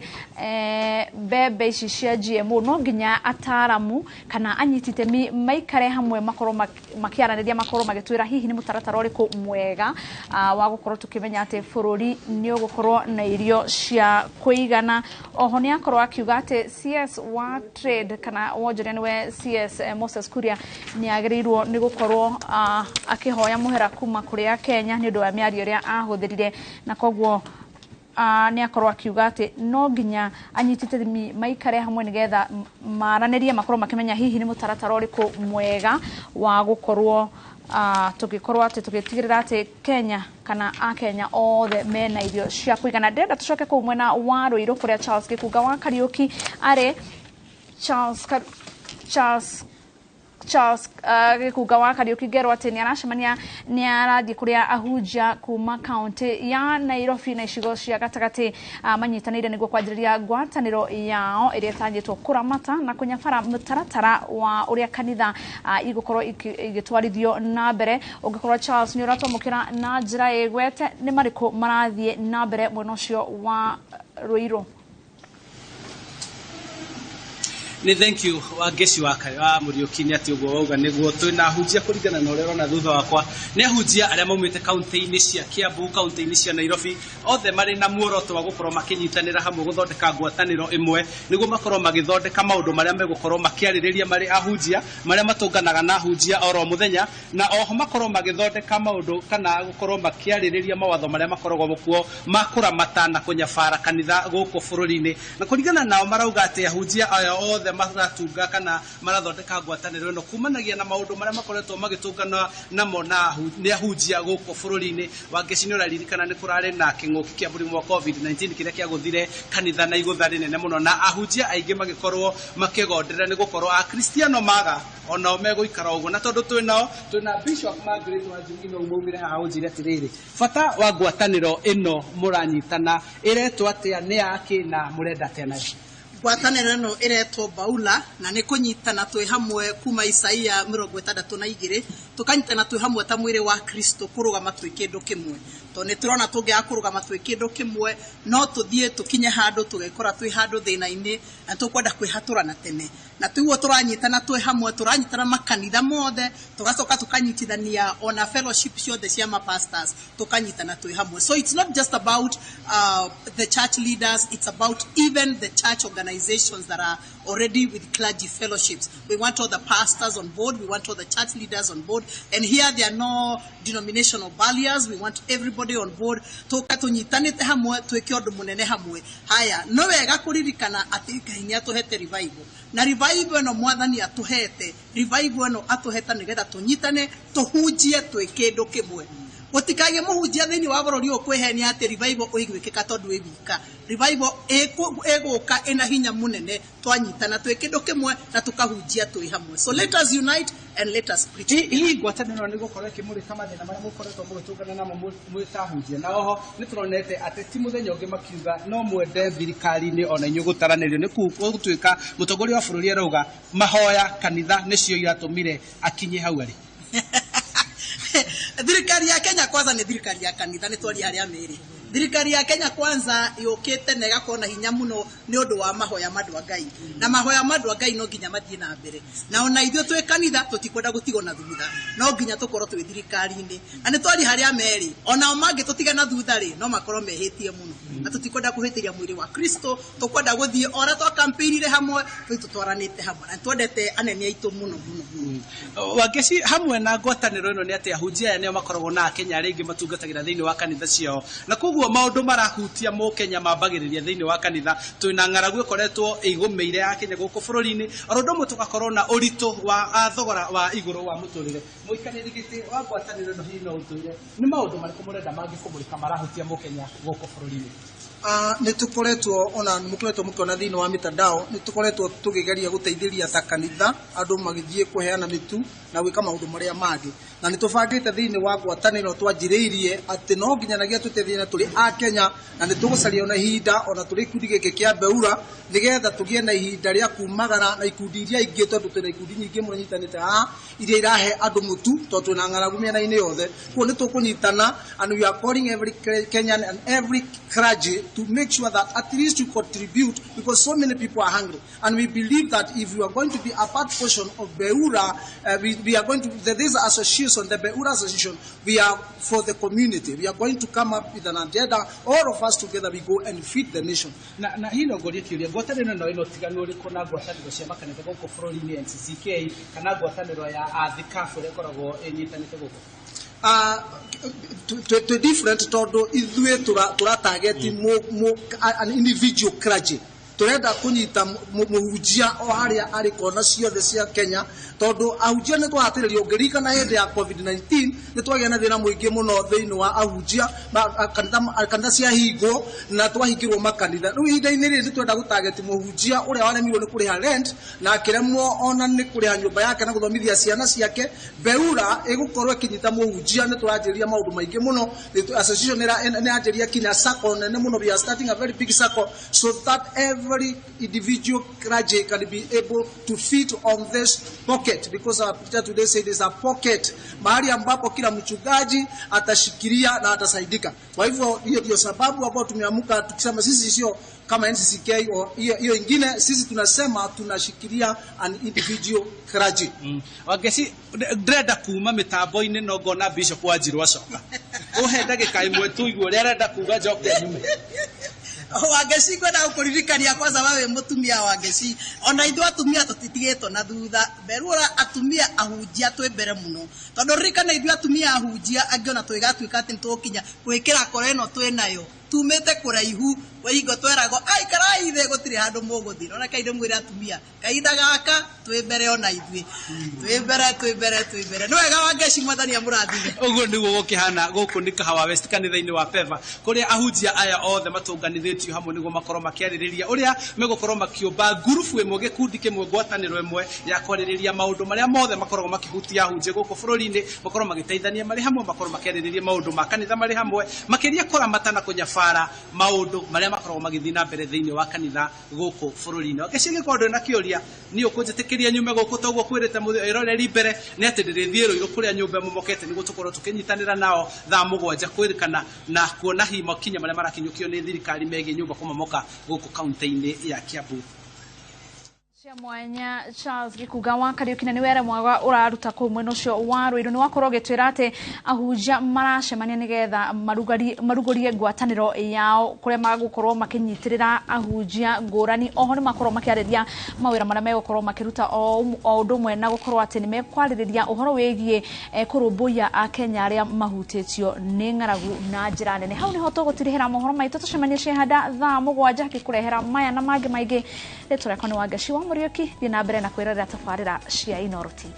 mbembe ici cia GMO no nginya ataramu kana anyiti itemi maikare hamwe, makorwo makĩaranĩria, makorwo magĩtwĩra hihi nĩ mũtaratara ũrĩkũ mwega wa gũkorwo tũkĩmenya atĩ bũrũri nĩ ũgũkorwo na irio cia kũigana. Oho nĩ akorwo akiuga atĩ CS wa trade kana wonjoria nĩwe CS Moses Kuria nĩ agĩrĩirwo nĩ gũkorwo akĩhoya mũhera kuma kũrĩ a Kenya nĩ ũndũ wa mĩario ĩrĩa ahũthĩrire, na koguo nĩ akorwo akiuga atĩ no nginya anyiti itemi maikare hamwe nĩgetha maranĩrie, makorwo makĩmenya hihi nĩ mũtaratara ũrĩkũ mwega wa gũkorwo Tugikorwo ati tugitigirira ati Kenya kana akenya othe mena irio cia kuigana. Ndĩrenda tucoke kũu mwena wa Ruiru kũrĩa Charles Gĩkunga wa Kariuki arĩ. Charles Gĩkunga wa Kariuki ngerwo atĩ nĩ aracemania, nĩ arathiĩ kũrĩa ahunjia kuma kaunti ya Nairobi na icigo cia gatagatĩ manyitanĩire nĩguo kwanjĩrĩria ngwatanĩro yao ĩrĩa ĩtanyĩtwo kũramata na kũnyabara mũtaratara wa ũrĩa kanitha igũkorwo igĩtwarithio na mbere. Ũngĩkorwo Charles nĩ ũratwamũkĩra na njĩra ĩgwete, nĩ marĩkũ marathiĩ na mbere mwena ũcio wa Ruiru? Nĩ thank you Wangeci wa Mũriũki. Nĩ atĩ ũguo wauga nĩguo, twĩna ahunjia kũringana na ũrĩa ũrona thutha wakwa, nĩ ahunjia arĩa maumĩte kaunti-inĩ cia Kiambu, kaunti-inĩ cia Nairobi, othe marĩ na muoroto wa gũkorwo makĩnyitanĩra hamwe gũthondeka ngwatanĩro ĩmwe nĩguo makorwo magĩthondeka maũndũ marĩa megũkorwo makĩarĩrĩria marĩ ahunjia marĩa matũnganaga na ahunjia oro mũthenya, na oho makorwo magĩthondeka maũndũ kana gũkorwo makĩarĩrĩria mawatho marĩa makoragwo kuo ma kũramata na kũnyabara kanitha gũkũ bũrũri-inĩ. Na kũringana nao marauga atĩ ahunjia aya othe maratunga kana marathondeka ngwatanĩro ĩno kumanagia na maũndũ marĩa makoretwo magĩtũngana namo na nĩ ahunjia gũkũ bũrũri-inĩ. Wangeci, nĩ ũraririkana nĩ kũrarĩ na kĩng'ũki kĩa mũrimũ wa COVID-19 kĩrĩa kĩagũthire kanitha na igũtha rĩnene mũno, na ahunjia aingĩ magĩkorwo makĩgonderera nĩ gũkorwo akristiano maga onao megũikara ũguo. Na tondũ twĩ nao, twĩna Bishop Margaret Wanjigi, no umaumire haha ũnjĩre atĩrĩrĩ, bata wa ngwatanĩro ĩno mũranyitana ĩretwo atĩa, nĩ yakĩ na mũrenda atĩa nayo? Ngwatanĩro ĩno ĩretwo Baula, na nĩ kũnyitana twĩ hamwe kuma Isaia 62, tũkanyitana twĩ hamwe ta mwĩrĩ wa Kristo, kũrũgama twĩ kĩndũ kĩmwe, tondũ nĩ tũrona tũngĩaga kũrũgama twĩ kĩndũ kĩmwe no tũthiĩ tũkinye handũ tũgekora twĩ handũ thĩna-inĩ, na tũkwenda kwĩhatũrana tene. Na tiguo tũranyitana twĩ hamwe, tũranyitana makanitha mothe, tũgacoka tũkanyitithania ona fellowship ciothe cia mapastors, tũkanyitana twĩ hamwe. So it's not just about the church leaders, it's about even the church organizations that are already with clergy fellowships. We want all the pastors on board, we want all the church leaders on board, and here there are no denominational barriers. We want everybody on board, tũka tũnyitanĩte hamwe twĩke ũndũ mũnene hamwe. Haya, no wega kũririkana atĩ Ngai nĩ atũhete revival, na revival ĩno Mwathani atũhete, revival ĩno atũhete nĩgetha tũnyitane tũhunjie twĩ kĩndũ kĩmwe. Gũtikagĩe mũhunjia thĩinĩ wa bũrũri ũyũ kwĩhenia atĩ revival ĩgwĩkĩka tondũ wĩ wika. Revival ĩgũka ĩna hinya mũnene twanyitana twĩ kĩndũ kĩmwe na tũkahunjia twĩ hamwe. So let us unite and let us preach. Hihi ngwatanĩro nĩ gũkorwo ĩkĩmũrĩka mathĩna marĩa mũkoretwo mũgĩtũngana namo mwĩ ta ahunjia? Na oho nĩ tũronete atĩ ti mũthenya ũngĩ makiuga no mwende thirikari-inĩ ona inyuĩ gũtaranĩrio, nĩ gũtuĩka mũtongoria wa bũrũri arauga mahoya kanitha nĩcio iratũmire akinye hau arĩ. Thirikari ya Kenya Kwanza nĩ thirikari ya kanitha. Nĩ twaria harĩa merĩ, thirikari ya Kenya Kwanza yũkĩte na ĩgakorwo na hinya mũno nĩ ũndũ wa mahoya ma andũ a Ngai, na mahoya ma andũ a Ngai no nginya mathiĩ na mbere, na ona ithuĩ twĩ kanitha tũtikwenda gũtigwo na thutha, no nginya tũkorwo twĩ thirikari-inĩ. Na nĩ twaria harĩa merĩ, onao mangĩtũtiga na thutha rĩ, no makorwo mehĩtie mũno, na tũtikwenda kũhĩtĩria mwĩrĩ wa Kristo. Tũkwenda gũthiĩ o ũrĩa twakampĩinire hamwe, tũthiĩ tũtwaranĩte hamwe, na nĩtwendete anene aitũ mũno mũno mũno. Wangeci, hamwe na ngwatanĩro ĩno nĩ atĩ ahunjia aya nĩo makoragwo na akenya arĩa aingĩ matungatagĩra thĩinĩ wa kanitha ciao, na koguo maũndũ marahutia mũkenya mambagĩrĩria thĩinĩ wa kanitha. Twĩna ng'aragu ĩkoretwo ĩgũmĩire ya Kenya gũkũ bũrũri-inĩ, oro ũndũ ũmwe tũgakorwo na ũritũ wa thogora wa igũrũ wa mũtũrĩre. Mũikarĩri gĩtĩ wa ngwatanĩro ĩno, hihi no ũtwĩre nĩ maũndũ marĩkũ mũrenda mangĩkũmũrĩka marahutia mũkenya gũkũ bũrũri-inĩ? Nĩ tũkoretwo ona nĩ mũkoretwo mũkĩona thĩinĩ wa mitandao, nĩ tũkoretwo tũkĩgeria gũteithĩria ta kanitha andũ magĩthiĩ kũheana mĩtu na gwĩka maũndũ marĩa mangĩ, na nĩ tũbangĩte thĩinĩ wa ngwatanĩro twanjĩrĩirie atĩ no nginyanagia tũteithie na tũrĩ a Kenya, na nĩ tũgũcaria ona ihinda ona tũrĩ ikundi gĩkĩ kĩa Beura nĩgetha tũgĩe na ihinda rĩa kumagara na ikundi iria ingĩ, tondũ twĩna ikundi nyingĩ mũno nyitanĩte haha iria irahe andũ mũtu, tondũ twĩna ng'aragu mĩena-inĩ yothe. Koguo nĩ tũkũnyitana, and we are calling every Kenyan and every clergy to make sure that at least you contribute, because so many people are hungry, and we believe that if you are going to be a part portion of Beura, we are going to this association, the Beura Association, we are for the community. We are going to come up with an agenda, all of us together, we go and feed the nation. Na hihi no ngũrie kĩũria, ngwatanĩro ĩno ĩno ũtiganu ũrĩkũ na ngwatanĩro cia makanitha gũkũ bũrũri-inĩ, NCCK, kana ngwatanĩro ya athikabu ĩrĩa ĩkoragwo ĩnyitanĩte gũkũ? Twĩ different tondũ ithuĩ tũra target an individual clergy. Turenda kunyita muhunjia o haria ari kona ciothe cia Kenya, tondu ahunjia ni twahatĩrĩrio. Ũngĩririkana hĩndĩ ya COVID-19 nĩ twagĩa na thĩna mũingĩ mũno thĩinĩ wa ahunjia, kanitha ciahingwo na twahingĩrwo makanitha. Rĩu ihinda-inĩ rĩrĩ nĩ twenda gũtageti mũhunjia ũrĩa waremirwo nĩ kũrĩha rent na akĩremwo ona nĩ kũrĩha nyũmba yake na gũthomithia ciana ciake. Beura ĩgũkorwo ĩkĩnyita mũhunjia. Nĩ tũranjĩrĩria maũndũ maingĩ mũno. Association nĩ yanjĩrĩria kinya sacco nene mũno. We are starting a very big sacco so that every individual clergy can be able to fit on this pocket, because our picture today said is a pocket, mahali ambapo kila mchungaji atashikilia na atasaidika. Kwa hivyo hiyo ndio sababu ambayo tumeamuka tukisema sisi sio kama NCCK hiyo ingine, sisi tunasema tunashikilia an individual clergy. Wangeci, ndĩrenda kuma mĩtambo-inĩ no ngona Bishop Wanjiru acoka. Ũhe ndagĩka ĩmwe tũigue ũrĩa arenda kuga njoke nyume. Wangeci, ngwenda gũkũririkania kwanza wewe mũtumia Wangeci, ona ithuĩ atumia tũtitigĩtwo na thutha. Mberura atumia ahunjia twĩ mbere mũno, tondũ ririkana ithuĩ atumia ahunjia angĩ ona twĩgatuĩka atĩ nĩtũgũkinya gwĩkĩra kora ĩno twĩ nayo tumĩte kũraihu. Hingo tweragwo aikarai thĩ gũtirĩ handũ mũgũthiĩ, no reke ndĩmwĩre atumia kahinda gaka twĩ mbere, ona ithuĩ twĩ mbere, twĩ mbere, twĩ mbere. Nĩ wega Wangeci, Mwathani amũrathime. Ũguo nĩguo gũkĩhana gũkũ nĩ Kahawa West kanitha-inĩ wa Peva, kũrĩa ahunjia aya othe matũnganithĩtio hamwe nĩguo makorwo makĩarĩrĩria ũrĩa megũkorwo makĩũmba ngurubu ĩmwe, gĩkundi kĩmwe, ngwatanĩro ĩmwe ya kwarĩrĩria maũndũ marĩa mothe makoragwo makĩhutia ahunjia gũkũ bũrũri-inĩ, makorwo magĩteithania marĩ hamwe, makorwo makĩarĩrĩria maũndũ ma kanitha marĩ hamwe, makĩria kũramata na kũnyabara maũndũ marĩa makoragwo magĩthiĩ na mbere thĩinĩ wa kanitha gũkũ bũrũri-inĩ. Wangeci, gĩkorwo ndũrĩ na kĩũria, niĩ ũkũnjĩtĩkĩria nyume gũkũ toguo kwĩrĩte ĩroreri mbere nĩ atĩ ndĩrĩthiĩ Rũirũ kũrĩa nyũmba ĩmomokete nĩguo tũkorwo tũkĩnyitanĩra nao thaa 7 kwĩrĩkana na kuona hihi makinya marĩa marakinyũkio nĩ thirikari megiĩ nyũmba kũmomoka gũkũ kaunti-inĩ ya Kiambu. Cia mwanya Charles Gikuga wa Kariuki, na nĩ wera mwega ũraruta kũu mwena ũcio wa Ruiru. Nĩ wakorwo ũgĩtwĩra atĩ ahunjia maracemania nĩgetha marugũrie ngwatanĩro yao kũrĩa magũkorwo makĩnyitĩrĩra ahunjia ngũrani. Oho nĩ makorwo makĩarĩria mawĩra marĩa megũkorwo makĩruta o ũndũ ũmwe na gũkorwo atĩ nĩ mekwarĩrĩria ũhoro wĩgiĩ kũrũmbũiya Akenya arĩa mahutĩtio nĩ ng'aragu na njĩra nene. Hau nĩho tũgũtirihĩra mohoro maitũ, tũcemanie ciehanda thaa 7 akĩkũrehera maya na mangĩ maingĩ. Rĩtwa rĩakwa nĩ Wangeci wa Mũriũki. Thiĩ na mbere na kwĩrorera tabarĩra cia Inooro TV.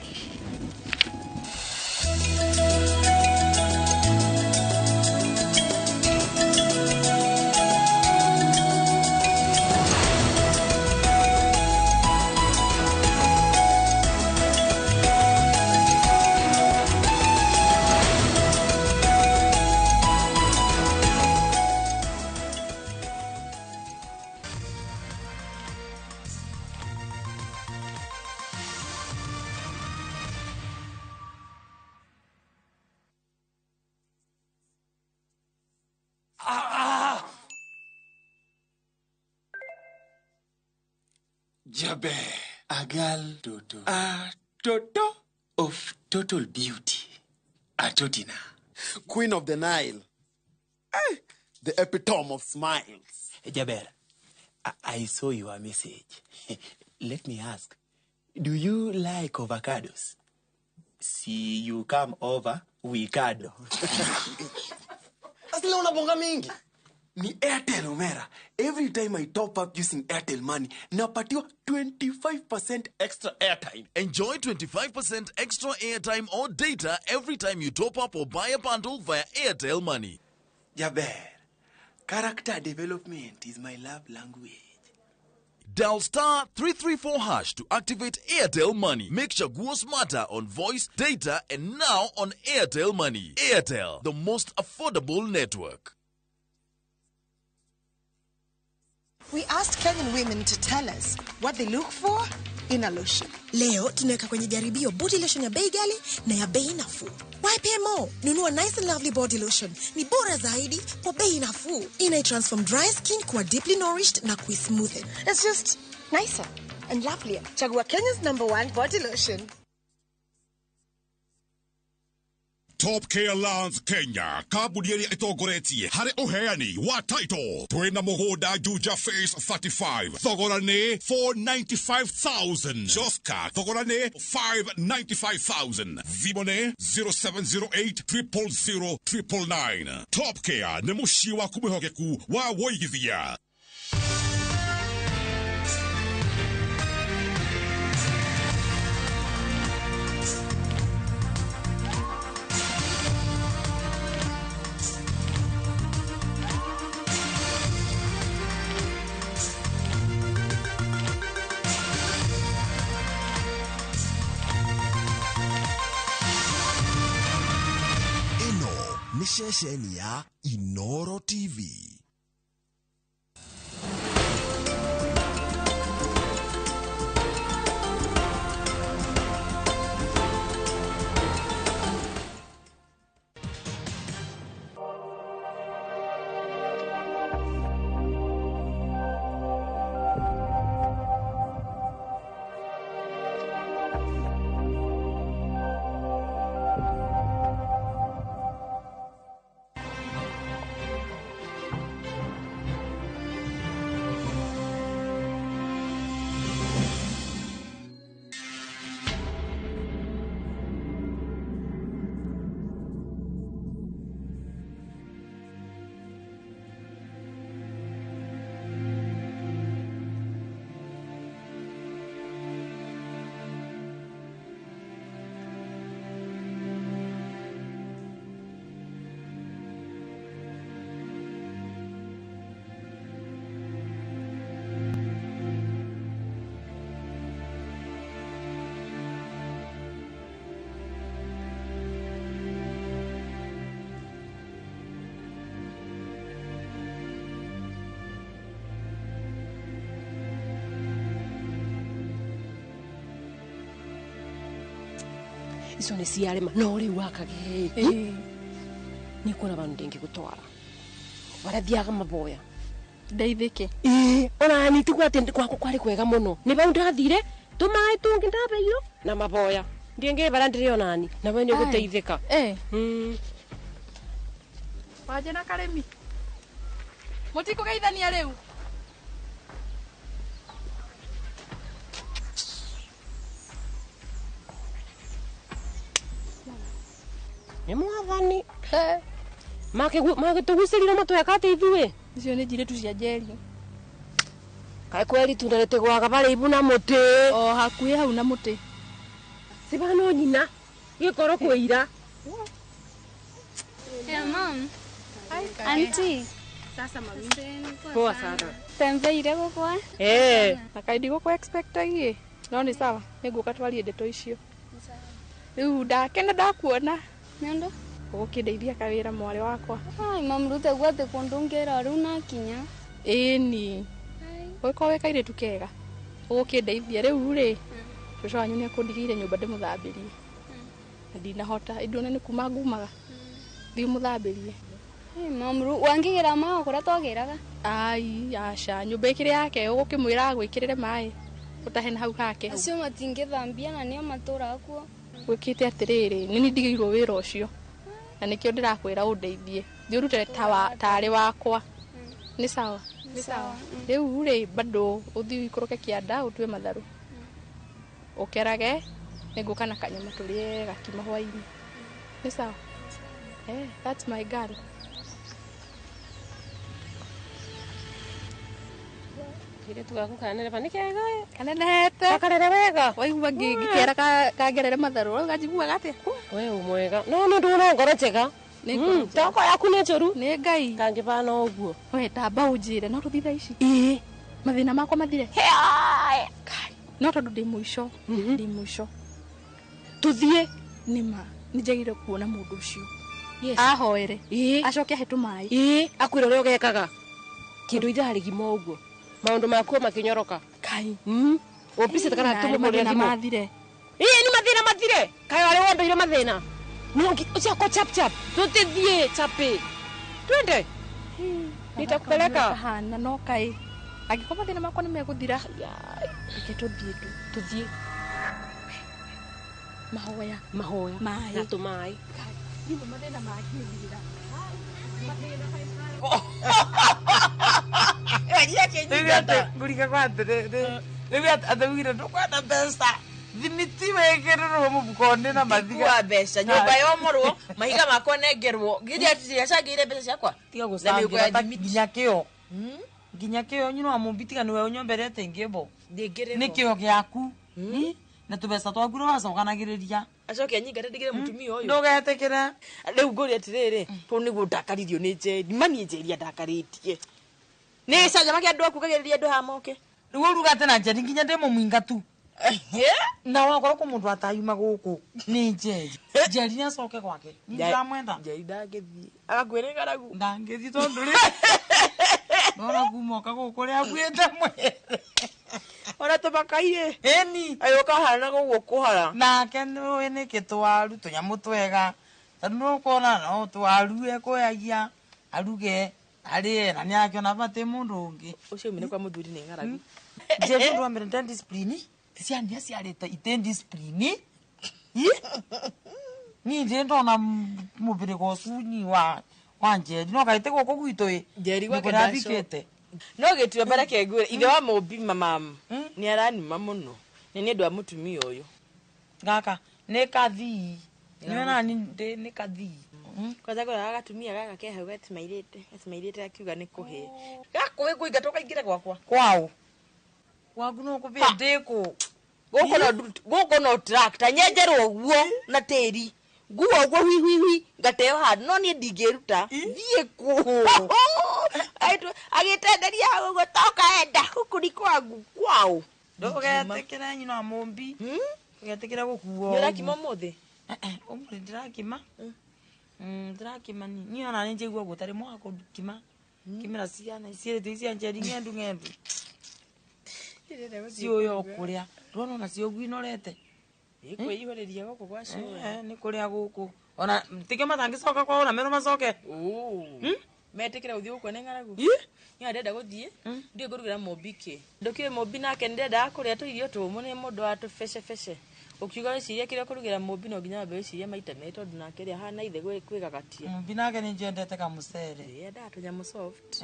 Jabe, a girl Toto. A Toto of total beauty. A Totina. Queen of the Nile. Eh, the epitome of smiles. Jaber, I saw your message. Let me ask, do you like avocados? See you come over, we cuddle. Asile unabonga mingi. Ni Airtel Omera. Every time I top up using Airtel Money, napatiwa 25% extra airtime. Enjoy 25% extra airtime or data every time you top up or buy a bundle via Airtel Money. Jaber, character development is my love language. Dial star 334 hash to activate Airtel Money. Make Chaguo smarter on voice, data, and now on Airtel Money. Airtel, the most affordable network. We asked Kenyan women to tell us what they look for in a lotion. Leo tunaweka kwenye jaribio body lotion ya bei ghali na ya bei nafuu. Why pay more? Nunua Nice and Lovely body lotion. Ni bora zaidi kwa bei nafuu. Ina transform dry skin kuwa deeply nourished na kuismoothen. It's just nicer and lovelier. Chagua Kenya's #1 body lotion. Top Care Lands Kenya, kambuni ĩrĩa ĩtongoretie harĩ ũheani wa title. Twĩna mũgũnda Juja Phase 35, thogora nĩ 495,000. Joska, thogora nĩ 595,000. Thimũ nĩ 0708 000 999. Top Care nĩ mũciĩ waku mwĩhokeku wa wũigithia. ceceni ya Inoro TV. Icio nĩ ciarĩma no rĩu wakage nĩ kuona vandu ndĩngĩgũtwara warathiaga maboya ndeithĩke ona ni tiguo atĩ gwakwa kwarĩ kwega mũno nĩ vau ndathire tũmaĩ tũngĩ ndabeirwo na maboya ndĩngĩbara ndĩrĩ onani na we nĩ ũgũteithĩka. Wanje na karĩmi mũtikũgeithania rĩu. Nĩ mwathani magĩtũgucĩrire matweka atĩ ithuĩ icio nĩ njirĩtu cia njeri. Kaĩ kweri itunda rĩtĩgwaga barĩ ibu na mũtĩ o hakuhĩ hau na mũtĩ cibano nyina gĩkorwo kwĩira. Yeah, mom. Auntie. Sasa mami. Poa sana. Tembeire gũkwa. Na kaĩ ndigũkũ expectagie no nĩ sawa nĩngũka twarie ndeto icio. Rĩu ndakena ndakuona. Nĩ ũndũ? Ũgũkĩndeithia kawĩra mwarĩ wakwa. Ai mam rute gwatĩ kũndũ ngĩra rĩu nakinya. Ĩni. Ũgĩkorwo wĩ kairĩtu kega. Ũgũkĩndeithia rĩu rĩ. Cũcũ wanyu nĩ akũndigĩire nyũmba ndĩmũthambĩrie. Na ndinahota ĩndĩ nĩ kuma ngumaga. Thiĩ mũthambĩrie. Mam rĩu wangĩgĩra maĩ o kũrĩa twagĩraga? Ai aca nyũmba ĩkĩrĩ yake ũgũkĩmwĩra agwĩkĩrĩre maĩ ũtahe na hau hake. Acio matingĩthambia na nĩo matũraga kuo. Gwĩkĩte atĩrĩrĩ nĩ niĩ ndigĩirwo wĩra ũcio na nĩkĩo ndĩrakwĩra ũndeithie thiĩ ũrute tarĩ wakwa. Nĩ sawa? Nĩ sawa. Rĩu rĩ bado ũthiĩ ũikũrũke kĩanda ũtue matharũ ũkerage nĩngũka na kanyama tũrĩe gakima hwaĩ-inĩ. Nĩ sawa? That's my girl. Kairĩtu gaku kaneneha nĩ kega kanenehete gakarere wega waigua ngĩkera kangerere matharũ rĩu ganjiguaga atĩa we ũ mwega no nĩ ndũna ngoro njega toko yaku nĩ njũru nĩ Ngai kangĩbana ũguo we tamba ũnjĩre no tũthiĩ thaa ici mathĩna makwa mathire. Kai no tondũ ndĩ mũico ndĩ mũico tũthiĩ nĩma nĩ njagĩrĩire kuona mũndũ ũcio ahoere acoke ahe tũmaĩ akwĩre ũrĩa ũgekaga kĩndũ ithaa rĩgima ũguo maũndũ makuo makĩnyoroka. Kai ũmbicĩte kana tũmũhũrĩre thimũ mathire. Nĩ mathĩna mathire kaĩ warĩ wondoire mathĩna no uciako chap chap tutithie chape twende nitakupeleka hana no kai angĩkorwo mathĩna makwa nĩ megũthira reke tũthiĩ tu tũthiĩ mahoya mahoya maĩ na tũmaĩ nĩ mathĩna mangĩthira. Ngurika kwa atĩrĩrĩ rĩu athaugire ndũkwenda mbeca thimiti wĩkĩrĩrwo mũbuko-inĩ na mathiga mbeca nyũmba yomorwo mahiga makwa nengerwo nginya tiracangĩire mbeca ciakwa tiga gũcangĩra nginya kĩo nginya kĩo nyina wa mũmbi tiga nĩwe ũnyomberete ngĩmbo nĩ kĩo gĩaku na tũbeca twaku rĩ wacokanagĩrĩria acoke anyingate ndigire mũtumia ũyũ ndũgetĩkĩre rĩu ngũria atĩrĩrĩ kũu nĩguo ndakaririo nĩ Njeri mani Njeri andakarĩtie nĩ gĩcanjama kĩa andũ aku kagĩrĩria andũ haha moke rĩu ũruga atĩ na Njeri nginya ndĩ mũmũingatu Na wakorwo kå må ndå atayuma gå kå nä njeri njeri nä acoke gwake ndiramwenda njeri ndangĩthiĩ agakwĩrĩ ng'aragu ndangĩthiĩ tondũ rĩ nona kuma oka gå kå rä akuĩte mwere ona tũmakairĩ ĩni agĩũka hana gũguo kũhara nake nĩũĩ nĩkĩ twaru tũnyamũ twega tondũ nĩũkuona no twaru ekũyagia aruge arĩe na nĩakĩona batĩ mũndũ ũngĩ ũcio umire kwa mũthuri nĩ ng'aragu njeri ũndũ wa mbere nĩ discipline ciana ciarĩte ite discipline ni ndĩ ndona mũbĩrĩga ũcu ni wa njeri no kaĩte gũkũ gwitũ ĩ njeri gwake ndabikĩte no gĩtue mbere kengwĩre ithe wa mũmbi mamamu nĩ aranima mũno nĩ nĩ ũndũ wa mũtumia ũyũ gaka nĩ kathii nĩwona nĩ kathii kwanza ngũraga gatumia gaka ke hau gatimairĩte akiuga nĩ kũhĩe gakũĩ kũingatwo kaingĩre gwakwa kwaũ waku no kũbĩa ndĩkũ gũkũ no tractor nyenjerwo ũguo na tĩri nguo ũguo hui hui hui ngateo handũ no niĩ ndingĩruta thiĩ kũ agĩtenderia hau ũguo toka enda gũkũ nĩ kwangu kwaũ ndũgetĩkĩre nyina wa mũmbi ndũgetĩkĩre gũkuo nĩ ũrakima ũmũthĩ ũmũthĩ ndĩrakima ndĩrakima niĩ ona nĩ njigua gũtarĩ mwaka kũkima kimĩra ciana ciĩrĩtwo cia njeri ng'endu ng'endu ciũya o kũrĩa ndũrona ona cio ũguo inorete ĩkwĩihũrĩria gũkũ gwa cũĩ nĩ kũrĩa gũkũ ona tikĩo matangĩcoka kwao na mero macoke metĩkĩra gũthiĩ gũkũ nĩ ng'aragu niĩ ndĩrenda gũthiĩ ndiũĩ ngũrugĩra mũmbi kĩ ndũkĩũĩ mũmbi nake nĩndendaga kũrĩa tũirio tũmũ nĩ mũndũ wa tũbecebece ũkiuga wĩcirie kĩrĩa ũkũrugĩra mũmbi no nginya wambe wĩcirie maita merĩ tondũ nake rĩ ahana ithe kwĩgagatia mũmbi nake nĩ njendete kamũcere endaga tũnyamũ soft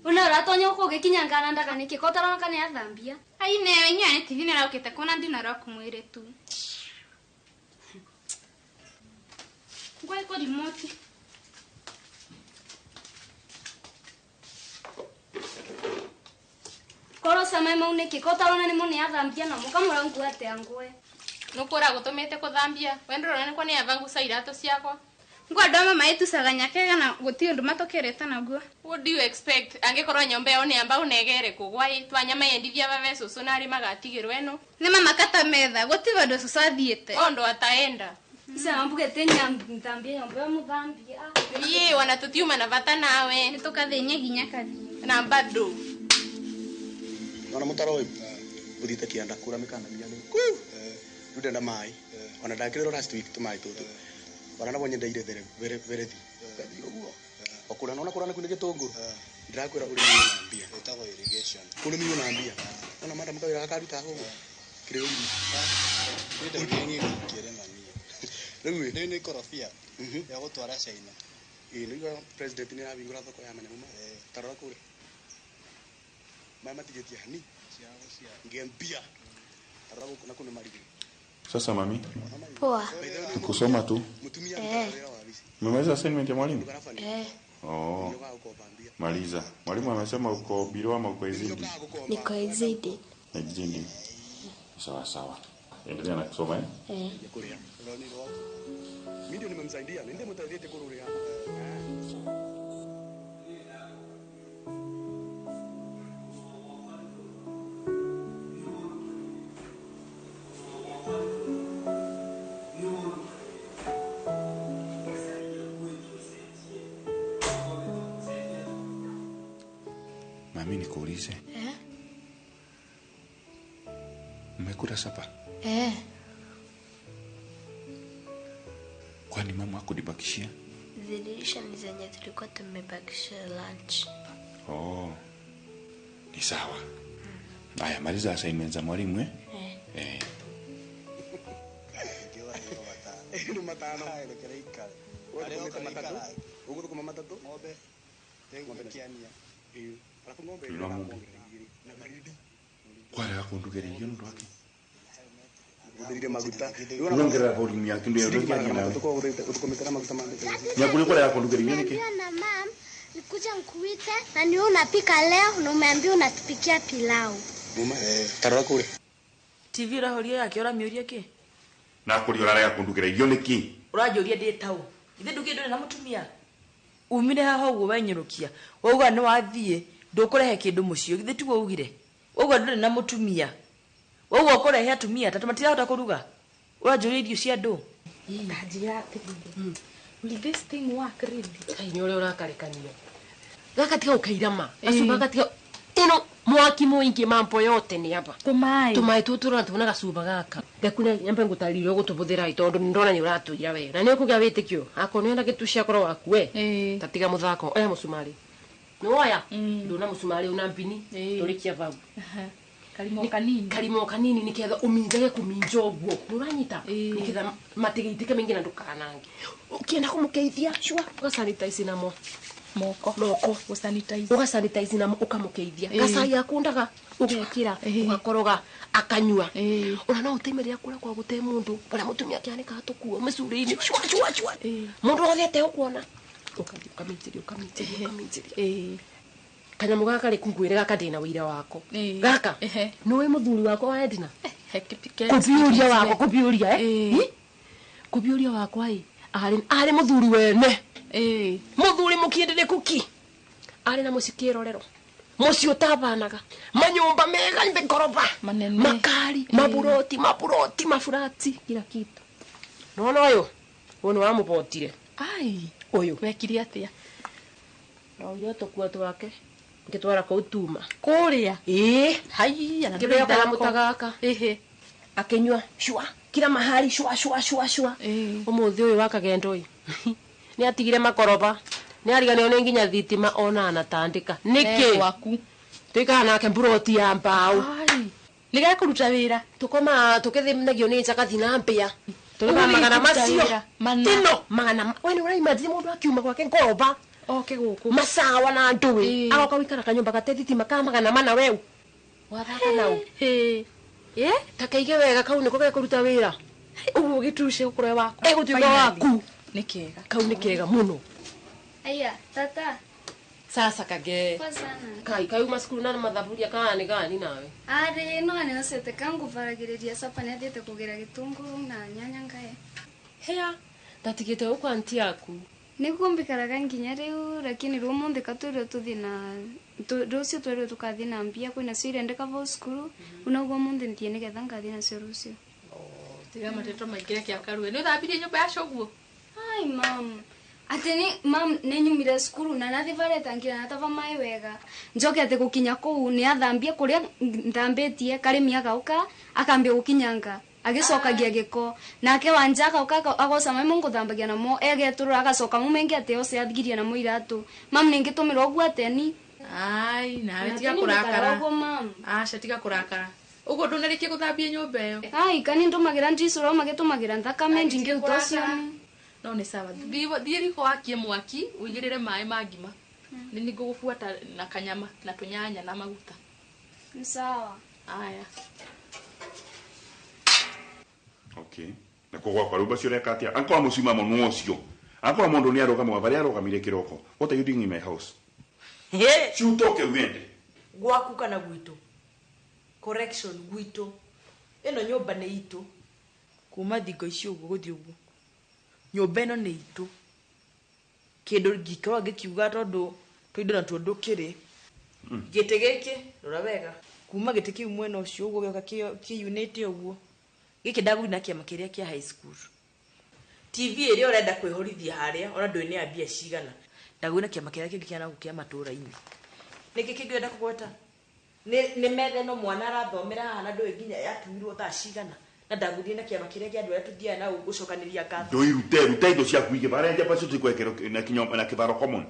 Una uratonya uko ugikinya ngana ndaka niki ko tarona kana yathambia ai newe inya ni TV niraukite kuona ndinara kumwire tu ngwa iko remote koro sama mauniki ko tarona ni muni yathambia na mukamura nguate angwe nukura gutumite kuthambia wendorona ni kwa ni avangu sa iratu ciakwa ngwa ndoma maitucaga nyakega na guti undu matukirite naguo. What do you expect angikorwo nyomba yao ni amba unegere kugwa twanya mayendithia vave cucu na ari magatigirwo eno ni mama kata metha guti vandu cucu athiite ondo ataenda isa mbugete nyambia nyomba ya muthambia ye wana tutiuma na vata nawe ni tukathinya nginya kathi na bado nona mutaro uyu uthite kianda kura mikanda mia ni ku ndenda mai ona ndakiriro last week tumai tutu ona nabo nyendeire there verethi ngathi uguo okura nona kura naku ni gitunguru ndirakwira urimi na mbia etagwo irrigation urimi na mbia ona madam kawira gakaruta uguo kire urimi ni ndingire mani riu ni ni korofia ya gutwara China ii niguo president ni arabingura thoko ya manyamu tarora kure mai matigetie hani ngembia tarora guku na kuno marigiri. Sasa mami. Poa. Kusoma tu. Umemaliza assignment ya mwalimu? Oh. Maliza. Mwalimu amesema uko biro ama uko exceeding? Niko exceeding. Exceeding. Sawa sawa. Endelea na kusoma eh? Eh. Mimi ndio nimemsaidia, ndio mtaidie kurudia. Mami, nikuulize. Eh? Mmekula sapa? Eh. Kwani mama hakunibakishia? Zilisha ni zenye tulikuwa tumebakisha lunch. Oh. Ni sawa. Haya, maliza assignment za mwalimu eh? Eh. Eh. Ni matano. Uguthukuma matatu. Ng'ombe. Ng'ombe. Alafu ng'ombe Nwa mumbi. Kware akundugeria irio ndu wake. Uthirire maguta. Nongerera volume yake ndio ndio kianya nawe. Utukometera maguta mande. Nyakuri kware akundugeria irio niki? Na mam, nikuja nkuite na ni wewe unapika leo na umeambiwa unatupikia pilau. Muma, tarora kure. TV irahoria yake uramiuria ki? Na kuri urarega kundugira irio niki? Uranjũria ndĩ taũ. Ithe ndugire ndũrĩ na mũtumia. Umire haha ũguo wenyũrũkia. Wauga nĩ wathiĩ ndũkũrehe kĩndũ mũciĩ. Githĩ tiguo ugire? Wauga ndũrĩ na mũtumia. Wauga ũkũrehe atumia atatũ matirahota kũruga. Ũranjũria irio cia andũ. Ndanjĩra atĩrĩrĩ. Will this thing work really? Kai nĩ ũrĩa ũrakarekania. Gaka tiga ũkairama. Gacuba gatiga ino mwaki muingi mambo yote ni hapa. Tumai. Tumai tutura tuna gacuba gaka. Ngakuna nyambe ngutaririo gutubuthira tondu ndona ni uratuira we. Na ni ukugia witikio. Ako ni enda gitucia korwo waku we. Tatiga muthako oya mucumari. Ni woya. Nduna mucumari una mbini. Turikia vau. Karimo kanini. Karimo kanini niketha uminjage kuminja uguo. Nuranyita. Niketha matigaitike mingi na ndukanange. Ukienda kumukeithia shua ugasanitize namo. Moko. Moko. Usanitize. Ugasanitize namo ukamukeithia. Gacai akundaga ugekira ugakoroga akanyua. Ona no utemeria kura kwa gute mundu bara mutumia kianika tukuo micuri-ini shua shua shua. Mundu othe atekuona. Ukathi ukaminjiria ukaminjiria ukaminjiria. Kanyamu gaka ri kungwire gaka ndina wira wako. Gaka niwe muthuri wakwa wa Edna. Kubiuria wakwa kubiuria eh. Kubiuria wakwa i ari muthuri wene. Muthuri mukiendere kuki. Ari na muci kirorero. Muci utabanaga. Manyumba mega ngoroba. Manene. Makari, maburoti, maburoti, mafurati, kila kitu. Nona uyu. Uyu wamubotire. Ai, uyu. Wekire atia? No uyu tukua twake. Ngitwara kuu tuma. Kuria. Haiya na kibeo kalamu tagaka. Akinyua shua kila mahali shua shua shua shua. Umuthi uyu wakagendo uyu. Ni atigire makoroba. Ni ariganio ni nginya thitima ona anatandika. Niki? Waku. Tuikara nake mburoti ya mbao. Ai. Nigekuruta wira. Tukoma tukithinagio ni njakathi na mbia. Turiba magana macio. Tino magana. We ni uraimagine mundu akiuma gwake ngoroba. Oke guku. Masawa na ndui. Agoka wikara kanyumba gate thitima ka magana mana weu. Wathaka nau. Takaige wega kau niko gekuruta wira. Uguo gituce gukorwo waku. Egutuika waku. Ni kega. Kau ni kega muno. Aya, tata. Sasa kage. Kwa sana. Kai kai uma cukuru na mathaburia kana ni gani nawe? Ari no ni ocete kangubaragiriria sapa ni athiete kugira gitunguru na nyanya ngae. Hea, ndatigite uko anti yaku. Niguo mbikaraga nginya riu lakini riu munthi katwirwo tuthi na rucio twirwo tukathi na mbia kwina cio irendeka vau cukuru unaguo munthi nthie nigetha ngathi nacio rucio. Tiga mateto maingĩ kia karue. Ni uthambirie nyumba ya coguo? Ai mam. Ati ni mam ni nyumire cukuru na nathi bareta ngira natava mai wega. Njoke ati gukinya kuu ni athambie kuria nthambitie karimi agauka akambia gukinyanga. Agicokagia giko nake wanja agauka agoca mai munguthambagia namo egeturura agacoka mumengi ati ose athigiria namo iratu. Mam ningitumirwo uguo ateni. Ai nawe tiga kurakara. Aca tiga kurakara. Uguo ndunarikie guthambia nyumba iyo. Ai kani ndumagira ndicura magitumagira nthakame ndingiruta ucio. No ni sawa. Thiĩ riko wakie mwaki uigirire mai ma ngima. Ni nigugubuata na kanyama na tunyanya na maguta. Ni sawa. Aya. Okay. Na kwa kwa ruba cio reka atia. Anko amucima muno ucio. Anko mundu ni arugama varia arugamire kiroko. What are you doing in my house? He. Si utoke uende. Gwaku kana gwitu. Correction gwitu. Ino nyumba ni itu. Kuma thingo icio uguo guthii uguo. Nyumba ino ni itu. Kindu ngikorwo ngikiuga tondu tuindo na tuo ndukiri. Gĩtĩ gĩkĩ rora wega. Kuma gĩtĩ kĩu mwena ũcio ũguo gĩoka kĩyunĩte ũguo. Gĩkĩ ndagũri na kĩama kĩrĩa kĩa high school. TV ĩrĩa ũrenda kwĩhũrithia harĩa ona ndũĩ nĩ ya mbia cigana. Ndagũri na kĩama kĩrĩa kĩngĩ kĩa nagũkũ kĩa matũra-inĩ. Nĩkĩ kĩngĩ ũrenda kũgweta? Nĩ metha ĩno mwana arathomera haha na ndũĩ nginya yatuirwo thaa cigana. Na ndagũrire na kĩama kĩrĩa kĩa andũ arĩa tũthiaga nao gũcokanĩria ngatho. Ndũirute ruta indo ciaku ige varia njamba icio tuikwekero na kinyo na kĩbaro common.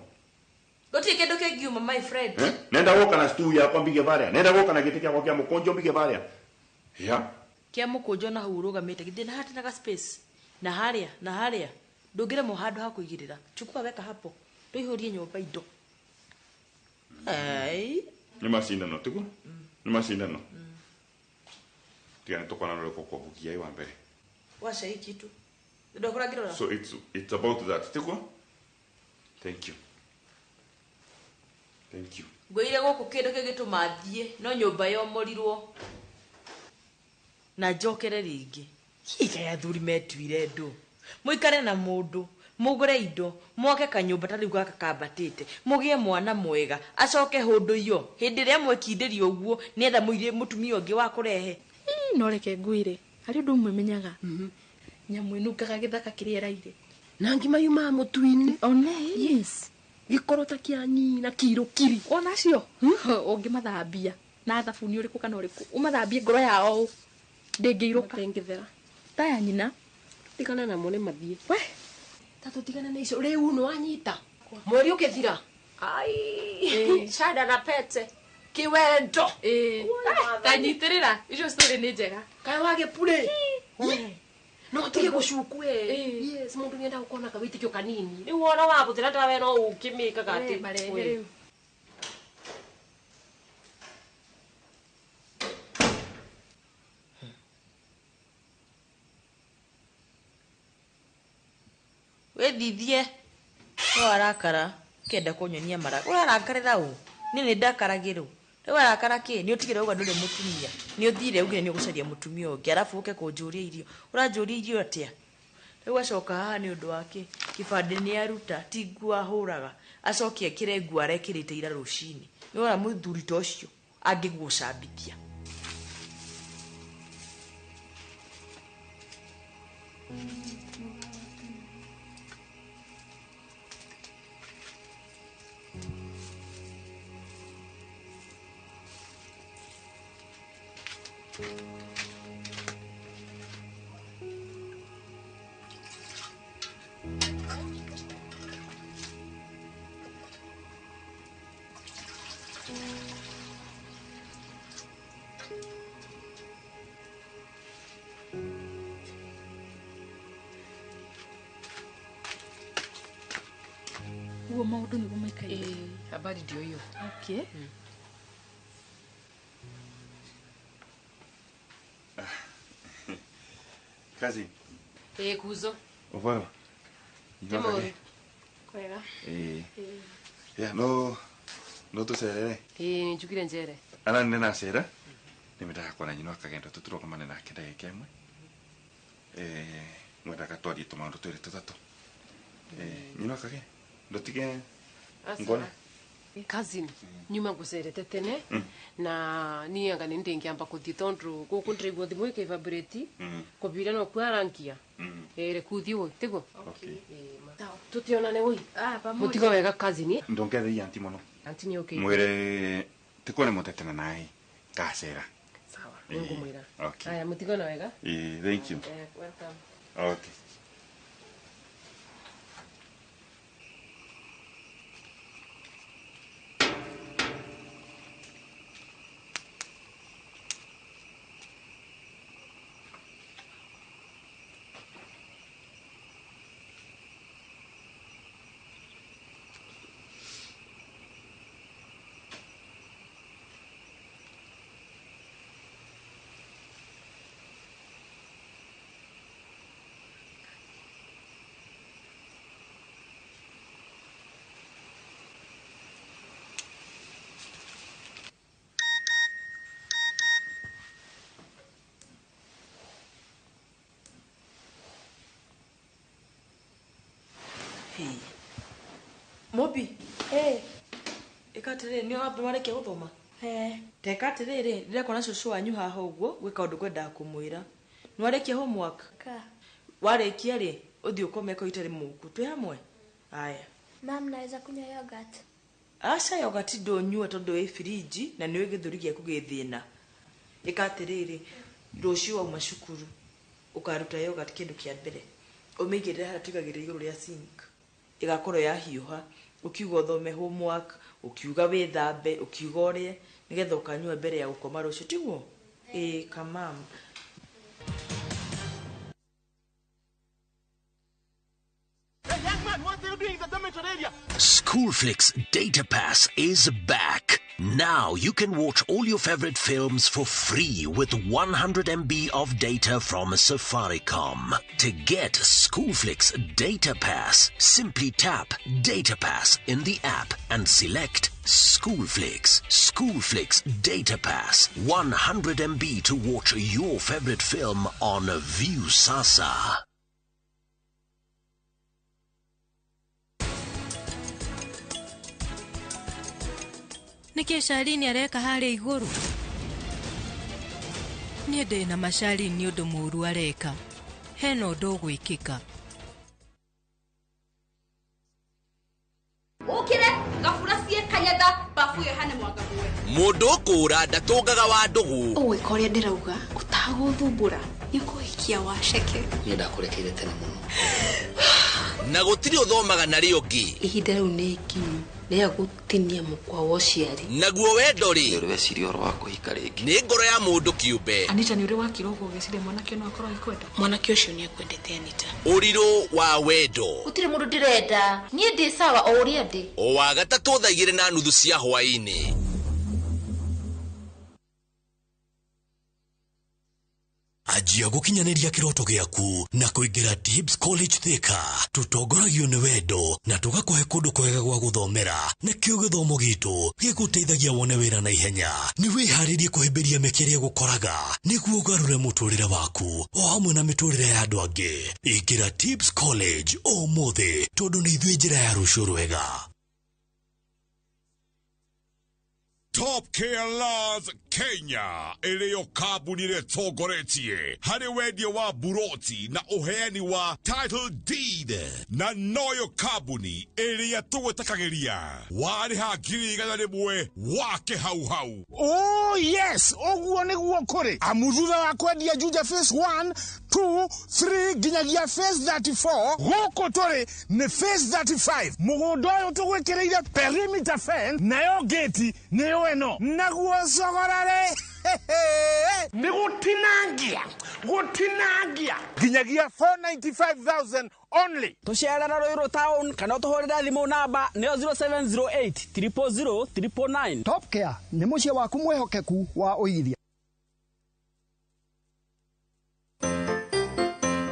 Gũtirĩ kĩndũ kĩngiuma my friend. Nenda gũka na stool yakwa mbige varia. Nenda gũka na gĩtĩ gĩakwa kĩa mũkũnjo mbige varia. Ya. Kĩa mũkũnjo na hau ũrũgamĩte githĩ na hatina ga space. Na harĩa na harĩa ndũngĩremwo handũ ha kũigĩrĩra. Chukua weka hapo. Tũihũrie nyũmba indo. Ai. Nĩ macindano tiguo? Nĩ macindano. Tiga nĩtũkona nĩ ũrĩkũ wa mbere. Washa hii kitu. Ndokora ngirora. So it's about that tiguo? Thank you. Thank you. Ngwire gũkũ kĩndũ kĩngĩtũma thiĩ no nyũmba yomorirwo. Na njokere rĩngĩ. Ikaĩ athuri metuire ndũ. Mũikare na mũndũ, mũgũre indo, mwake kanyũmba ta rĩu gaka kambatĩte, mũgĩe mwana mwega, acoke hũndũ iyo, hĩndĩ ĩrĩa mwekindĩria ũguo, nĩetha mũtumia ũngĩ wa kũrehe. No reke ngwĩre, harĩ ũndũ ũmwe menyaga. Nyamũ ĩnungaga gĩthaka kĩrĩa ĩraire. Na ngima yumaga mũtu-inĩ. One. Yes. Gĩkoro ta kĩa nyina kiro kiri. Ona acio ũngĩmathambia na thabuni ũrĩkũ kana ũrĩkũ, ũmathambie ngoro yao ndĩngĩirũka. Ndĩngĩthera. Ta ya nyina. Tigana namo nĩ mathiĩ. We. Ta tũtigane na icio rĩu nĩ wanyita. Mweri ũkĩthira. Ai. Shada na pete. Kiwendo. Ta nyitĩrĩra icio story nĩ njega. Kaĩ wagĩpurĩ. No tige gũcukwe. Yes, mũndũ nĩendaga gũkorwo na kawĩtĩkio kanini. Rĩu wona wabũthĩra ndawa no ũkĩmĩkaga atĩ. Marehe rĩu. Wĩthithie no arakara kenda kũnyonia mara ũrarakarĩra ũ niĩ nĩ ndakaragĩrwo rĩu arakara kĩ nĩ ũtigire uga ndũrĩ mũtumia nĩ ũthire ugire nĩ ũgũcaria mũtumia ũngĩ arabu ũke kũnjũria irio ũranjũria irio atĩa rĩu acoka haha nĩ ũndũ wa kĩ kĩbandĩ nĩ aruta ti nguo ahũraga acoke ekĩre nguo arekĩrĩte ira rũcinĩ nĩ wona mũthuri ta ũcio angĩgũcambithia. Uguo maũndũ nĩguo maikaire. Habari ndio hiyo. Okay. Kazi. Kuzo. Ũhoro. Nĩ Kwega. Ya no no tũcerere. Nĩ njugire njere. Ana nĩ nacera. Nĩ mendaga kuona nyina akagenda tũtũrũgamane nake ndagĩka ĩmwe. Ngwendaga twarie tũmaũndũ twĩrĩ tũtatũ. Nyina akagenda. Ndotige ngone. Cousin, nyuma ngucerete tene na niĩ anga nĩ ndĩngĩamba kũthiĩ tondũ gũkũ ndĩraigua thimũ ĩkĩvibrate kũbira no kwarangia reke ũthiĩ woi tiguo tũtionane woi mũtigo wega cousin. Ndongetheia anti mũno. Anti nĩ okĩte. Mwĩre tikuone mũtetena naĩ ngacera. Sawa, nĩngũmwĩra. Aya mũtigo na wega. Thank you. Welcome. Okay. Mobi. Ĩka atĩrĩrĩ nĩ warĩkia gũthoma? Teka atĩrĩrĩ ndĩrekona cũcũ wanyu haha ũguo gwĩ kaũndũ ngwendaga kũmwĩra. Nĩ warĩkia homework? Warĩkia rĩ ũthiĩ ũkome ko itarĩ mũku twĩ hamwe? Aya. Mam, naweza kunywa yogurt? Aca yogurt ndũnyua tondũ ĩ firiji na nĩ ũĩ gĩthũri gĩaku gĩ thĩna. Ĩka atĩrĩrĩ rũciũ wauma cukuru ũkaruta yogurt kĩndũ kĩa mbere ũmĩigĩrĩre harĩa tũigagĩrĩra igũrũ rĩa sink ĩgakorwo yahiũha ukiuga ũthome homework ukiuga wĩthambe ukiuga ũrĩe nĩgetha ũkanyua mbere ya gũkoma rũciũ tiguo? Ĩĩ kamam. Schoolflix Data Pass is back. Now you can watch all your favorite films for free with 100 MB of data from Safaricom. To get Schoolflix Data Pass, simply tap Data Pass in the app and select Schoolflix. Schoolflix Data Pass. 100 MB to watch your favorite film on Viusasa. Nĩkĩ Shalini areka harĩa igũrũ? Niĩ ndĩ na ma Shalini nĩ ũndũ mũũru areka. Hena ũndũ ũgwĩkĩka. Ũkĩre ngabura ciĩ kanyatha babu ĩyo ĩhane mwanga muwe. Mũndũ ũkũra ndatũngaga wa ndũgũ. Ũgwĩka ũrĩa ndĩrauga ũtagũthumbũra nĩ ũkũhikia waceke. Niĩ ndakũrekeire tene mũno. Na gũtirĩ ũthomaga narĩo ũngĩ. Ihinda rĩu nĩ ikinyu rĩa gũtinia mũkwa wa ũciari. Naguo wendo rĩ, nĩ weciria ũhoro wa kũhika rĩngĩ. Nĩ ngoro ya mũndũ kĩũmbe. Anita nĩ ũrĩ wakira ũguo ũgĩciria mwanake no akorwo agĩkwenda? Mwanake ũcio nĩ akwendete Anita. Ũrirũ wa wendo. Gũtirĩ mũndũ ndĩrenda. Niĩ ndĩ sawa o ũrĩa ndĩ. O wa gatatũ thaa 2:30 cia hwaĩ-inĩ. Anjia gũkinyanĩria kĩroto gĩaku na kũingĩra Tibbs College Thika. Tũtongoragio nĩ wendo na tũgakũhe kũndũ kwega gwa gũthomera, nakĩo gĩthomo gitũ gĩgũteithagia wone wĩra na ihenya. Nĩ wĩharĩrie kũhĩmbĩria mĩeke ĩrĩa ĩgũkoraga nĩguo ũgarũre mũtũrĩre waku o hamwe na mĩtũrĩre ya andũ angĩ. Ingĩra Tibbs College ũmũthĩ tondũ nĩ ithuĩ njĩra ya rũciũ rwega. Top Care Lands Kenya ĩrĩyo kambuni ĩrĩa ĩtongoretie harĩ wendia wa buroti na ũheani wa title deed, na noyo kambuni ĩrĩa tũgwĩtakagĩria warĩha 100,000 wake hau hau. Oh yes, ũguo nĩguo kũrĩ amu thutha wa kwendia Juja phase 1 2 3 nginyagia phase 34 gũkũ tũrĩ nĩ phase 35. Mũgũnda ũyũ tũgwĩkĩrĩire perimeter fence nayo gate nĩyo ĩno naguo cogorare nĩ gũtinangia gũtinangia nginyagia 495,000 only. Tũcerera Ruiru town kana ũtũhũrĩre thimũ namba nĩyo 0708 000 999. Top Care nĩ mũciĩ waku mwĩhokeku wa ũigithia.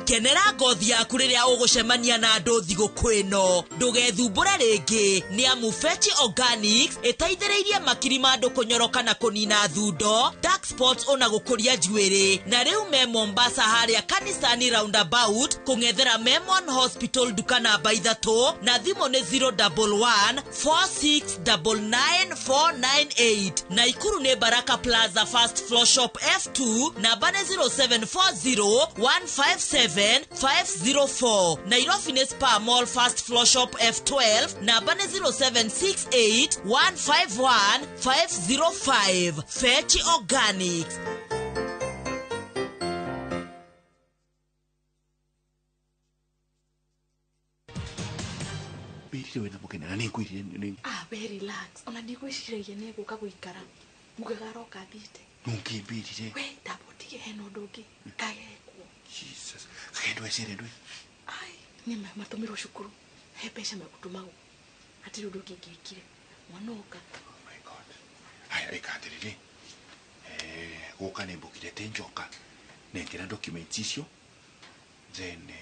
Kenera ngothi yaku rĩrĩa ũgũcemania na andũ thigũkũ ĩno. Ndũgethumbũre rĩngĩ nĩ amu Fetch Organics ĩteithĩrĩirie makiri ma andũ kũnyoroka na kũnina thundo, dark spots ona gũkũria njuĩrĩ. Na rĩu me Mombasa harĩa Kanisani roundabout kũng'ethera Memon Hospital nduka namba 3 na thimũ nĩ 011 4699 498. Naikuru nĩ Baraka Plaza first floor shop F2 namba nĩ 0740 157 504. Nairobi nĩ Spa Mall first floor shop F12 namba nĩ 0768 151 505. Fetch Organics. Ah, very relax. Ona ndigwĩciragia nĩ egũka gũikara. Mugaga aroka athiĩte. Nũngĩmbĩrire. We ndamũtige hena ũndũ ũngĩ. Kagekwo. Jesus. Kagendwe cirendwe. Ai, nĩ matũmirwo cukuru. He mbeca megũtũmagwo. Hatirĩ ũndũ ũngĩ ingĩkire. Mwana oka. Oh my God. Haya, ĩka atĩrĩrĩ. Gũka nĩ mbũkire tĩ njoka. Nengera documents icio. Then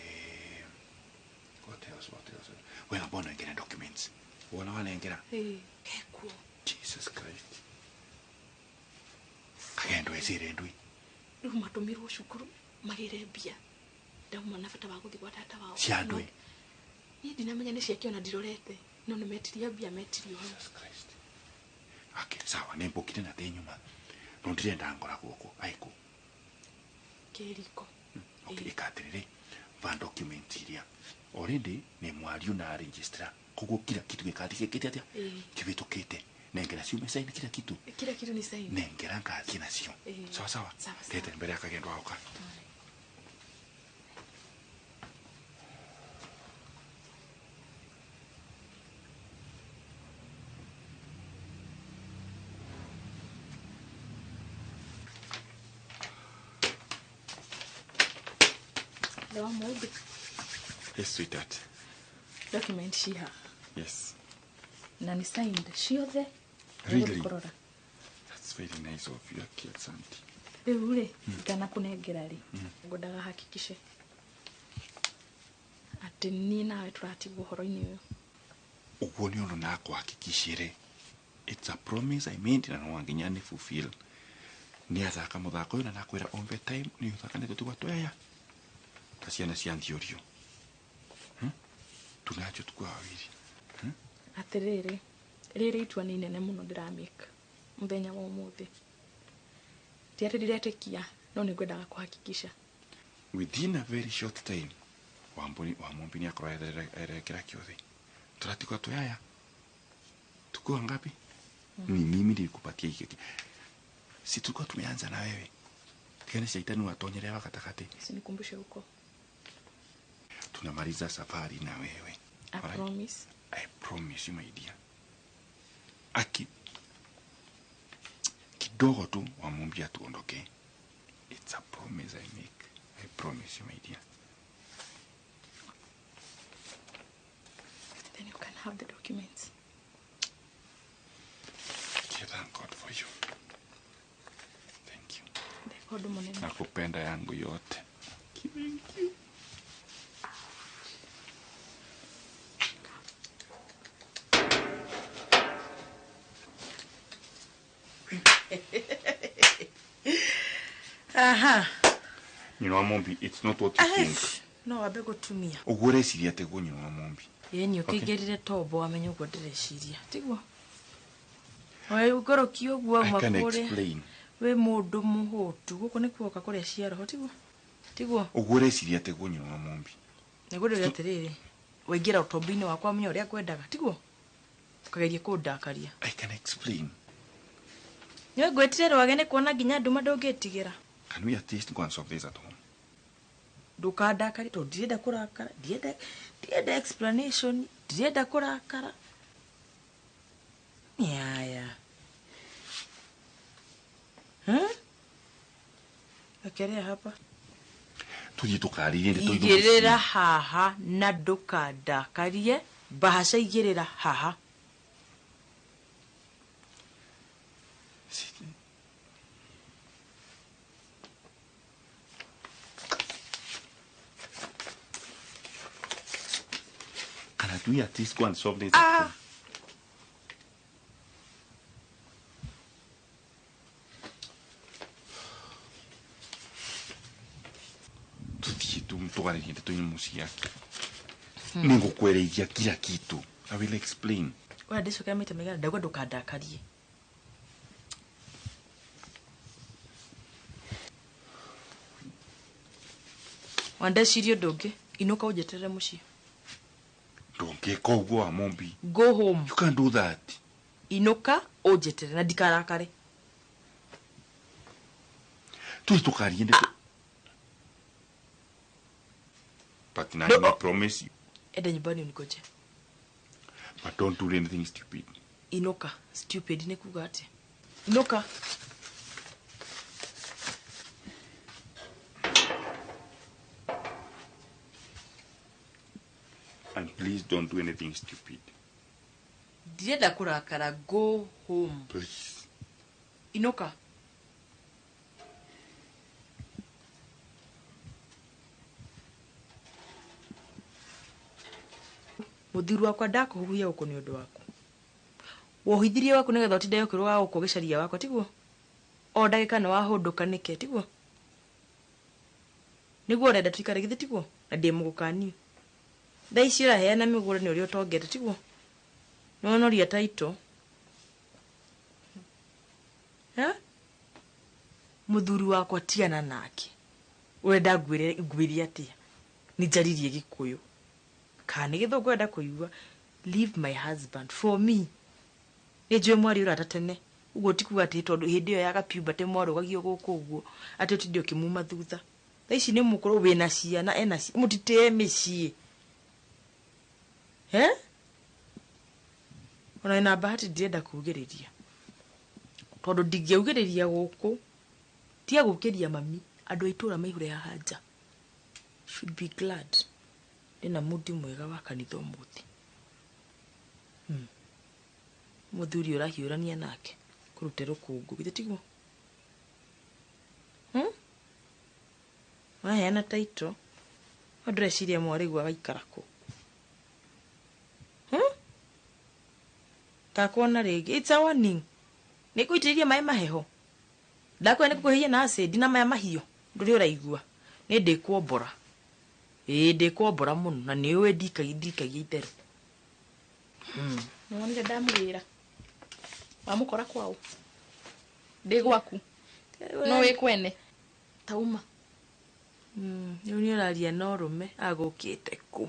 what else? What else? Wena bona nengera documents. Wona wanengera? Eh, kekuo. Jesus Christ. Kagendwe cirendwe. Rĩu matũmirwo cukuru magĩre mbia. Ndauma na bata wa gũthiĩ gwa tata wao. Cia andũ. Niĩ ndinamenya nĩ ciake ona ndirorete. No nĩ metirie mbia metirio hau. Jesus Christ. Okay, sawa nĩ mbũkire na thĩ nyuma. No ndirenda ngora gũkũ aikũ. Kĩriko. Okay, ĩka atĩrĩrĩ. Va document iria. Already nĩ mwario na registrar. Koguo kila kitu gĩkathi gĩkĩte atĩa? Kĩhĩtũkĩte. Nengera ciume sign kila kitu. Kila kitu ni sign. Nengera ngathi nacio. Sawa sawa. Tete mbere ya kagendwa oka. Yes, sweetheart. Document ciha. Yes. Na ni signed ciothe Really? Kũrora. That's very nice of you, Aki, asante. Rĩu rĩ, ndanakũnengera rĩ, ngwendaga hakikishe atĩ niĩ nawe tũratigwo ũhoro-inĩ ũyũ. Ũguo nĩ ũndũ nakwahakikishire. It's a promise I made na no nginya nĩ fulfill. Nĩ athaka mũthako ũyũ na nakwĩra on the time nĩ ũthaka nĩ tũtigwa twaya. Ta ciana cia thiũrio. Tunacho tukua wawili. Atĩrĩrĩ, rĩrĩ itua nĩ inene mũno ndĩramĩka mũthenya wa ũmũthĩ. Ti atĩ ndiretĩkia, no nĩ ngwendaga kũhakikisha. Within a very short time, Wambui wa Mumbi nĩ akorwo erekera kĩothe. Tũratigwa twaya. Tuko ngapi? Ni mimi nilikupatia hiki. Si tulikuwa tumeanza na wewe. Tikana shaitani watonyelewa katikati. Usinikumbushe huko. Tunamaliza safari na wewe. I Alright? promise. I promise you my dear. Aki kidogo tu Wamumbi atuondoke. It's a promise I make. I promise you my dear. Then you can have the documents. Okay, thank God for you. Thank you. God munene. Nakupenda yangu yote. Thank you. Aha. Nyina wa Mumbi, it's not what you think. No wambe gũtumia. Ũguo ũreciria tiguo nyina wa Mumbi. Ĩĩ nĩ ũkĩingĩrire tombo wamenya ũguo ndĩreciria. Tiguo? Oe ũngoroki ũguo I auma can kũrĩa. explain. Wĩ mũndũ mũhũtu. Gũkũ nĩ kuoka kũrĩa cia roho tiguo? Tiguo? Ũguo ũreciria tiguo nyina wa Mumbi. Nĩguo ndĩrĩ atĩrĩrĩ. Waingĩra ũtombo-inĩ wakwa wamenya ũrĩa ngwendaga tiguo? Ũkageria kũndakaria. I can explain. Nĩwe ngwĩtire rwage nĩ kuona nginya nduma ndũngĩtigĩra. Can we at least go and solve this at home? Ndũkandakarie tondũ ndirenda kũrakara, ndirenda explanation, ndirenda kũrakara. Yaya. Huh? Wekelea hapa. Tũthiĩ tũkarĩrie ndeto itũ Igĩrĩra mũciĩ. haha na ndũkandakarie. Bahasha igĩrĩra haha. Can we at least go and solve this at home? Tuthiĩ tũgarĩrie ndeto inĩ mũciĩ ake. Nĩngũkwereithia kila kitu. I will explain. Oya ndĩcokera maita maigana ndauga ndũkandakarie. Wandecirie ũndũ ũngĩ, inũka ũnjeterere mũciĩ. Ndũngĩka ũguo wa Mumbi. Go home. You can't do that. Inũka ũnjeterere na ndikarakare. Tũthiĩ tũkarie ndeto. But now I promise you. Enda nyumbani unigoje. But don't do anything stupid. Inoka. Stupid nĩ kuga atĩa? Inoka. And please don't do anything stupid. Ndirenda kũrakara. Go home. Please. Inoka. Mũthuri wakwa ndakũhuhia gũkũ nĩ ũndũ waku. Wohithirie waku nĩgetha ũtinde ũkĩrũga gũkũ ũgĩcaria wakwa tiguo? O ndagĩka nĩ wahũndũka nĩkĩ tiguo? Nĩguo ũrenda tũikare githĩ tiguo? Na ndĩ mũgũkanio. Thaa ici ũraheana mĩgũnda nĩ ũrĩa ũtongete tiguo? Nĩwonoria taito. Ha? Mũthuri wakwa tigana nake. Ũrenda ngwĩre atĩa? Nĩ njaririe Gĩkũyũ. Kana nĩ gĩthũngũ ũrenda kũigua. Leave my husband for me. Nĩ njũĩ mwarĩ ũrata tene. Ũguo ti kuga atĩ tondũ hĩndĩ ĩyo ya gapuberty mwarũgagio gũkũ ũguo atĩ ũtinde ũkĩmuma thutha. Thaa ici nĩ mũkũrũ wĩna ciana ena mũtitĩe mĩciĩ. He? Ona wĩna bahati ndirenda kugĩrĩria. Tondũ ndingĩaugĩrĩria gũkũ. Tiga gũkĩria mami. Andũ a itũũra maihũre haha nja. Should be glad. Ndĩna mũndi mwega wa kanitha ũmũthĩ. Muthuri ũrahiũrania nake kũrute rũkũngũ githĩ tiguo? Waheana taito ndĩreciria mwarĩguo agaikara kũ? Ngakuona rĩngĩ. It's a warning. Nĩngũitĩrĩria maĩ maheho. Ndakwĩra nĩngũkũhĩhia na acid na maya mahiũ. Ndũrĩ ũraigua. Nĩ ndĩkuombora. Ĩĩ ndĩkuombora mũno na nĩũĩ ndikagia itherũ. Nĩwonire ndamũgĩra. Wamũkora kwaũ? Ndĩ gwaku. No wĩ kwene. Tauma. Rĩu nĩ ũraria na ũrũme agũkĩte kũ?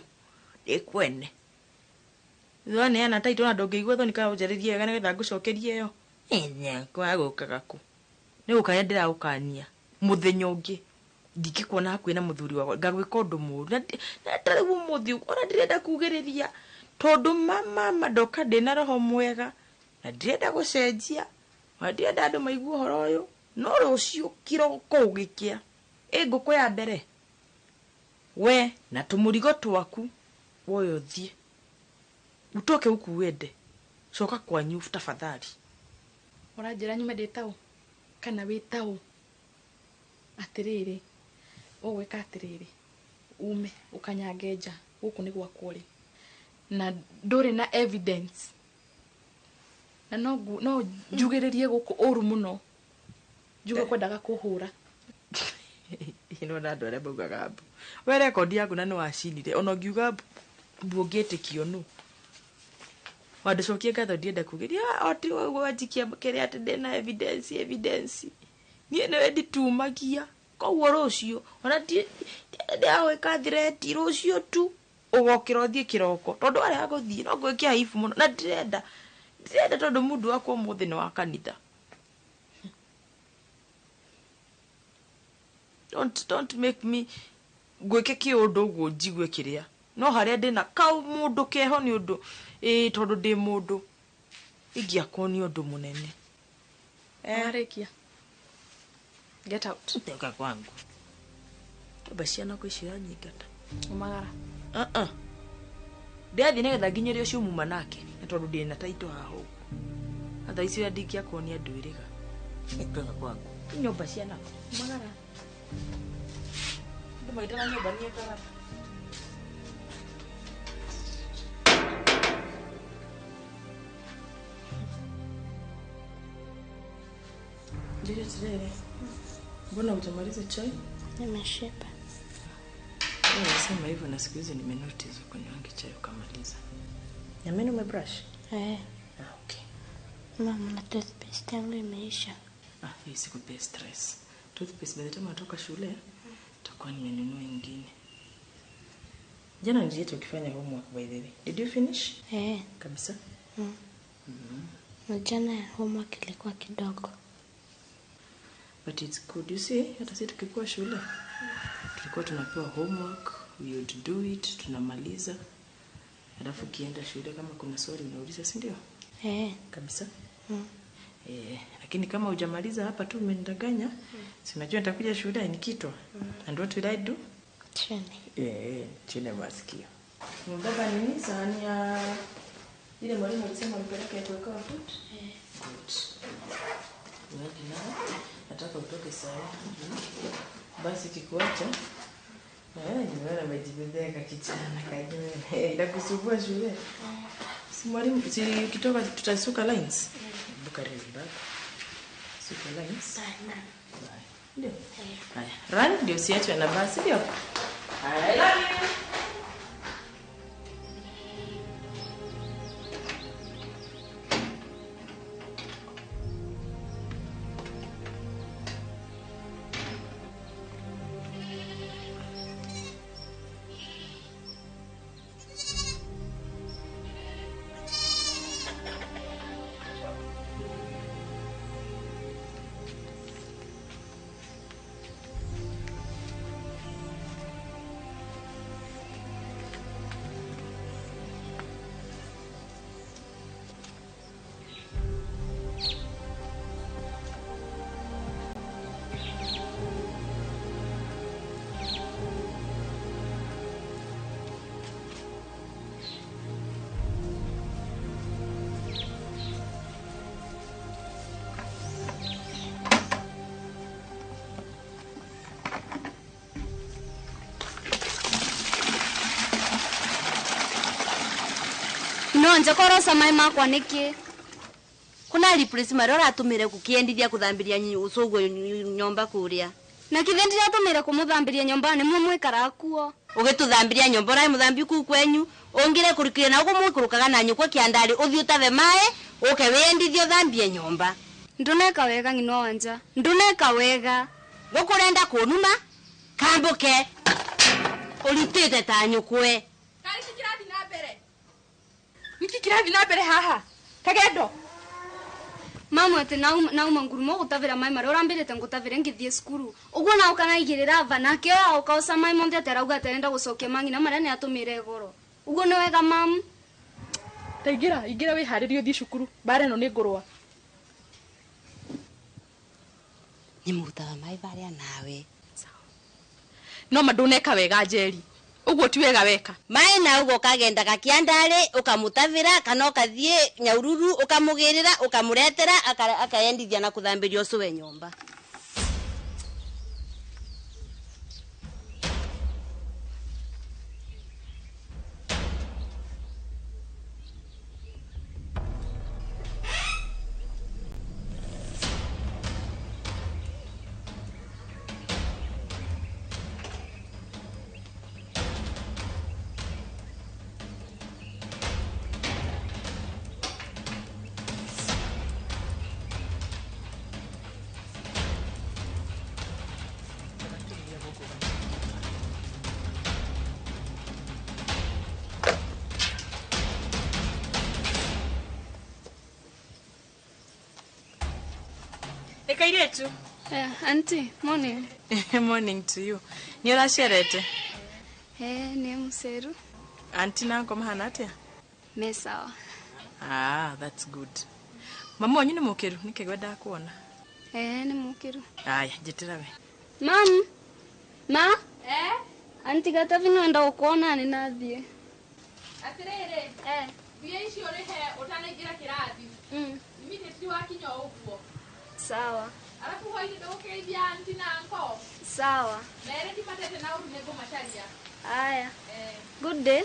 Ndĩ kwene. Waneana taito na ndũngĩigua thoni kana ũnjarĩrie wega nĩgetha ngũcokerie ĩyo. Nyakwa agũkaga kũ? Nĩ gũkania ndĩragũkania. Mũthenya ũngĩ ndingĩkuona hakuhĩ na mũthuri wakwa ngagwĩka ũndũ mũũru. Na ta rĩu ũmũthĩ ũguo ona ndirenda kugĩrĩria tondũ mama ndoka ndĩna roho mwega na ndirenda gũcenjia na ndirenda andũ maigue ũhoro ũyũ no rũciũ kĩroko gũgĩkĩa ĩ ngũkũ ya mbere we na tũmũrigo twaku woye ũthiĩ utoke huku uende coka kwanyu tafadhali. Ũranjĩra nyume ndĩ taũ kana wĩ taũ? Atĩrĩrĩ ũgwĩka atĩrĩrĩ ume ũkanyange nja gũkũ nĩ gwakwa ũrĩ na ndũrĩ na evidence na no njugĩrĩrie gũkũ ũru mũno njuge kwendaga kũhũra. Ino na andũ arĩa maugaga mbu we rekondi yaku na nĩ wacinire ona ũngiuga mbu ũngĩtĩkio nũ wanducokie ngatho ndienda kugeria oti wanjikia kĩrĩa atĩ ndĩna evidence niĩ nĩwe nditumagia koguo rũciũ ona ndĩagwĩka thireti rũciũ tu ũgokĩra ũthiĩ kĩroko tondũ arĩa agũthiĩ no ngwĩke aibu mũno na ndĩrenda tondũ mũndũ wakwa ũmũthĩ nĩ wa kanitha. Don't make me gwĩke kĩũndũ ũguo njigue kĩrĩa no harĩa ndĩna kau mũndũ keho nĩ ũndũ ĩĩ tondũ ndĩ mũndũ ingĩakwo nĩ ũndũ mũnene. Warĩkia. Get out. Toka kwangu. Nyũmba ciana kwĩ ciranyingata. Umagara. Ndĩrathiĩ nĩgetha nginyĩre ũcio muma nake na tondũ ndĩ na taito haha ũguo. Thaa ici ũrĩa ndingĩakwo nĩ andũ ĩrĩga. Toka kwangu. Nyũmba ciana. Umagara. Andũ maitana nyũmba niĩ ngaraba. Ndiyo tirere. Mbona hujamaliza chai? Nimeshiba. Nasema hivyo na siku hizi nimenotice ukunywangi chai ukamaliza. Na meno umebrush? Eh. Ah, okay. Mama, na toothpaste yangu imeisha. Ah, hii sikupea stress. Toothpaste by the time natoka shule nitakuwa nimenunua ingine. Jana niliyetu ukifanya homework by the way. Did you finish? Eh. Kabisa? Na jana homework ilikuwa kidogo. But it's good. You see, hata sisi tukikuwa shule tulikuwa tunapewa homework, we would do it, tunamaliza. Alafu kienda shule kama kuna swali unauliza, si ndio? Eh. Kabisa. Lakini kama hujamaliza hapa tu umenidanganya, si unajua nitakuja shule nikitwa. And what will I do? Chini. Chini masikio. Mbaba nini sahani ya ile mwalimu alisema mpeleke kuweka food? Good. Uende nayo. Nataka utoke saa. Basi kikuacha. Nimeona umejibebeka kijana kajua. Itakusumbua shule. Si mwalimu si ukitoka tutasuka lines. Buka baba. Suka lines. Bye. Ndio. Haya, run ndio usiachwe na basi ndio. Haya, I love you. Ng'ino nje korosa mai makwa niki. Kuna replace mara uratumire gukiendithia kuthambiria ucuguo nyomba kuria. Na kithe ndiratumire kumuthambiria nyomba ni mwe mwikara kuo. Ugituthambiria nyomba urae muthambi ku kwenyu ungire kurikire na ugu mwikurukaga na nyukwa kiandari uthi utathe mae uke wiendithie uthambie nyomba. Nduneka wega ng'ino wanja. Nduneka wega. Gukurenda kunuma kambuke uritite ta nyukwe. Kari kirathi na mbere. Niki kirathi na mbere haha. Kagendo. Mamu ati nauma ngurumo gutavira mai mara urambirite ngutavire ngithie cukuru uguo na ukanaigirira va nake oya ukaoca mai monthe ati arauga ati arenda gucokia mang'ina maria ni atumire goro uguo ni wega mamu. Ta ingira ingira wiharirie uthie cukuru mbara ino ni ngurwa. Ni murutaga mai varia nawe. No ma nduneka wega Njeri. Uguo ti wega weka. Mai na ugo kagendaga kiandari ukamutavira kana ukathie nyaururu ukamugirira ukamuretera akaendithia na kuthambiria ucuwe nyomba. Kairetu. Auntie, morning. Morning to you. Ni uracerete? Ni muceru. Auntie na uncle mahana atia? Me sawa. Ah, that's good. Mama wanyu ni mukiru, nikigwenda kuona. Ni mukiru. Aya, njitira we. Mam. Ma? Auntie Gatavi no gukuona ni nathie. Atiriri. Mbia icio urihe utanaingira kirathi. Immediately wakinya uguo. Sawa. Alafu hwaini ndugukeithia auntie na uncle. Sawa. Mere ndimatete na uru nĩngũmacaria. Aya. Good day.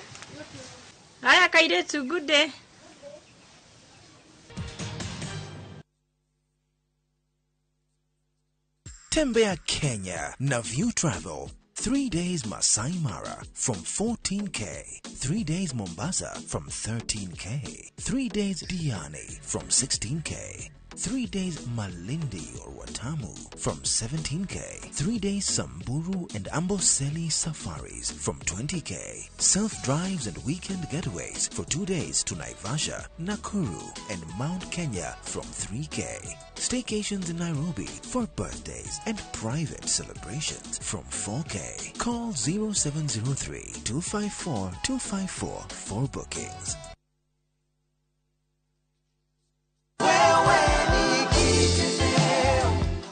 Aya kairetu, good day. Tembea Kenya na View Travel. 3 days Masai Mara from 14K, 3 days Mombasa from 13K, 3 days Diani from 16K, 3 days Malindi or Watamu from 17K, 3 days Samburu and Amboseli safaris from 20K, self-drives and weekend getaways for 2 days to Naivasha, Nakuru and Mount Kenya from 3K, staycations in Nairobi for birthdays and private celebrations from 4K. Call 0703 254 254 for bookings.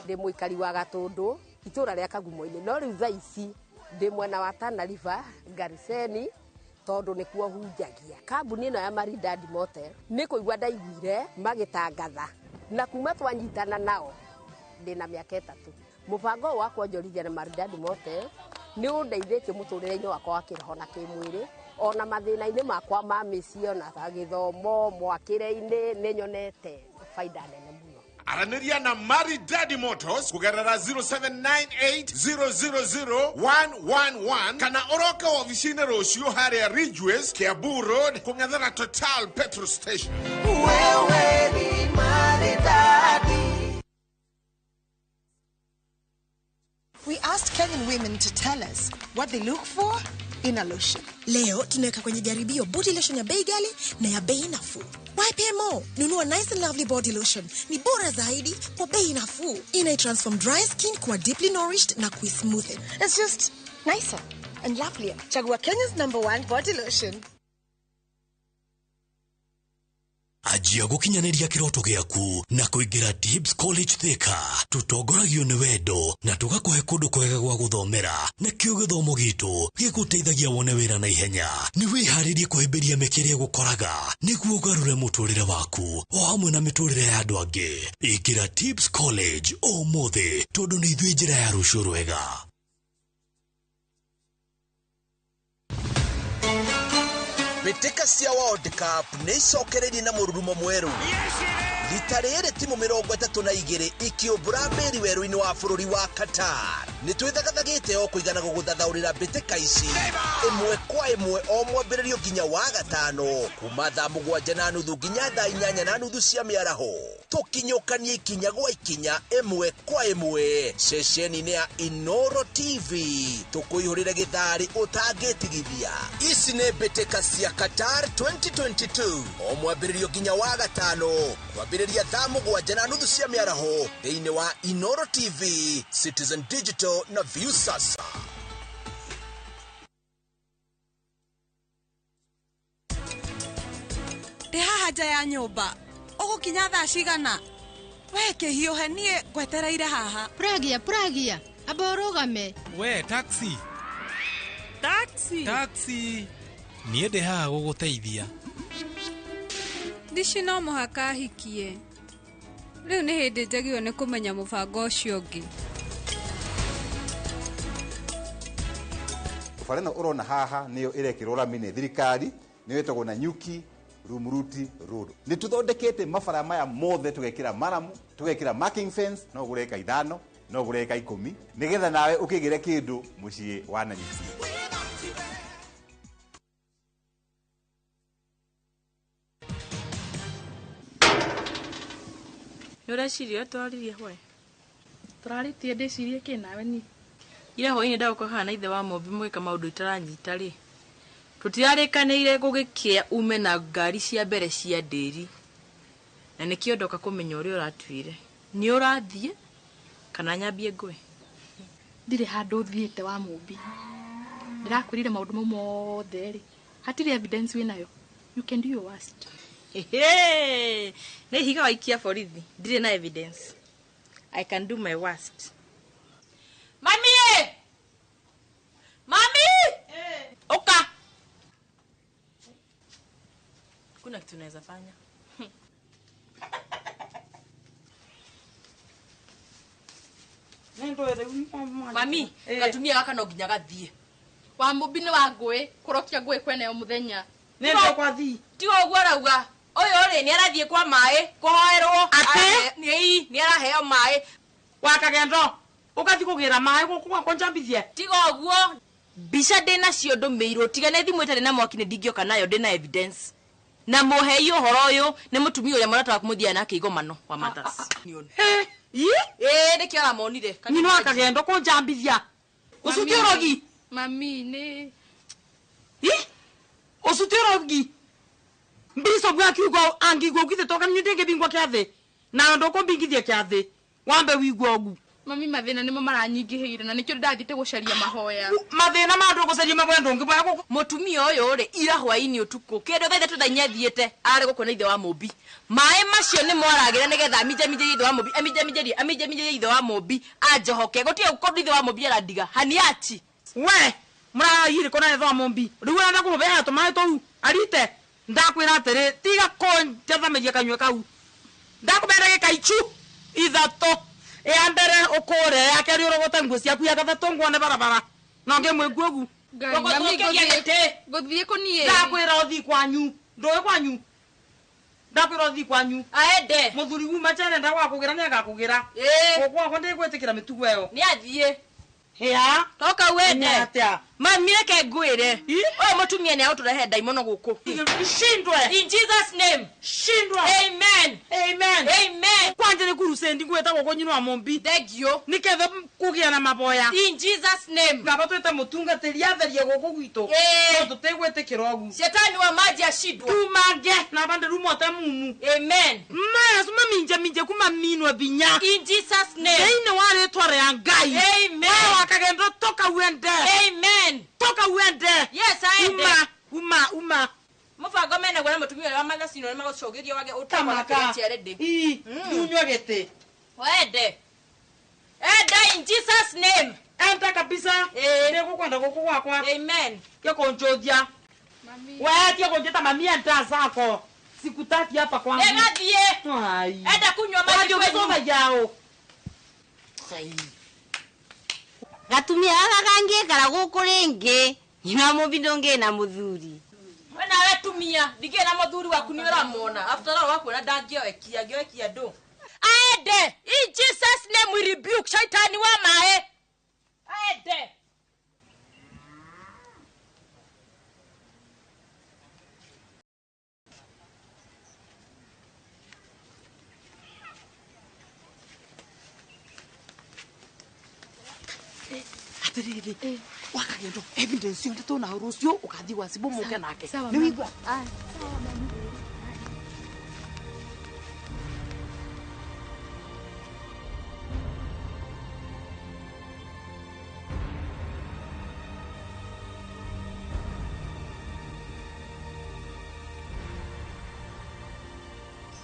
Ndi muikari wa Gatundu itura ria Kagumo-ini no riu thaa ici ndi mwena wa Tana River Gariseni tondu nikuo hunjagia. Kambuni ino ya Maridadi Motel ni kuigua ndaiguire magitangatha na kuma twanyitana nao ndina miaka 3. Mubango wa kwonjorithia na Maridadi Motel ni undeithitie muturire-ini wakwa wa kiroho na kimwiri ona mathina-ini makwa ma mĩciĩ ona gĩthomo mwakĩre-inĩ nĩ nyonete faida nene mũno. Aranĩria na Maridadi Motors kugerera 0798000111 kana ũroke wabici-inĩ rũciũ harĩa Ridgeways, Kiambu Road, kũng'ethera Total petrol station. Wewe ni Maridadi. We asked Kenyan women to tell us what they look for in a lotion. Leo tunaweka kwenye jaribio body lotion ya bei ghali na ya bei nafuu. Why pay more? Nunua Nice and Lovely body lotion. Ni bora zaidi kwa bei nafuu. Ina transform dry skin kuwa deeply nourished na kuismoothen. It's just nicer and lovelier. Chagua Kenya's #1 body lotion. Anjia gukinyaniria kiroto giaku na kuingira Tibbs College Thika. Tutongoragio ni wendo na tugakuhe kundu kwega gwa guthomera, nakio githomo gitu giguteithagia wone wira na ihenya. Ni wiharirie kuhimbiria mĩkĩre gukoraga niguo ugarure muturire waku o hamwe na miturire ya andu angi. Ingira Tibbs College umuthi tondu ni ithuĩ njĩra ya rũciũ rwega. Mbĩtĩka cia World Cup nĩ icokereirie na mũrurumo mwerũ. Rita rĩrĩ timu 32 ikĩũmbũra mbĩri werũ-inĩ wa bũrũri wa Qatar. Nĩ twĩthagathagĩte o kũigana gũgũthathaũrĩra mbĩtĩka ici ĩmwe kwa ĩmwe o mwambĩrĩrio nginya wa gatano kuma thaa 7:30 nginya thaa 8:30 cia mĩaraho. Tũkinyũkanie ikinya gwa ikinya ĩmwe kwa ĩmwe ceceni-inĩ ya Inoro TV tũkũihũrĩre gĩtharĩ ũtangĩtigithia. Ici nĩ mbĩtĩka cia Qatar 2022 o mwambĩrĩrio nginya wa gatano kwambĩrĩria thaa 7:30 cia mĩaraho thĩinĩ wa Inoro TV, Citizen Digital na Viusasa. Ndĩ haha nja ya nyũmba ũgũkinya thaa cigana? We kĩhiũhe niĩ ngwetereire haha. Pragia, Pragia, amba ũrũgame. We taxi. Taxi. Taxi. Niĩ ndĩ haha gũgũteithia. Ndici no mũhaka ahikie. Rĩu nĩ hĩndĩ njagĩrĩirwo nĩ kũmenya mũbango ũcio ũngĩ. Bara ĩno ũrona haha nĩyo ĩrekĩrwo rami nĩ thirikari, nĩyo ĩtagwo Nanyuki Rumuruti Road. Nĩ tũthondekete mabara maya mothe, tũgekĩra maramu, tũgekĩra marking fence, no ũgũre eka 5, no ũgũre eka 10, nĩgetha nawe ũkĩgĩre kĩndũ mũciĩ wa Nanyuki. Nĩ ũreciria twaririe hwaĩ? Tũrarĩtie ndĩcirie kĩ nawe ni? Ira hwaĩ-inĩ ndagũka haha na ithe wa Mũmbi mũgĩka maũndũ itaranyita rĩ. Tũtirarĩkanĩire gũgĩkĩa ume na ngari cia mbere cia ndĩri. Na nĩkĩo ndoka kũmenya ũrĩa ũratuire. Nĩ ũrathiĩ kana nyambie ngũĩ? Ndirĩ handũ thiĩte wa Mũmbi. Ndĩrakwĩrire maũndũ mau mothe rĩ. Hatirĩ evidence wĩnayo. You can do your worst. Ehe, nĩ ihiga waikia borithi. Ndirĩ na evidence. I can do my worst. Mami! Mami! Oka! Kuna kitu naweza fanya. Mami, gatumia gaka no nginya gathie. Wa Mũmbi nĩ wa ngũĩ, kũrokia ngũĩ kwene o mũthenya. Nĩ kwa thi. Tiga ũguo arauga. Ũyũ rĩ nĩ arathiĩ kwa maĩ kũhoerwo. Atĩ? Nĩ araheo maĩ. Wa Kagendo, ũgathiĩ kũgĩra maĩ gũkũ gwakwa njambithie. Tiga ũguo. Mbica ndĩ nacio ndũmĩirwo, tiga nĩ thimũ ĩtarĩ na mwaki nĩ ndingĩoka nayo, ndĩ na evidence. Na mũhei ũhoro ũyũ nĩ mũtumia ũrĩa mũrata waku mũthiaga nake igomano wa Mathas. Ĩĩ nĩkĩo aramonire. Nyina wa Kagendo kũnjambithia. Ũcio ti ũrogi? Mami nĩ Ũcio ti ũrogi? Mbico bwa kiugo angigwo ugithe toka nĩ ndĩngĩbingwa kĩa thĩ. Na ndũkũmbingithia kĩa thĩ. Wambe wigwo ũgu. Mami mathĩna nĩmo maranyingĩhĩire na nĩkĩo ndathiĩte gũcaria mahoya. Mathĩna ma andũ gũcaria mahoya ndũngĩboya gũkũ. Mũtumia ũyũ rĩ ira hwaĩ-inĩ ũtukũ kĩndũ thaa 3 thaa 4 athiĩte arĩ gũkũ na ithe wa Mũmbi. Maĩ macio nĩmo aragĩra nĩgetha aminjaminjĩrie ithe wa Mũmbi, aminjaminjĩrie, aminjaminjĩrie ithe wa Mũmbi anjohoke. Gũtirĩ kũndũ ithe wa Mũmbi arandiga. Haniachi. We mũrarairie kũna ithe wa Mũmbi. Rĩu ũrenda kũmũbeha tũmaĩ tũu arite. Ndakwĩra atĩrĩ tiga kũnjathamĩria kanyua kau. Ndakũbera gĩka ichu 3. Ya mbere ũkũre, ya kerĩ ũrogote nguo ciaku, ya gatatũ nguone barabara. Na ngĩmwĩkua ũguo. Ngũthiĩ kũ niĩ? Ndakwĩra ũthiĩ kwanyu. Ndũĩ kwanyu? Ndakwĩra ũthiĩ kwanyu. Aende. Mũthuri uma chere ndagwakũgĩra nĩ agakũgĩra. Gũkũ gwakwa ndĩgwĩtĩkĩra mĩtugo ĩyo. Nĩ athiĩ. Hĩa. Toka wende. Atĩa? Mami reke ngwĩre. Ũyũ mũtumia nĩ agũtũrehe ndaimono gũkũ. Shindwe. In Jesus name. Shindwe. Amen. Amen. Amen. Kwanja nĩ kurusendi ngwĩta gũkũ nyina wa Mũmbi. Thank you. Nĩketha kũgĩa na maboya. In Jesus name. Ngaba twĩte mũtungatĩri atherie gũkũ gwitũ. No tũtigwĩtĩkĩra ũguo. Shetani wa maji ashindwe. Tumange na bande rumote mumu. Amen. Maya suma minje minje kuma minwa binya. In Jesus name. Thĩinĩ wa rĩtwa rĩa Ngai. Amen. Wa Kagendo toka uende. Amen. Toka uende. Yes, aende. Uma uma uma. Mũbango menaguo na mũtumia ũrĩa wa Mathacino nĩ magũcũgĩria wage ũtagwo na Tamaka. kĩrĩa kĩarĩndĩ. Ii, ndunywe gĩtĩ. Wende. Enda in Jesus name. Enda kabisa. Nĩgũkwenda gũkũ gwakwa. Amen. Kĩkũnjũthia. We tie kũnjĩta mami enda zako. Sikutaki hapa kwangu. Ĩgathiĩ. Ai. Enda kunywa maji Wathiĩ kwenyu. ũgĩcũthagia ũ? Gatumia gaka kangĩikara gũkũ rĩngĩ nyina wa Mũmbi ndũngĩ na mũthuri. We nawe tumia ndigä na muthuri waku ni uramwona after all wakuona ndangĩoekia angĩoekia ndũ aende. In Jesus name we rebuke shaitani wa mae aende. Atiriri wakagendo evidence yonthe tuna rucio ukathi gwa cibu muke nake ni wigua.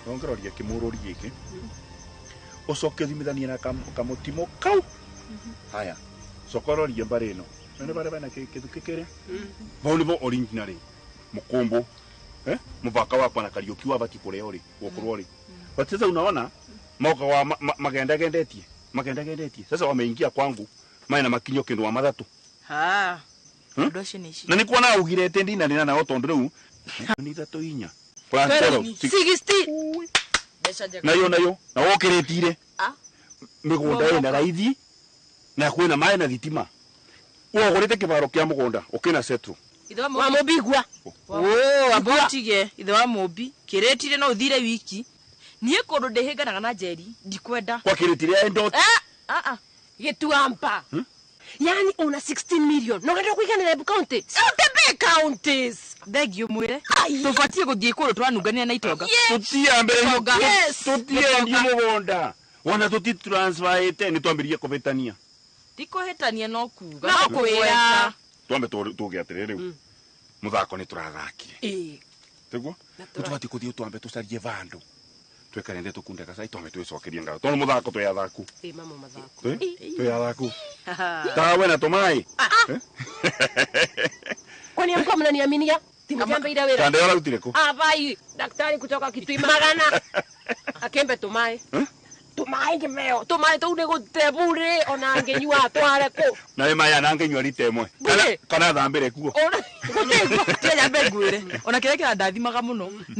Nongeroria kimurori giki ucoke thimithanie na kamutimo kau. Haya, cokororia mbari ino nene bare bana kithuki kiria vau nivo originally mukumbu muvaka wakwa na Kariuki wabati kuria uri gukorwo uri. But sasa unaona moka wa magenda gendetie magenda gendetie sasa wameingia kwangu maina makinyo kindu wa mathatu ha ndu acio ni ici na ni kuona augirete ndina nina nao tondu riu ni ithatu inya plus 60 nayo nayo na wokiritire migunda ina raithi na kwina mai na thitima wogorite kibaro kia mugunda ukina settle ithe wa Mumbi gua o abotige ithe wa Mumbi kiretire no uthire wiki nie kundu ndihinganaga na Njeri ndikwenda kwa kiretire endo a a gituamba. Yani una 16 million no ngenda kuiganira Embu County South counties thengio mwire tubatie guthie kundu twanungania na itonga tutiambere tutiendie mugunda wona tuti transfer ite ni twambirie kubitania tikuhitania no kuga no kwira twambe tuge atiriri riu muthako ni turathakire tiguo tubatie kuthie twambe tucarie vandu twekare nde tukunde gacai twambe twicokerie ngatho tondu muthako twi athaku mama mathako twi athaku tawe na tumai kwani amko mnaniaminia timjambe wira kande ararutire ku abai daktari kutoka Kitui magana akembe tumai tumai ngimeo tumai tou ni gute bure ona nginyua tware ku na maya na nginyua rite imwe kana thambire kuo gute tianyambe ngwire ona kiria kirandathimaga muno.